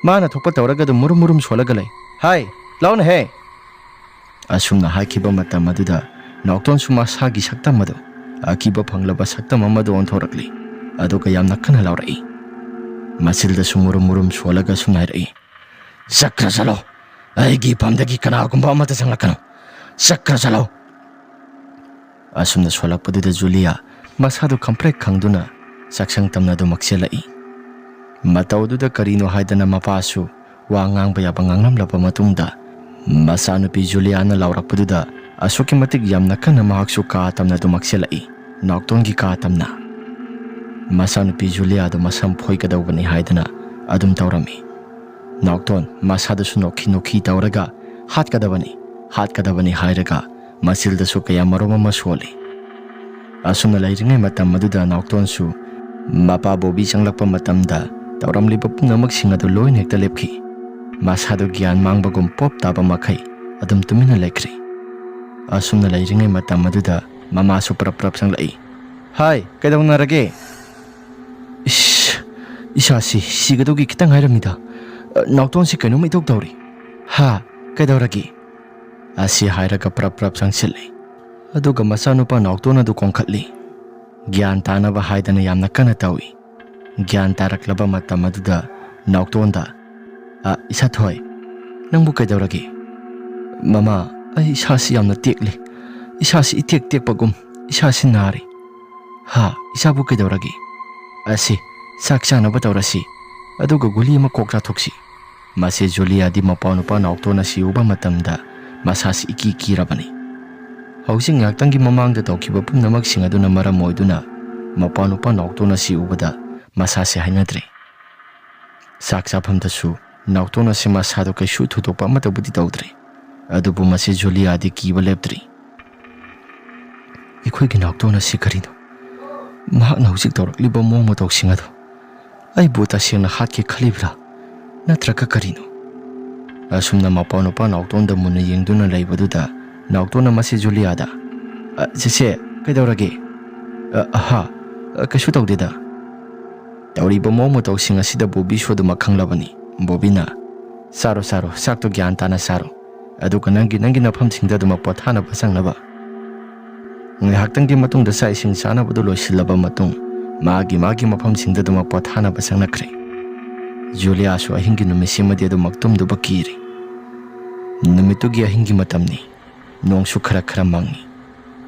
ꯃꯥꯅ ꯊꯣꯛꯄ ꯇꯧꯔꯒ ꯑꯗꯨꯝ ꯃꯨꯔꯨꯝ ꯃꯨꯔꯨꯝ ꯁꯣꯜꯂꯒ ꯂꯩ꯫ "ꯍꯥꯏ, ꯂꯥꯎꯅꯍꯦ!" ꯑꯁꯨꯝꯅ ꯍꯥꯏꯈꯤꯕ ꯃꯇꯝ ꯑꯗꯨꯗ ꯅꯥꯎꯇꯣꯟꯁꯨ ꯃꯁꯥꯒꯤ ꯁꯛꯇꯝ ꯑꯗꯨ ꯑꯀꯤꯕ ꯐꯪꯂꯕ ꯁꯛꯇꯝ ꯑꯃꯗ ꯑꯣꯟꯊꯣꯔꯛꯂꯤ꯫ ꯑꯗꯨꯒ ꯌꯥꯝꯅ ꯀꯟꯅ ꯂꯥꯎꯔꯛꯏ꯫ ꯃꯆꯤꯜꯗꯁꯨ ꯃꯨꯔꯨꯝ ꯃꯨꯔꯨꯝ ꯁꯣꯜꯂꯒ ꯁꯨꯝ ꯍꯥꯏꯔꯛꯏ, "ꯆꯠꯈ꯭ꯔ ꯆꯠꯂꯣ꯫ ꯑꯩꯒꯤ ꯏꯐꯝꯗꯒꯤ ꯀꯅꯥꯒꯨꯝꯕ ꯑꯃꯠꯇ ꯆꯪꯂꯛꯀꯅꯨ꯫ ꯆꯠꯈ꯭ꯔ ꯆꯠꯂꯣ!" ꯑꯁꯨꯝꯅ ꯁꯣꯜꯂꯛꯄꯗꯨꯗ ꯖꯨꯂꯤꯌꯥ ꯃꯁꯥꯗꯨ ꯈꯝꯄ꯭ꯔꯦꯛ ꯈꯪꯗꯨꯅ ꯆꯥꯛꯁꯪ ꯇꯝꯅ ꯑꯗꯨꯃꯛ ꯆꯦꯜꯂꯛꯏ꯫ ꯃꯇꯧꯗꯨꯗ ꯀꯔꯤꯅꯣ ꯍꯥꯏꯗꯅ ꯃꯄꯥꯁꯨ ꯋꯥ ꯉꯥꯡꯕ ꯌꯥꯕ ꯉꯥꯡꯂꯝꯂꯕ ꯃꯇꯨꯡꯗ, ꯃꯆꯥꯅꯨꯄꯤ ꯖꯨꯂꯤꯌꯥꯅ ꯂꯥꯎꯔꯛꯄꯗꯨꯗ ꯑꯁꯨꯛꯀꯤ ꯃꯇꯤꯛ ꯌꯥꯝꯅ ꯀꯟꯅ ꯃꯍꯥꯛꯁꯨ ꯀꯥ ꯇꯝꯅ ꯑꯗꯨꯃꯛ ꯆꯦꯜꯂꯛꯏ꯫ ꯅꯥꯎꯇꯣꯟꯒꯤ ꯀꯥ ꯇꯝꯅ꯫ ꯃꯆꯥꯅꯨꯄꯤ ꯖꯨꯂꯤꯌꯥꯗꯨ ꯃꯁꯝ ꯐꯣꯏꯒꯗꯧꯕꯅꯤ ꯍꯥꯏꯗꯅ ꯑꯗꯨꯝ ꯇꯧꯔꯝꯃꯤ꯫ ꯅꯥꯎꯇꯣꯟ ꯃꯁꯥꯗꯁꯨ ꯅꯣꯛꯈꯤ ꯅꯣꯛꯈꯤ ꯇꯧꯔꯒ, "ꯍꯥꯠꯀꯗꯕꯅꯤ, ꯍꯥꯠꯀꯗꯕꯅꯤ" ꯍꯥꯏꯔꯒ ꯃꯆꯤꯜꯗꯁꯨ ꯀꯌꯥ ꯃꯔꯨꯝ ꯑꯃ ꯁꯣꯜꯂꯤ꯫ ꯑꯁꯨꯝꯅ ꯂꯩꯔꯤꯉꯩ ꯃꯇꯝ ꯑꯗꯨꯗ ꯅꯥꯎꯇꯣꯟꯁꯨ ꯃꯄꯥ ꯕꯣꯕꯤ ꯆꯪꯂꯛꯄ ꯃꯇꯝꯗ ꯇꯧꯔꯝꯂꯤꯕ ꯄꯨꯝꯅꯃꯛꯁꯤꯡ ꯑꯗꯨ ꯂꯣꯏꯅ ꯍꯦꯛꯇ ꯂꯦꯞꯈꯤ꯫ ꯃꯁꯥꯗꯨ ꯒ꯭ꯌꯥꯟ ꯃꯥꯡꯕꯒꯨꯝ ꯄꯣꯞ ꯇꯥꯕ ꯃꯈꯩ ꯑꯗꯨꯝ ꯇꯨꯃꯤꯟꯅ ꯂꯩꯈ꯭ꯔꯦ꯫ ꯑꯁꯨꯝꯅ ꯂꯩꯔꯤꯉꯩ ꯃꯇꯝ ꯑꯗꯨꯗ ꯃꯃꯥꯁꯨ ꯄ꯭ꯔꯞ ꯄ꯭ꯔꯞ ꯆꯪꯂꯛꯏ꯫ "ꯍꯥꯏ, ꯀꯩꯗꯧꯅꯔꯒꯦ?" "ꯏꯁ, ꯏꯁꯥꯁꯤ ꯁꯤꯒꯗꯧꯒꯤ ꯈꯤꯇꯪ ꯉꯥꯏꯔꯝꯃꯤꯗ꯫ "ꯑ, ꯅꯥꯎꯇꯣꯟꯁꯤ ꯀꯩꯅꯣꯝ ꯏꯇꯧ ꯇꯧꯔꯤ꯫ ꯍꯥ? ꯀꯩꯗꯧꯔꯒꯦ?" ꯑꯁꯤ ꯍꯥꯏꯔꯒ ꯄ꯭ꯔꯞ ꯄ꯭ꯔꯞ ꯆꯪꯁꯤꯜꯂꯤ꯫ ꯑꯗꯨꯒ ꯃꯆꯥꯅꯨꯄꯥ ꯅꯥꯎꯇꯣꯟ ꯑꯗꯨ ꯀꯣꯟꯈꯠꯂꯤ꯫ ꯒ꯭ꯌꯥꯟ ꯇꯥꯅꯕ ꯍꯥꯏꯗꯅ ꯌꯥꯝꯅ ꯀꯟꯅ ꯇꯧꯏ꯫ ꯒ꯭ꯌꯥꯟ ꯇꯥꯔꯛꯂꯕ ꯃꯇꯝ ꯑꯗꯨꯗ ꯅꯥꯎꯇꯣꯟꯗ, "ꯑ, ꯏꯁꯥꯊꯣꯏ, ꯅꯪꯕꯨ ꯀꯩꯗꯧꯔꯒꯦ?" "ꯃꯃꯥ, ꯑꯩ ꯏꯁꯥꯁꯤ ꯌꯥꯝꯅ ꯇꯦꯛꯂꯤ꯫ ꯏꯁꯥꯁꯤ ꯏꯇꯦꯛ ꯇꯦꯛꯄꯒꯨꯝ, ꯏꯁꯥꯁꯤ ꯅꯥꯔꯤ꯫" "ꯍꯥ, ꯏꯁꯥꯕꯨ ꯀꯩꯗꯧꯔꯒꯦ?" "ꯑꯁꯤ, ꯆꯥꯛ ꯆꯥꯅꯕ ꯇꯧꯔꯁꯤ, ꯑꯗꯨꯒ ꯒꯨꯂꯤ ꯑꯃ ꯀꯣꯛ ꯆꯥꯊꯣꯛꯁꯤ꯫" ꯃꯁꯤ ꯖꯨꯂꯤꯌꯥꯗꯤ ꯃꯄꯥ ꯅꯨꯄꯥ ꯅꯥꯎꯇꯣꯟ ꯑꯁꯤ ꯎꯕ ꯃꯇꯝꯗ ꯃꯁꯥꯁꯤ ꯏꯀꯤ ꯀꯤꯔꯕꯅꯤ꯫ ꯍꯧꯖꯤꯛ ꯉꯥꯏꯍꯥꯛꯇꯪꯒꯤ ꯃꯃꯥꯡꯗ ꯇꯧꯈꯤꯕ ꯄꯨꯝꯅꯃꯛꯁꯤꯡ ꯑꯗꯨꯅ ꯃꯔꯝ ꯑꯣꯏꯗꯨꯅ ꯃꯄꯥ ꯅꯨꯄꯥ ꯅꯥꯎꯇꯣꯟ ꯑꯁꯤ ꯎꯕꯗ ꯃꯁꯥꯁꯦ ꯍꯩꯅꯗ꯭ꯔꯦ꯫ ꯆꯥꯛ ꯆꯥꯐꯝꯗꯁꯨ ꯅꯥꯎꯇꯣꯟ ꯑꯁꯤ ꯃꯁꯥꯗꯣ ꯀꯩꯁꯨ ꯊꯣꯏꯗꯣꯛꯄ ꯑꯃꯠꯇꯕꯨꯗꯤ ꯇꯧꯗ꯭ꯔꯦ, ꯑꯗꯨꯕꯨ ꯃꯁꯤ ꯖꯨꯂꯤꯌꯥꯗꯤ ꯀꯤꯕ ꯂꯦꯞꯇ꯭ꯔꯤ꯫ "ꯑꯩꯈꯣꯏꯒꯤ ꯅꯥꯎꯇꯣꯟ ꯑꯁꯤ ꯀꯔꯤꯅꯣ? ꯃꯍꯥꯛꯅ ꯍꯧꯖꯤꯛ ꯇꯧꯔꯛꯂꯤꯕ ꯃꯑꯣꯡ ꯃꯇꯧꯁꯤꯡ ꯑꯗꯣ ꯑꯩꯕꯨ ꯇꯁꯦꯡꯅ ꯍꯥꯠꯀꯦ ꯈꯜꯂꯤꯕ꯭ꯔꯥ? ꯅꯠꯇ꯭ꯔꯒ ꯀꯔꯤꯅꯣ?" ꯑꯁꯨꯝꯅ ꯃꯄꯥ ꯅꯨꯄꯥ ꯅꯥꯎꯇꯣꯟꯗ ꯃꯨꯟꯅ ꯌꯦꯡꯗꯨꯅ ꯂꯩꯕꯗꯨꯗ ꯅꯥꯎꯇꯣꯟꯅ ꯃꯁꯤ ꯖꯨꯂꯤꯌꯥꯗ, "ꯑ, ꯆꯦꯆꯦ, ꯀꯩꯗꯧꯔꯒꯦ?" "ꯑ, ꯑꯍꯥ, ꯑ, ꯀꯩꯁꯨ ꯇꯧꯗꯦꯗ꯫" ꯇꯧꯔꯤꯕ ꯃꯑꯣꯡ ꯃꯇꯧꯁꯤꯡ ꯑꯁꯤꯗ ꯕꯣꯕꯤꯁꯨ ꯑꯗꯨꯃꯛ ꯈꯪꯂꯕꯅꯤ꯫ ꯕꯣꯕꯤꯅ, "ꯆꯥꯔꯣ, ꯆꯥꯔꯣ, ꯆꯥꯛꯇꯣ ꯒ꯭ꯌꯥꯟ ꯇꯥꯅ ꯆꯥꯔꯣ, ꯑꯗꯨꯒ ꯅꯪꯒꯤ, ꯅꯪꯒꯤ ꯅꯐꯝꯁꯤꯡꯗ ꯑꯗꯨꯃꯛ ꯄꯣꯊꯥꯅꯕ ꯆꯪꯅꯕ꯫" ꯉꯥꯏꯍꯥꯛꯇꯪꯒꯤ ꯃꯇꯨꯡꯗ ꯆꯥꯛ ꯏꯁꯤꯡ ꯆꯥꯅꯕꯗꯨ ꯂꯣꯏꯁꯤꯜꯂꯕ ꯃꯇꯨꯡ, ꯃꯥꯒꯤ, ꯃꯥꯒꯤ ꯃꯐꯝꯁꯤꯡꯗ ꯑꯗꯨꯃꯛ ꯄꯣꯊꯥꯅꯕ ꯆꯪꯅꯈ꯭ꯔꯦ꯫ ꯖꯨꯂꯤꯌꯥꯁꯨ ꯑꯍꯤꯡꯒꯤ ꯅꯨꯃꯤꯠꯁꯤꯃꯗꯤ ꯑꯗꯨꯃꯛ ꯇꯨꯝꯗꯨꯕ ꯀꯤꯔꯦ꯫ ꯅꯨꯃꯤꯠꯇꯨꯒꯤ ꯑꯍꯤꯡꯒꯤ ꯃꯇꯝꯅꯤ꯫ ꯅꯣꯡꯁꯨ ꯈꯔ ꯈꯔ ꯃꯪꯉꯤ꯫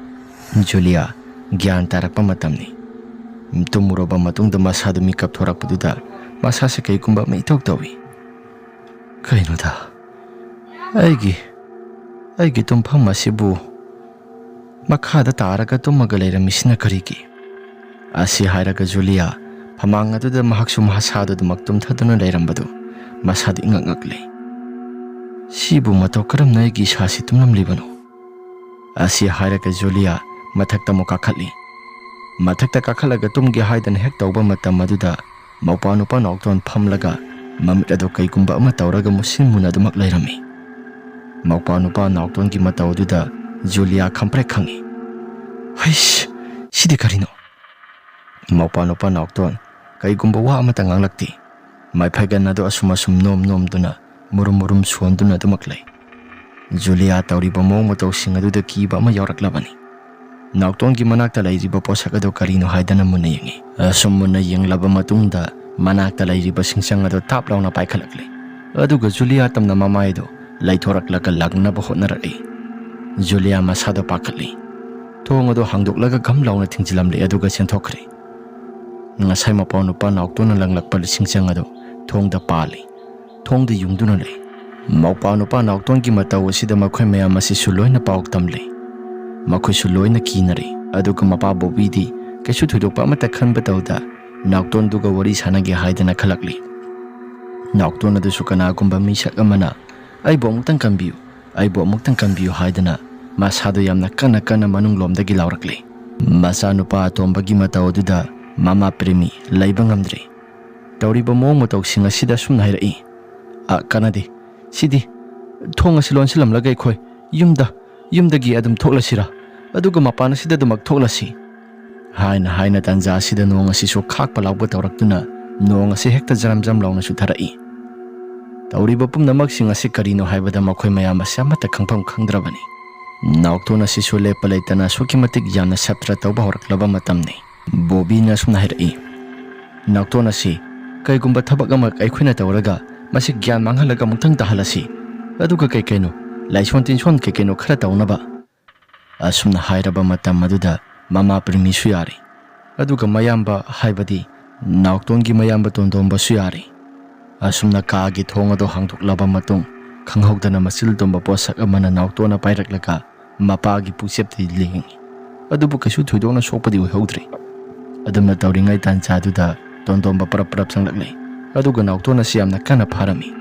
ꯖꯨꯂꯤꯌꯥ ꯒ꯭ꯌꯥꯟ ꯇꯥꯔꯛꯄ ꯃꯇꯝꯅꯤ꯫ ꯇꯨꯝꯃꯨꯔꯕ ꯃꯇꯨꯡꯗ ꯃꯁꯥꯗꯨ ꯃꯤꯀꯞ ꯊꯣꯔꯛꯄꯗꯨꯗ ꯃꯁꯥꯁꯦ ꯀꯩꯒꯨꯝꯕ ꯑꯃ ꯏꯇꯧ ꯇꯧꯏ꯫ "ꯀꯩꯅꯣꯗ, ꯑꯩꯒꯤ, ꯑꯩꯒꯤ ꯇꯨꯝꯐꯝ ꯑꯁꯤꯕꯨ ꯃꯈꯥꯗ ꯇꯥꯔꯒ ꯇꯨꯝꯃꯒ ꯂꯩꯔꯝꯃꯤꯁꯤꯅ ꯀꯔꯤꯒꯤ?" ꯑꯁꯤ ꯍꯥꯏꯔꯒ ꯖꯨꯂꯤꯌꯥ ꯐꯃꯥꯡ ꯑꯗꯨꯗ ꯃꯍꯥꯛꯁꯨ ꯃꯁꯥꯗꯨ ꯑꯗꯨꯃꯛ ꯇꯨꯝꯊꯗꯨꯅ ꯂꯩꯔꯝꯕꯗꯨ ꯃꯁꯥꯗꯨ ꯏꯉꯛ ꯉꯛꯂꯦ꯫ "ꯁꯤꯕꯨ ꯃꯇꯧ ꯀꯔꯝꯅ ꯑꯩꯒꯤ ꯏꯁꯥꯁꯤ ꯇꯨꯝꯂꯝꯂꯤꯕꯅꯣ?" ꯑꯁꯤ ꯍꯥꯏꯔꯒ ꯖꯨꯂꯤꯌꯥ ꯃꯊꯛꯇ ꯑꯃꯨꯛ ꯀꯥꯈꯠꯂꯤ꯫ ꯃꯊꯛꯇ ꯀꯥꯈꯠꯂꯒ ꯇꯨꯝꯒꯦ ꯍꯥꯏꯗꯅ ꯍꯦꯛ ꯇꯧꯕ ꯃꯇꯝ ꯑꯗꯨꯗ ꯃꯧꯄꯥ ꯅꯨꯄꯥ ꯅꯥꯎꯇꯣꯟ ꯐꯝꯂꯒ ꯃꯃꯤꯠ ꯑꯗꯨ ꯀꯩꯒꯨꯝꯕ ꯑꯃ ꯇꯧꯔꯒ ꯃꯨꯁꯤꯟ ꯃꯨꯅ ꯑꯗꯨꯃꯛ ꯂꯩꯔꯝꯃꯤ꯫ ꯃꯧꯄꯥ ꯅꯨꯄꯥ ꯅꯥꯎꯇꯣꯟꯒꯤ ꯃꯇꯧ ꯑꯗꯨꯗ ꯖꯨꯂꯤꯌꯥ ꯈꯝꯄ꯭ꯔꯦꯛ ꯈꯪꯉꯤ꯫ "ꯍꯩꯁ, ꯁꯤꯗꯤ ꯀꯔꯤꯅꯣ?" ꯃꯧꯄꯥ ꯅꯨꯄꯥ ꯅꯥꯎꯇꯣꯟ ꯀꯩꯒꯨꯝꯕ ꯋꯥ ꯑꯃꯠꯇ ꯉꯥꯡꯂꯛꯇꯦ꯫ ꯃꯥꯏꯐꯩꯒꯟ ꯑꯗꯨ ꯑꯁꯨꯝ ꯑꯁꯨꯝ ꯅꯣꯝ ꯅꯣꯝꯗꯨꯅ, ꯃꯨꯔꯨꯝ ꯃꯨꯔꯨꯝ ꯁꯣꯟꯗꯨꯅ ꯑꯗꯨꯃꯛ ꯂꯩ꯫ ꯖꯨꯂꯤꯌꯥ ꯇꯧꯔꯤꯕ ꯃꯑꯣꯡ ꯃꯇꯧꯁꯤꯡ ꯑꯗꯨꯗ ꯀꯤꯕ ꯑꯃ ꯌꯥꯎꯔꯛꯂꯕꯅꯤ꯫ ꯅꯥꯎꯇꯣꯟꯒꯤ ꯃꯅꯥꯛꯇ ꯂꯩꯔꯤꯕ ꯄꯣꯠꯁꯛ ꯑꯗꯨ ꯀꯔꯤꯅꯣ ꯍꯥꯏꯗꯅ ꯃꯨꯟꯅ ꯌꯦꯡꯉꯤ꯫ ꯑꯁꯨꯝ ꯃꯨꯟꯅ ꯌꯦꯡꯂꯕ ꯃꯇꯨꯡꯗ, ꯃꯅꯥꯛꯇ ꯂꯩꯔꯤꯕ ꯁꯤꯡꯆꯪ ꯑꯗꯨ ꯇꯥꯞ ꯂꯥꯎꯅ ꯄꯥꯏꯈꯠꯂꯛꯂꯦ꯫ ꯑꯗꯨꯒ ꯖꯨꯂꯤꯌꯥ ꯇꯝꯅ ꯃꯃꯥꯏꯗꯨ ꯂꯩꯊꯣꯔꯛꯂꯒ ꯂꯪꯅꯕ ꯍꯣꯠꯅꯔꯛꯏ꯫ ꯖꯨꯂꯤꯌꯥ ꯃꯁꯥꯗꯣ ꯄꯥꯈꯠꯂꯤ꯫ ꯊꯣꯡ ꯑꯗꯨ ꯍꯥꯡꯗꯣꯛꯂꯒ ꯘꯝ ꯂꯥꯎꯅ ꯊꯤꯡꯖꯤꯜꯂꯝꯂꯦ, ꯑꯗꯨꯒ ꯆꯦꯟꯊꯣꯛꯈ꯭ꯔꯦ꯫ ꯉꯁꯥꯏ ꯃꯄꯥ ꯅꯨꯄꯥ ꯅꯥꯎꯇꯣꯟꯅ ꯂꯪꯂꯛꯄ ꯁꯤꯡꯆꯪ ꯑꯗꯨ ꯊꯣꯡꯗ ꯄꯥꯜꯂꯤ꯫ ꯊꯣꯡꯗ ꯌꯨꯡꯗꯨꯅ ꯂꯩ꯫ ꯃꯧꯄꯥ ꯅꯨꯄꯥ ꯅꯥꯎꯇꯣꯟꯒꯤ ꯃꯇꯧ ꯑꯁꯤꯗ ꯃꯈꯣꯏ ꯃꯌꯥꯝ ꯑꯁꯤꯁꯨ ꯂꯣꯏꯅ ꯄꯥꯎ ꯇꯝꯂꯤ꯫ ꯃꯈꯣꯏꯁꯨ ꯂꯣꯏꯅ ꯀꯤꯅꯔꯤ꯫ ꯑꯗꯨꯒ ꯃꯄꯥ ꯕꯣꯕꯤꯗꯤ ꯀꯩꯁꯨ ꯊꯣꯏꯗꯣꯛꯄ ꯑꯃꯠꯇ ꯈꯟꯕ ꯇꯧꯗ ꯅꯥꯎꯇꯣꯟꯗꯨꯒ ꯋꯥꯔꯤ ꯁꯥꯟꯅꯒꯦ ꯍꯥꯏꯗꯅ ꯈꯜꯂꯛꯂꯤ꯫ ꯅꯥꯎꯇꯣꯟ ꯑꯗꯨꯁꯨ ꯀꯅꯥꯒꯨꯝꯕ ꯃꯤꯁꯛ ꯑꯃꯅ "ꯑꯩꯕꯨ ꯑꯃꯨꯛꯇꯪ ꯀꯟꯕꯤꯌꯨ, ꯑꯩꯕꯨ ꯑꯃꯨꯛꯇꯪ ꯀꯟꯕꯤꯌꯨ" ꯍꯥꯏꯗꯅ ꯃꯁꯥꯗꯨ ꯌꯥꯝꯅ ꯀꯟꯅ ꯀꯟꯅ ꯃꯅꯨꯡꯂꯣꯝꯗꯒꯤ ꯂꯥꯎꯔꯛꯂꯤ꯫ ꯃꯆꯥꯅꯨꯄꯥ ꯑꯇꯣꯝꯕꯒꯤ ꯃꯇꯧ ꯑꯗꯨꯗ ꯃꯃꯥ ꯄ꯭ꯔꯦꯃꯤ ꯂꯩꯕ ꯉꯝꯗ꯭ꯔꯤ꯫ ꯇꯧꯔꯤꯕ ꯃꯑꯣꯡ ꯃꯇꯧꯁꯤꯡ ꯑꯁꯤꯗ ꯑꯁꯨꯝꯅ ꯍꯥꯏꯔꯛꯏ, "ꯑ, ꯀꯥꯟꯅꯗꯦ꯫ ꯁꯤꯗꯤ ꯊꯣꯡ ꯑꯁꯤ ꯂꯣꯟꯁꯤꯜꯂꯝꯂꯒ ꯑꯩꯈꯣꯏ ꯌꯨꯝꯗ, ꯌꯨꯝꯗꯒꯤ ꯑꯗꯨꯝ ꯊꯣꯛꯂꯁꯤꯔꯥ? ꯑꯗꯨꯒ ꯃꯄꯥꯟ ꯑꯁꯤꯗ ꯑꯗꯨꯃꯛ ꯊꯣꯛꯂꯁꯤ?" ꯍꯥꯏꯅ ꯍꯥꯏꯅ ꯇꯥꯟꯖꯥ ꯑꯁꯤꯗ ꯅꯣꯡ ꯑꯁꯤꯁꯨ ꯈꯥꯛꯄ ꯂꯥꯎꯕ ꯇꯧꯔꯛꯇꯨꯅ ꯅꯣꯡ ꯑꯁꯤ ꯍꯦꯛꯇ ꯖꯔꯝ ꯖꯔꯝ ꯂꯥꯎꯅ ꯆꯨꯊꯔꯛꯏ꯫ ꯇꯧꯔꯤꯕ ꯄꯨꯝꯅꯃꯛꯁꯤꯡ ꯑꯁꯤ ꯀꯔꯤꯅꯣ ꯍꯥꯏꯕꯗ ꯃꯈꯣꯏ ꯃꯌꯥꯝ ꯑꯁꯤ ꯑꯃꯠꯇ ꯈꯪꯐꯝ ꯈꯪꯗ꯭ꯔꯕꯅꯤ꯫ ꯅꯥꯎꯇꯣꯟ ꯑꯁꯤꯁꯨ ꯂꯦꯞꯄ ꯂꯩꯇꯅ ꯑꯁꯨꯛꯀꯤ ꯃꯇꯤꯛ ꯌꯥꯝꯅ ꯁꯞꯇ꯭ꯔ ꯇꯧꯕ ꯍꯧꯔꯛꯂꯕ ꯃꯇꯝꯅꯤ꯫ ꯕꯣꯕꯤꯅ ꯑꯁꯨꯝꯅ ꯍꯥꯏꯔꯛꯏ, "ꯅꯥꯎꯇꯣꯟ ꯑꯁꯤ ꯀꯩꯒꯨꯝꯕ ꯊꯕꯛ ꯑꯃ ꯑꯩꯈꯣꯏꯅ ꯇꯧꯔꯒ ꯃꯁꯤ ꯒ꯭ꯌꯥꯟ ꯃꯥꯡꯍꯜꯂꯒ ꯑꯃꯨꯛꯇꯪ ꯇꯥꯍꯜꯂꯁꯤ꯫ ꯑꯗꯨꯒ ꯀꯩ ꯀꯩꯅꯣ, ꯂꯥꯏꯁꯣꯟ ꯇꯤꯟꯁꯣꯟ ꯀꯩ ꯀꯩꯅꯣ ꯈꯔ ꯇꯧꯅꯕ"꯫ ꯑꯁꯨꯝꯅ ꯍꯥꯏꯔꯕ ꯃꯇꯝ ꯑꯗꯨꯗ ꯃꯃꯥ ꯄ꯭ꯔꯦꯃꯤꯁꯨ ꯌꯥꯔꯦ꯫ ꯑꯗꯨꯒ ꯃꯌꯥꯝꯕ, ꯍꯥꯏꯕꯗꯤ ꯅꯥꯎꯇꯣꯟꯒꯤ ꯃꯌꯥꯝꯕ ꯇꯣꯟꯗꯣꯝꯕꯁꯨ ꯌꯥꯔꯦ꯫ ꯑꯁꯨꯝꯅ ꯀꯥꯒꯤ ꯊꯣꯡ ꯑꯗꯨ ꯍꯥꯡꯗꯣꯛꯂꯕ ꯃꯇꯨꯡ, ꯈꯪꯍꯧꯗꯅ ꯃꯆꯤꯜ ꯇꯨꯝꯕ ꯄꯣꯠꯁꯛ ꯑꯃꯅ ꯅꯥꯎꯇꯣꯟꯅ ꯄꯥꯏꯔꯛꯂꯒ ꯃꯄꯥꯒꯤ ꯄꯨꯛꯆꯦꯞꯇ ꯂꯦꯡꯉꯤ꯫ ꯑꯗꯨꯕꯨ ꯀꯩꯁꯨ ꯊꯣꯏꯗꯣꯛꯅ ꯁꯣꯛꯄꯗꯤ ꯑꯣꯏꯍꯧꯗ꯭ꯔꯤ꯫ ꯑꯗꯨꯝꯅ ꯇꯧꯔꯤꯉꯩ ꯇꯥꯟꯖꯥꯗꯨꯗ ꯇꯣꯟꯗꯣꯝꯕ ꯄꯔꯞ ꯄꯔꯞ ꯆꯪꯂꯛꯂꯦ꯫ ꯑꯗꯨꯒ ꯅꯥꯎꯇꯣꯟ ꯑꯁꯤ ꯌꯥꯝꯅ ꯀꯟꯅ ꯐꯥꯔꯝꯃꯤ꯫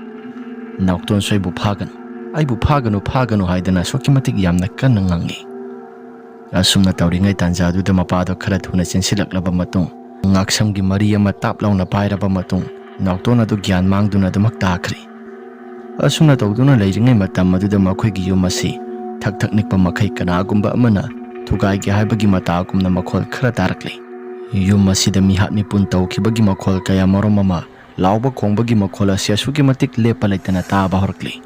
"ꯅꯥꯎꯇꯣꯟꯁꯨ ꯑꯩꯕꯨ ꯐꯥꯒꯅꯨ, ꯑꯩꯕꯨ ꯐꯥꯒꯅꯨ, ꯐꯥꯒꯅꯨ" ꯍꯥꯏꯗꯅ ꯑꯁꯨꯛꯀꯤ ꯃꯇꯤꯛ ꯌꯥꯝꯅ ꯀꯟꯅ ꯉꯥꯡꯉꯤ꯫ ꯑꯁꯨꯝꯅ ꯇꯧꯔꯤꯉꯩ ꯇꯥꯟꯖꯥꯗꯨꯗ ꯃꯄꯥꯗꯣ ꯈꯔ ꯊꯨꯅ ꯆꯦꯟꯁꯤꯜꯂꯛꯂꯕ ꯃꯇꯨꯡ, ꯉꯥꯛꯁꯝꯒꯤ ꯃꯔꯤ ꯑꯃ ꯇꯥꯞ ꯂꯥꯎꯅ ꯄꯥꯏꯔꯕ ꯃꯇꯨꯡ, ꯅꯥꯎꯇꯣꯟ ꯑꯗꯨ ꯒ꯭ꯌꯥꯟ ꯃꯥꯡꯗꯨꯅ ꯑꯗꯨꯃꯛ ꯇꯥꯈ꯭ꯔꯦ꯫ ꯑꯁꯨꯝꯅ ꯇꯧꯗꯨꯅ ꯂꯩꯔꯤꯉꯩ ꯃꯇꯝ ꯑꯗꯨꯗ ꯃꯈꯣꯏꯒꯤ ꯌꯨꯝ ꯑꯁꯤ ꯊꯛ ꯊꯛ ꯅꯤꯛꯄ ꯃꯈꯩ ꯀꯅꯥꯒꯨꯝꯕ ꯑꯃꯅ ꯊꯨꯒꯥꯏꯒꯦ ꯍꯥꯏꯕꯒꯤ ꯃꯇꯥꯒꯨꯝꯅ ꯃꯈꯣꯜ ꯈꯔ ꯇꯥꯔꯛꯂꯤ꯫ ꯌꯨꯝ ꯑꯁꯤꯗ ꯃꯤꯍꯥꯠ ꯃꯤꯄꯨꯟ ꯇꯧꯈꯤꯕꯒꯤ ꯃꯈꯣꯜ ꯀꯌꯥ ꯃꯔꯨꯝ ꯑꯃ ꯂꯥꯎꯕ ꯈꯣꯡꯕꯒꯤ ꯃꯈꯣꯜ ꯑꯁꯤ ꯑꯁꯨꯛꯀꯤ ꯃꯇꯤꯛ ꯂꯦꯞꯄ ꯂꯩꯇꯅ ꯇꯥꯕ ꯍꯧꯔꯛꯂꯤ꯫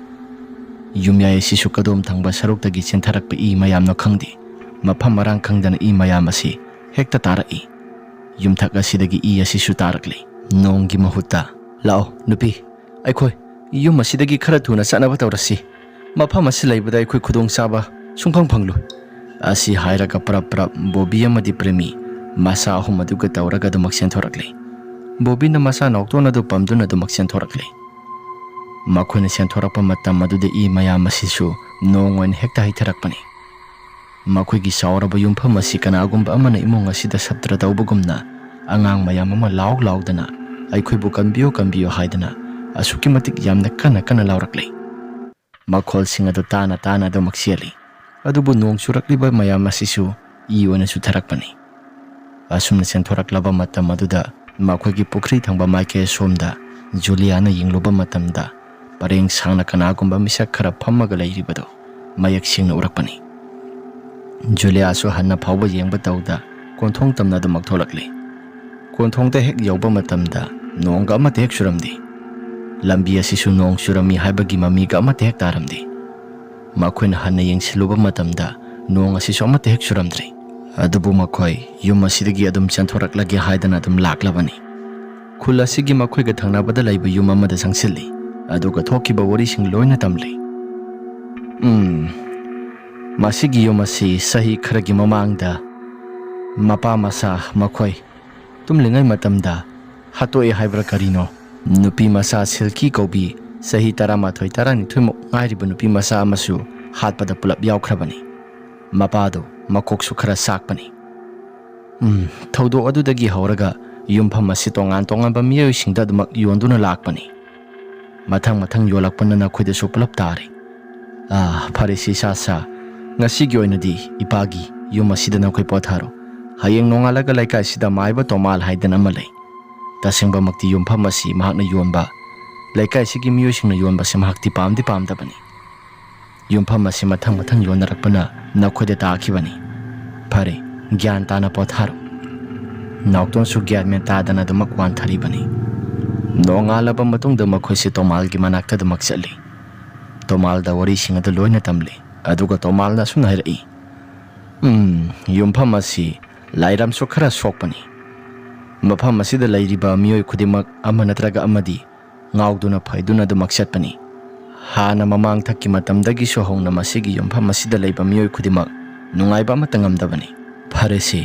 ꯌꯨꯝꯌꯥꯏ ꯑꯁꯤꯁꯨ ꯀꯗꯣꯝ ꯊꯪꯕ ꯁꯔꯨꯛꯇꯒꯤ ꯆꯦꯟꯊꯔꯛꯄ ꯏ ꯃꯌꯥꯝꯅꯣ ꯈꯪꯗꯦ, ꯃꯐꯝ ꯃꯔꯥꯡ ꯈꯪꯗꯅ ꯏ ꯃꯌꯥꯝ ꯑꯁꯤ ꯍꯦꯛꯇ ꯇꯥꯔꯛꯏ꯫ ꯌꯨꯝꯊꯛ ꯑꯁꯤꯗꯒꯤ ꯏ ꯑꯁꯤꯁꯨ ꯇꯥꯔꯛꯂꯤ꯫ ꯅꯣꯡꯒꯤ ꯃꯍꯨꯠꯇ, "ꯂꯥꯛꯑꯣ ꯅꯨꯄꯤ, ꯑꯩꯈꯣꯏ ꯌꯨꯝ ꯑꯁꯤꯗꯒꯤ ꯈꯔ ꯊꯨꯅ ꯆꯠꯅꯕ ꯇꯧꯔꯁꯤ꯫ ꯃꯐꯝ ꯑꯁꯤ ꯂꯩꯕꯗ ꯑꯩꯈꯣꯏ ꯈꯨꯗꯣꯡꯆꯥꯕ ꯁꯨꯡꯐꯪ ꯐꯪꯂꯣꯏ"꯫ ꯑꯁꯤ ꯍꯥꯏꯔꯒ ꯄ꯭ꯔꯞ ꯄ꯭ꯔꯞ ꯕꯣꯕꯤ ꯑꯃꯗꯤ ꯄ꯭ꯔꯦꯃꯤ ꯃꯆꯥ ꯑꯍꯨꯝ ꯑꯗꯨꯒ ꯇꯧꯔꯒ ꯑꯗꯨꯃꯛ ꯆꯦꯟꯊꯣꯔꯛꯂꯤ꯫ ꯕꯣꯕꯤꯅ ꯃꯆꯥ ꯅꯥꯎꯇꯣꯟ ꯑꯗꯨ ꯄꯝꯗꯨꯅ ꯑꯗꯨꯃꯛ ꯆꯦꯟꯊꯣꯔꯛꯂꯤ꯫ ꯃꯈꯣꯏꯅ ꯆꯦꯟꯊꯣꯔꯛꯄ ꯃꯇꯝ ꯑꯗꯨꯗ ꯏ ꯃꯌꯥꯝ ꯑꯁꯤꯁꯨ ꯅꯣꯡ ꯑꯣꯏꯅ ꯍꯦꯛꯇ ꯍꯩꯊꯔꯛꯄꯅꯤ꯫ ꯃꯈꯣꯏꯒꯤ ꯆꯥꯎꯔꯕ ꯌꯨꯝꯐꯝ ꯑꯁꯤ ꯀꯅꯥꯒꯨꯝꯕ ꯑꯃꯅ ꯏꯃꯨꯡ ꯑꯁꯤꯗ ꯁꯞꯇ꯭ꯔ ꯇꯧꯕꯒꯨꯝꯅ ꯑꯉꯥꯡ ꯃꯌꯥꯝ ꯑꯃ ꯂꯥꯎ ꯂꯥꯎꯗꯅ, "ꯑꯩꯈꯣꯏꯕꯨ ꯀꯟꯕꯤꯌꯨ, ꯀꯟꯕꯤꯌꯨ" ꯍꯥꯏꯗꯅ ꯑꯁꯨꯛꯀꯤ ꯃꯇꯤꯛ ꯌꯥꯝꯅ ꯀꯟꯅ ꯀꯟꯅ ꯂꯥꯎꯔꯛꯂꯤ꯫ ꯃꯈꯣꯜꯁꯤꯡ ꯑꯗꯨ ꯇꯥꯅ ꯇꯥꯅ ꯑꯗꯨꯃꯛ ꯆꯦꯜꯂꯤ꯫ ꯑꯗꯨꯕꯨ ꯅꯣꯡ ꯆꯨꯔꯛꯂꯤꯕ ꯃꯌꯥꯝ ꯑꯁꯤꯁꯨ ꯏ ꯑꯣꯏꯅ ꯆꯨꯊꯔꯛꯄꯅꯤ꯫ ꯑꯁꯨꯝꯅ ꯆꯦꯟꯊꯣꯔꯛꯂꯕ ꯃꯇꯝ ꯑꯗꯨꯗ ꯃꯈꯣꯏꯒꯤ ꯄꯨꯈ꯭ꯔꯤ ꯊꯪꯕ ꯃꯥꯏꯀꯩ ꯑꯁꯣꯝꯗ ꯖꯨꯂꯤꯌꯥꯅ ꯌꯦꯡꯂꯨꯕ ꯃꯇꯝꯗ, ꯄꯔꯦꯡ ꯁꯥꯡꯅ ꯀꯅꯥꯒꯨꯝꯕ ꯃꯤꯁꯛ ꯈꯔ ꯐꯝꯃꯒ ꯂꯩꯔꯤꯕꯗꯨ ꯃꯌꯦꯛ ꯁꯦꯡꯅ ꯎꯔꯛꯄꯅꯤ꯫ ꯖꯨꯂꯤꯌꯥꯁꯨ ꯍꯟꯅ ꯐꯥꯎꯕ ꯌꯦꯡꯕ ꯇꯧꯗ ꯀꯣꯟꯊꯣꯡ ꯇꯝꯅ ꯑꯗꯨꯃꯛ ꯊꯣꯛꯂꯛꯂꯤ꯫ ꯀꯣꯟꯊꯣꯡꯗ ꯍꯦꯛ ꯌꯧꯕ ꯃꯇꯝꯗ ꯅꯣꯡꯒ ꯑꯃꯠꯇ ꯍꯦꯛ ꯆꯨꯔꯝꯗꯦ꯫ ꯂꯝꯕꯤ ꯑꯁꯤꯁꯨ ꯅꯣꯡ ꯆꯨꯔꯝꯃꯤ ꯍꯥꯏꯕꯒꯤ ꯃꯃꯤꯒ ꯑꯃꯠꯇ ꯍꯦꯛ ꯇꯥꯔꯝꯗꯦ꯫ ꯃꯈꯣꯏꯅ ꯍꯟꯅ ꯌꯦꯡꯁꯤꯜꯂꯨꯕ ꯃꯇꯝꯗ ꯅꯣꯡ ꯑꯁꯤꯁꯨ ꯑꯃꯠꯇ ꯍꯦꯛ ꯆꯨꯔꯝꯗ꯭ꯔꯦ꯫ ꯑꯗꯨꯕꯨ ꯃꯈꯣꯏ ꯌꯨꯝ ꯑꯁꯤꯗꯒꯤ ꯑꯗꯨꯝ ꯆꯦꯟꯊꯣꯔꯛꯂꯒꯦ ꯍꯥꯏꯗꯅ ꯑꯗꯨꯝ ꯂꯥꯛꯂꯕꯅꯤ꯫ ꯈꯨꯜ ꯑꯁꯤꯒꯤ ꯃꯈꯣꯏꯒ ꯊꯪꯅꯕꯗ ꯂꯩꯕ ꯌꯨꯝ ꯑꯃꯗ ꯆꯪꯁꯤꯜꯂꯤ, ꯑꯗꯨꯒ ꯊꯣꯛꯈꯤꯕ ꯋꯥꯔꯤꯁꯤꯡ ꯂꯣꯏꯅ ꯇꯝꯂꯤ꯫ ꯎꯝ, ꯃꯁꯤꯒꯤ ꯌꯨꯝ ꯑꯁꯤ ꯆꯍꯤ ꯈꯔꯒꯤ ꯃꯃꯥꯡꯗ ꯃꯄꯥ ꯃꯆꯥ ꯃꯈꯣꯏ ꯇꯨꯝꯂꯤꯉꯩ ꯃꯇꯝꯗ ꯍꯥꯠꯇꯣꯛꯑꯦ ꯍꯥꯏꯕ꯭ꯔꯥ ꯀꯔꯤꯅꯣ? ꯅꯨꯄꯤ ꯃꯆꯥ ꯁꯤꯜꯀꯤ ꯀꯧꯕꯤ, ꯆꯍꯤ ꯇꯔꯥꯃꯥꯊꯣꯏ ꯇꯔꯥꯅꯤꯊꯣꯏꯃꯨꯛ ꯉꯥꯏꯔꯤꯕ ꯅꯨꯄꯤ ꯃꯆꯥ ꯑꯃꯁꯨ ꯍꯥꯠꯄꯗ ꯄꯨꯂꯞ ꯌꯥꯎꯈ꯭ꯔꯕꯅꯤ꯫ ꯃꯄꯥꯗꯨ ꯃꯀꯣꯛꯁꯨ ꯈꯔ ꯆꯥꯛꯄꯅꯤ꯫ ꯎꯝ, ꯊꯧꯗꯣꯛ ꯑꯗꯨꯗꯒꯤ ꯍꯧꯔꯒ ꯌꯨꯝꯐꯝ ꯑꯁꯤ ꯇꯣꯉꯥꯟ ꯇꯣꯉꯥꯟꯕ ꯃꯤꯑꯣꯏꯁꯤꯡꯗ ꯑꯗꯨꯃꯛ ꯌꯣꯟꯗꯨꯅ ꯂꯥꯛꯄꯅꯤ꯫ ꯃꯊꯪ ꯃꯊꯪ ꯌꯣꯜꯂꯛꯄꯅ ꯅꯈꯣꯏꯗꯁꯨ ꯄꯨꯂꯞ ꯇꯥꯔꯦ꯫ ꯑꯥ, ꯐꯔꯦ ꯁꯤ ꯁꯥ ꯁꯥ, ꯉꯁꯤꯒꯤ ꯑꯣꯏꯅꯗꯤ ꯏꯄꯥꯒꯤ ꯌꯨꯝ ꯑꯁꯤꯗ ꯅꯈꯣꯏ ꯄꯣꯊꯥꯔꯣ꯫ ꯍꯌꯦꯡ ꯅꯣꯡꯉꯥꯜꯂꯒ ꯂꯩꯀꯥꯏꯁꯤꯗ ꯃꯥꯏꯕ ꯇꯣꯃꯥꯜ ꯍꯥꯏꯗꯅ ꯑꯃ ꯂꯩ꯫ ꯇꯁꯦꯡꯕꯃꯛꯇꯤ ꯌꯨꯝꯐꯝ ꯑꯁꯤ ꯃꯍꯥꯛꯅ ꯌꯣꯟꯕ, ꯂꯩꯀꯥꯏꯁꯤꯒꯤ ꯃꯤꯑꯣꯏꯁꯤꯡꯅ ꯌꯣꯟꯕꯁꯦ ꯃꯍꯥꯛꯇꯤ ꯄꯥꯝꯗꯤ ꯄꯥꯝꯗꯕꯅꯤ꯫ ꯌꯨꯝꯐꯝ ꯑꯁꯤ ꯃꯊꯪ ꯃꯊꯪ ꯌꯣꯟꯅꯔꯛꯄꯅ ꯅꯈꯣꯏꯗ ꯇꯥꯈꯤꯕꯅꯤ꯫ ꯐꯔꯦ, ꯒ꯭ꯌꯥꯟ ꯇꯥꯅ ꯄꯣꯊꯥꯔꯣ꯫ ꯅꯥꯎꯇꯣꯟꯁꯨ ꯒ꯭ꯌꯥꯟ ꯃꯦꯟ ꯇꯥꯗꯅ ꯑꯗꯨꯃꯛ ꯋꯥꯟꯊꯔꯤꯕꯅꯤ꯫ ꯅꯣꯡꯉꯥꯜꯂꯕ ꯃꯇꯨꯡꯗ ꯃꯈꯣꯏꯁꯦ ꯇꯣꯃꯥꯜꯒꯤ ꯃꯅꯥꯛꯇ ꯑꯗꯨꯃꯛ ꯆꯠꯂꯤ꯫ ꯇꯣꯃꯥꯜꯗ ꯋꯥꯔꯤꯁꯤꯡ ꯑꯗꯨ ꯂꯣꯏꯅ ꯇꯝꯂꯤ꯫ ꯑꯗꯨꯒ ꯇꯣꯃꯥꯜꯅ ꯑꯁꯨꯝꯅ ꯍꯥꯏꯔꯛꯏ, "ꯎꯝ, ꯌꯨꯝꯐꯝ ꯑꯁꯤ ꯂꯥꯏꯔꯝꯁꯨ ꯈꯔ ꯁꯣꯛꯄꯅꯤ꯫ ꯃꯐꯝ ꯑꯁꯤꯗ ꯂꯩꯔꯤꯕ ꯃꯤꯑꯣꯏ ꯈꯨꯗꯤꯡꯃꯛ ꯑꯃ ꯅꯠꯇ꯭ꯔꯒ ꯑꯃꯗꯤ ꯉꯥꯎꯗꯨꯅ ꯐꯩꯗꯨꯅ ꯑꯗꯨꯃꯛ ꯆꯠꯄꯅꯤ꯫ ꯍꯥꯟꯅ ꯃꯃꯥꯡꯊꯛꯀꯤ ꯃꯇꯝꯗꯒꯤꯁꯨ ꯍꯧꯅ ꯃꯁꯤꯒꯤ ꯌꯨꯝꯐꯝ ꯑꯁꯤꯗ ꯂꯩꯕ ꯃꯤꯑꯣꯏ ꯈꯨꯗꯤꯡꯃꯛ ꯅꯨꯡꯉꯥꯏꯕ ꯑꯃꯠꯇ ꯉꯝꯗꯕꯅꯤ꯫ ꯐꯔꯦꯁꯦ,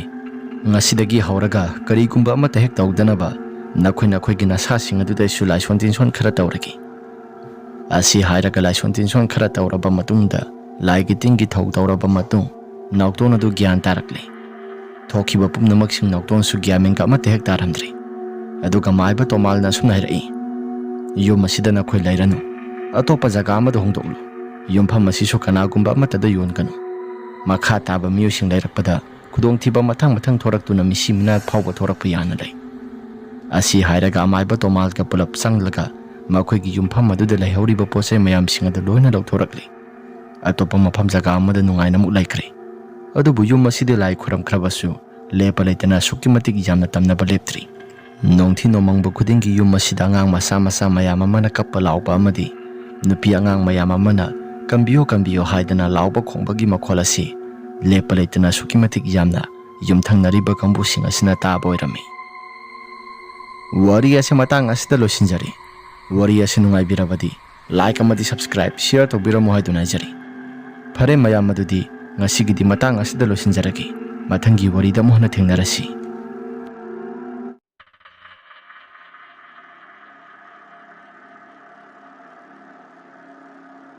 ꯉꯁꯤꯗꯒꯤ ꯍꯧꯔꯒ ꯀꯔꯤꯒꯨꯝꯕ ꯑꯃꯠꯇ ꯍꯦꯛ ꯇꯧꯗꯅꯕ ꯅꯈꯣꯏ ꯅꯈꯣꯏꯒꯤ ꯅꯁꯥꯁꯤꯡ ꯑꯗꯨꯗꯁꯨ ꯂꯥꯏꯁꯣꯟ ꯇꯤꯟꯁꯣꯟ ꯈꯔ ꯇꯧꯔꯒꯦ꯫" ꯑꯁꯤ ꯍꯥꯏꯔꯒ ꯂꯥꯏꯁꯣꯟ ꯇꯤꯟꯁꯣꯟ ꯈꯔ ꯇꯧꯔꯕ ꯃꯇꯨꯡꯗ, ꯂꯥꯏꯒꯤ ꯇꯤꯟꯒꯤ ꯊꯧ ꯇꯧꯔꯕ ꯃꯇꯨꯡ, ꯅꯥꯎꯇꯣꯟ ꯑꯗꯨ ꯒ꯭ꯌꯥꯟ ꯇꯥꯔꯛꯂꯦ꯫ ꯊꯣꯛꯈꯤꯕ ꯄꯨꯝꯅꯃꯛꯁꯤꯡ ꯅꯥꯎꯇꯣꯟꯁꯨ ꯒ꯭ꯌꯥꯟ ꯃꯦꯟꯒ ꯑꯃꯠꯇ ꯍꯦꯛ ꯇꯥꯔꯝꯗ꯭ꯔꯦ꯫ ꯑꯗꯨꯒ ꯃꯥꯏꯕ ꯇꯣꯃꯥꯜꯅ ꯑꯁꯨꯝꯅ ꯍꯥꯏꯔꯛꯏ, "ꯌꯨꯝ ꯑꯁꯤꯗ ꯅꯈꯣꯏ ꯂꯩꯔꯅꯨ꯫ ꯑꯇꯣꯞꯄ ꯖꯒꯥ ꯑꯃꯗ ꯍꯣꯡꯗꯣꯛꯂꯨ꯫ ꯌꯨꯝꯐꯝ ꯑꯁꯤꯁꯨ ꯀꯅꯥꯒꯨꯝꯕ ꯑꯃꯠꯇꯗ ꯌꯣꯟꯒꯅꯨ꯫ ꯃꯈꯥ ꯇꯥꯕ ꯃꯤꯑꯣꯏꯁꯤꯡ ꯂꯩꯔꯛꯄꯗ ꯈꯨꯗꯣꯡꯊꯤꯕ ꯃꯊꯪ ꯃꯊꯪ ꯊꯣꯔꯛꯇꯨꯅ ꯃꯤꯁꯤ ꯃꯤꯅꯥ ꯐꯥꯎꯕ ꯊꯣꯔꯛꯄ ꯌꯥꯅ ꯂꯩ꯫" ꯑꯁꯤ ꯍꯥꯏꯔꯒ ꯑꯃꯥꯏꯕ ꯇꯣꯃꯥꯜꯒ ꯄꯨꯂꯞ ꯆꯪꯂꯒ ꯃꯈꯣꯏꯒꯤ ꯌꯨꯝꯐꯝ ꯑꯗꯨꯗ ꯂꯩꯍꯧꯔꯤꯕ ꯄꯣꯠ ꯆꯩ ꯃꯌꯥꯝꯁꯤꯡ ꯑꯗꯨ ꯂꯣꯏꯅ ꯂꯧꯊꯣꯔꯛꯂꯤ꯫ ꯑꯇꯣꯞꯄ ꯃꯐꯝ ꯖꯒꯥ ꯑꯃꯗ ꯅꯨꯡꯉꯥꯏꯅ ꯑꯃꯨꯛ ꯂꯩꯈ꯭ꯔꯦ꯫ ꯑꯗꯨꯕꯨ ꯌꯨꯝ ꯑꯁꯤꯗ ꯂꯥꯏ ꯈꯨꯔꯝꯈ꯭ꯔꯕꯁꯨ ꯂꯦꯞꯄ ꯂꯩꯇꯅ ꯑꯁꯨꯛꯀꯤ ꯃꯇꯤꯛ ꯌꯥꯝꯅ ꯇꯝꯅꯕ ꯂꯦꯞꯇ꯭ꯔꯤ꯫ ꯅꯣꯡꯊꯤ ꯅꯣꯡꯃꯪꯕ ꯈꯨꯗꯤꯡꯒꯤ ꯌꯨꯝ ꯑꯁꯤꯗ ꯑꯉꯥꯡ ꯃꯆꯥ ꯃꯆꯥ ꯃꯌꯥꯝ ꯑꯃꯅ ꯀꯞꯄ ꯂꯥꯎꯕ ꯑꯃꯗꯤ ꯅꯨꯄꯤ ꯑꯉꯥꯡ ꯃꯌꯥꯝ ꯑꯃꯅ "ꯀꯟꯕꯤꯌꯨ, ꯀꯟꯕꯤꯌꯨ" ꯍꯥꯏꯗꯅ ꯂꯥꯎꯕ ꯈꯣꯡꯕꯒꯤ ꯃꯈꯣꯜ ꯑꯁꯤ ꯂꯦꯞꯄ ꯂꯩꯇꯅ ꯑꯁꯨꯛꯀꯤ ꯃꯇꯤꯛ ꯌꯥꯝꯅ ꯌꯨꯝꯊꯪꯅꯔꯤꯕ ꯀꯥꯡꯕꯨꯁꯤꯡ ꯑꯁꯤꯅ ꯇꯥꯕ ꯑꯣꯏꯔꯝꯃꯤ꯫ ꯋꯥꯔꯤ ꯑꯁꯤ ꯃꯇꯥꯡ ꯑꯁꯤꯗ ꯂꯣꯏꯁꯤꯟꯖꯔꯦ꯫ ꯋꯥꯔꯤ ꯑꯁꯤ ꯅꯨꯡꯉꯥꯏꯕꯤꯔꯕꯗꯤ like ꯑꯃꯗꯤ subscribe, share ꯇꯧꯕꯤꯔꯝꯃꯨ ꯍꯥꯏꯗꯨꯅ ꯍꯥꯏꯖꯔꯤ꯫ ꯐꯔꯦ ꯃꯌꯥꯝ, ꯑꯗꯨꯗꯤ ꯉꯁꯤꯒꯤꯗꯤ ꯃꯇꯥꯡ ꯑꯁꯤꯗ ꯂꯣꯏꯁꯤꯟꯖꯔꯒꯦ꯫ ꯃꯊꯪꯒꯤ ꯋꯥꯔꯤꯗ ꯑꯃꯨꯛ ꯍꯟꯅ ꯊꯦꯡꯅꯔꯁꯤ꯫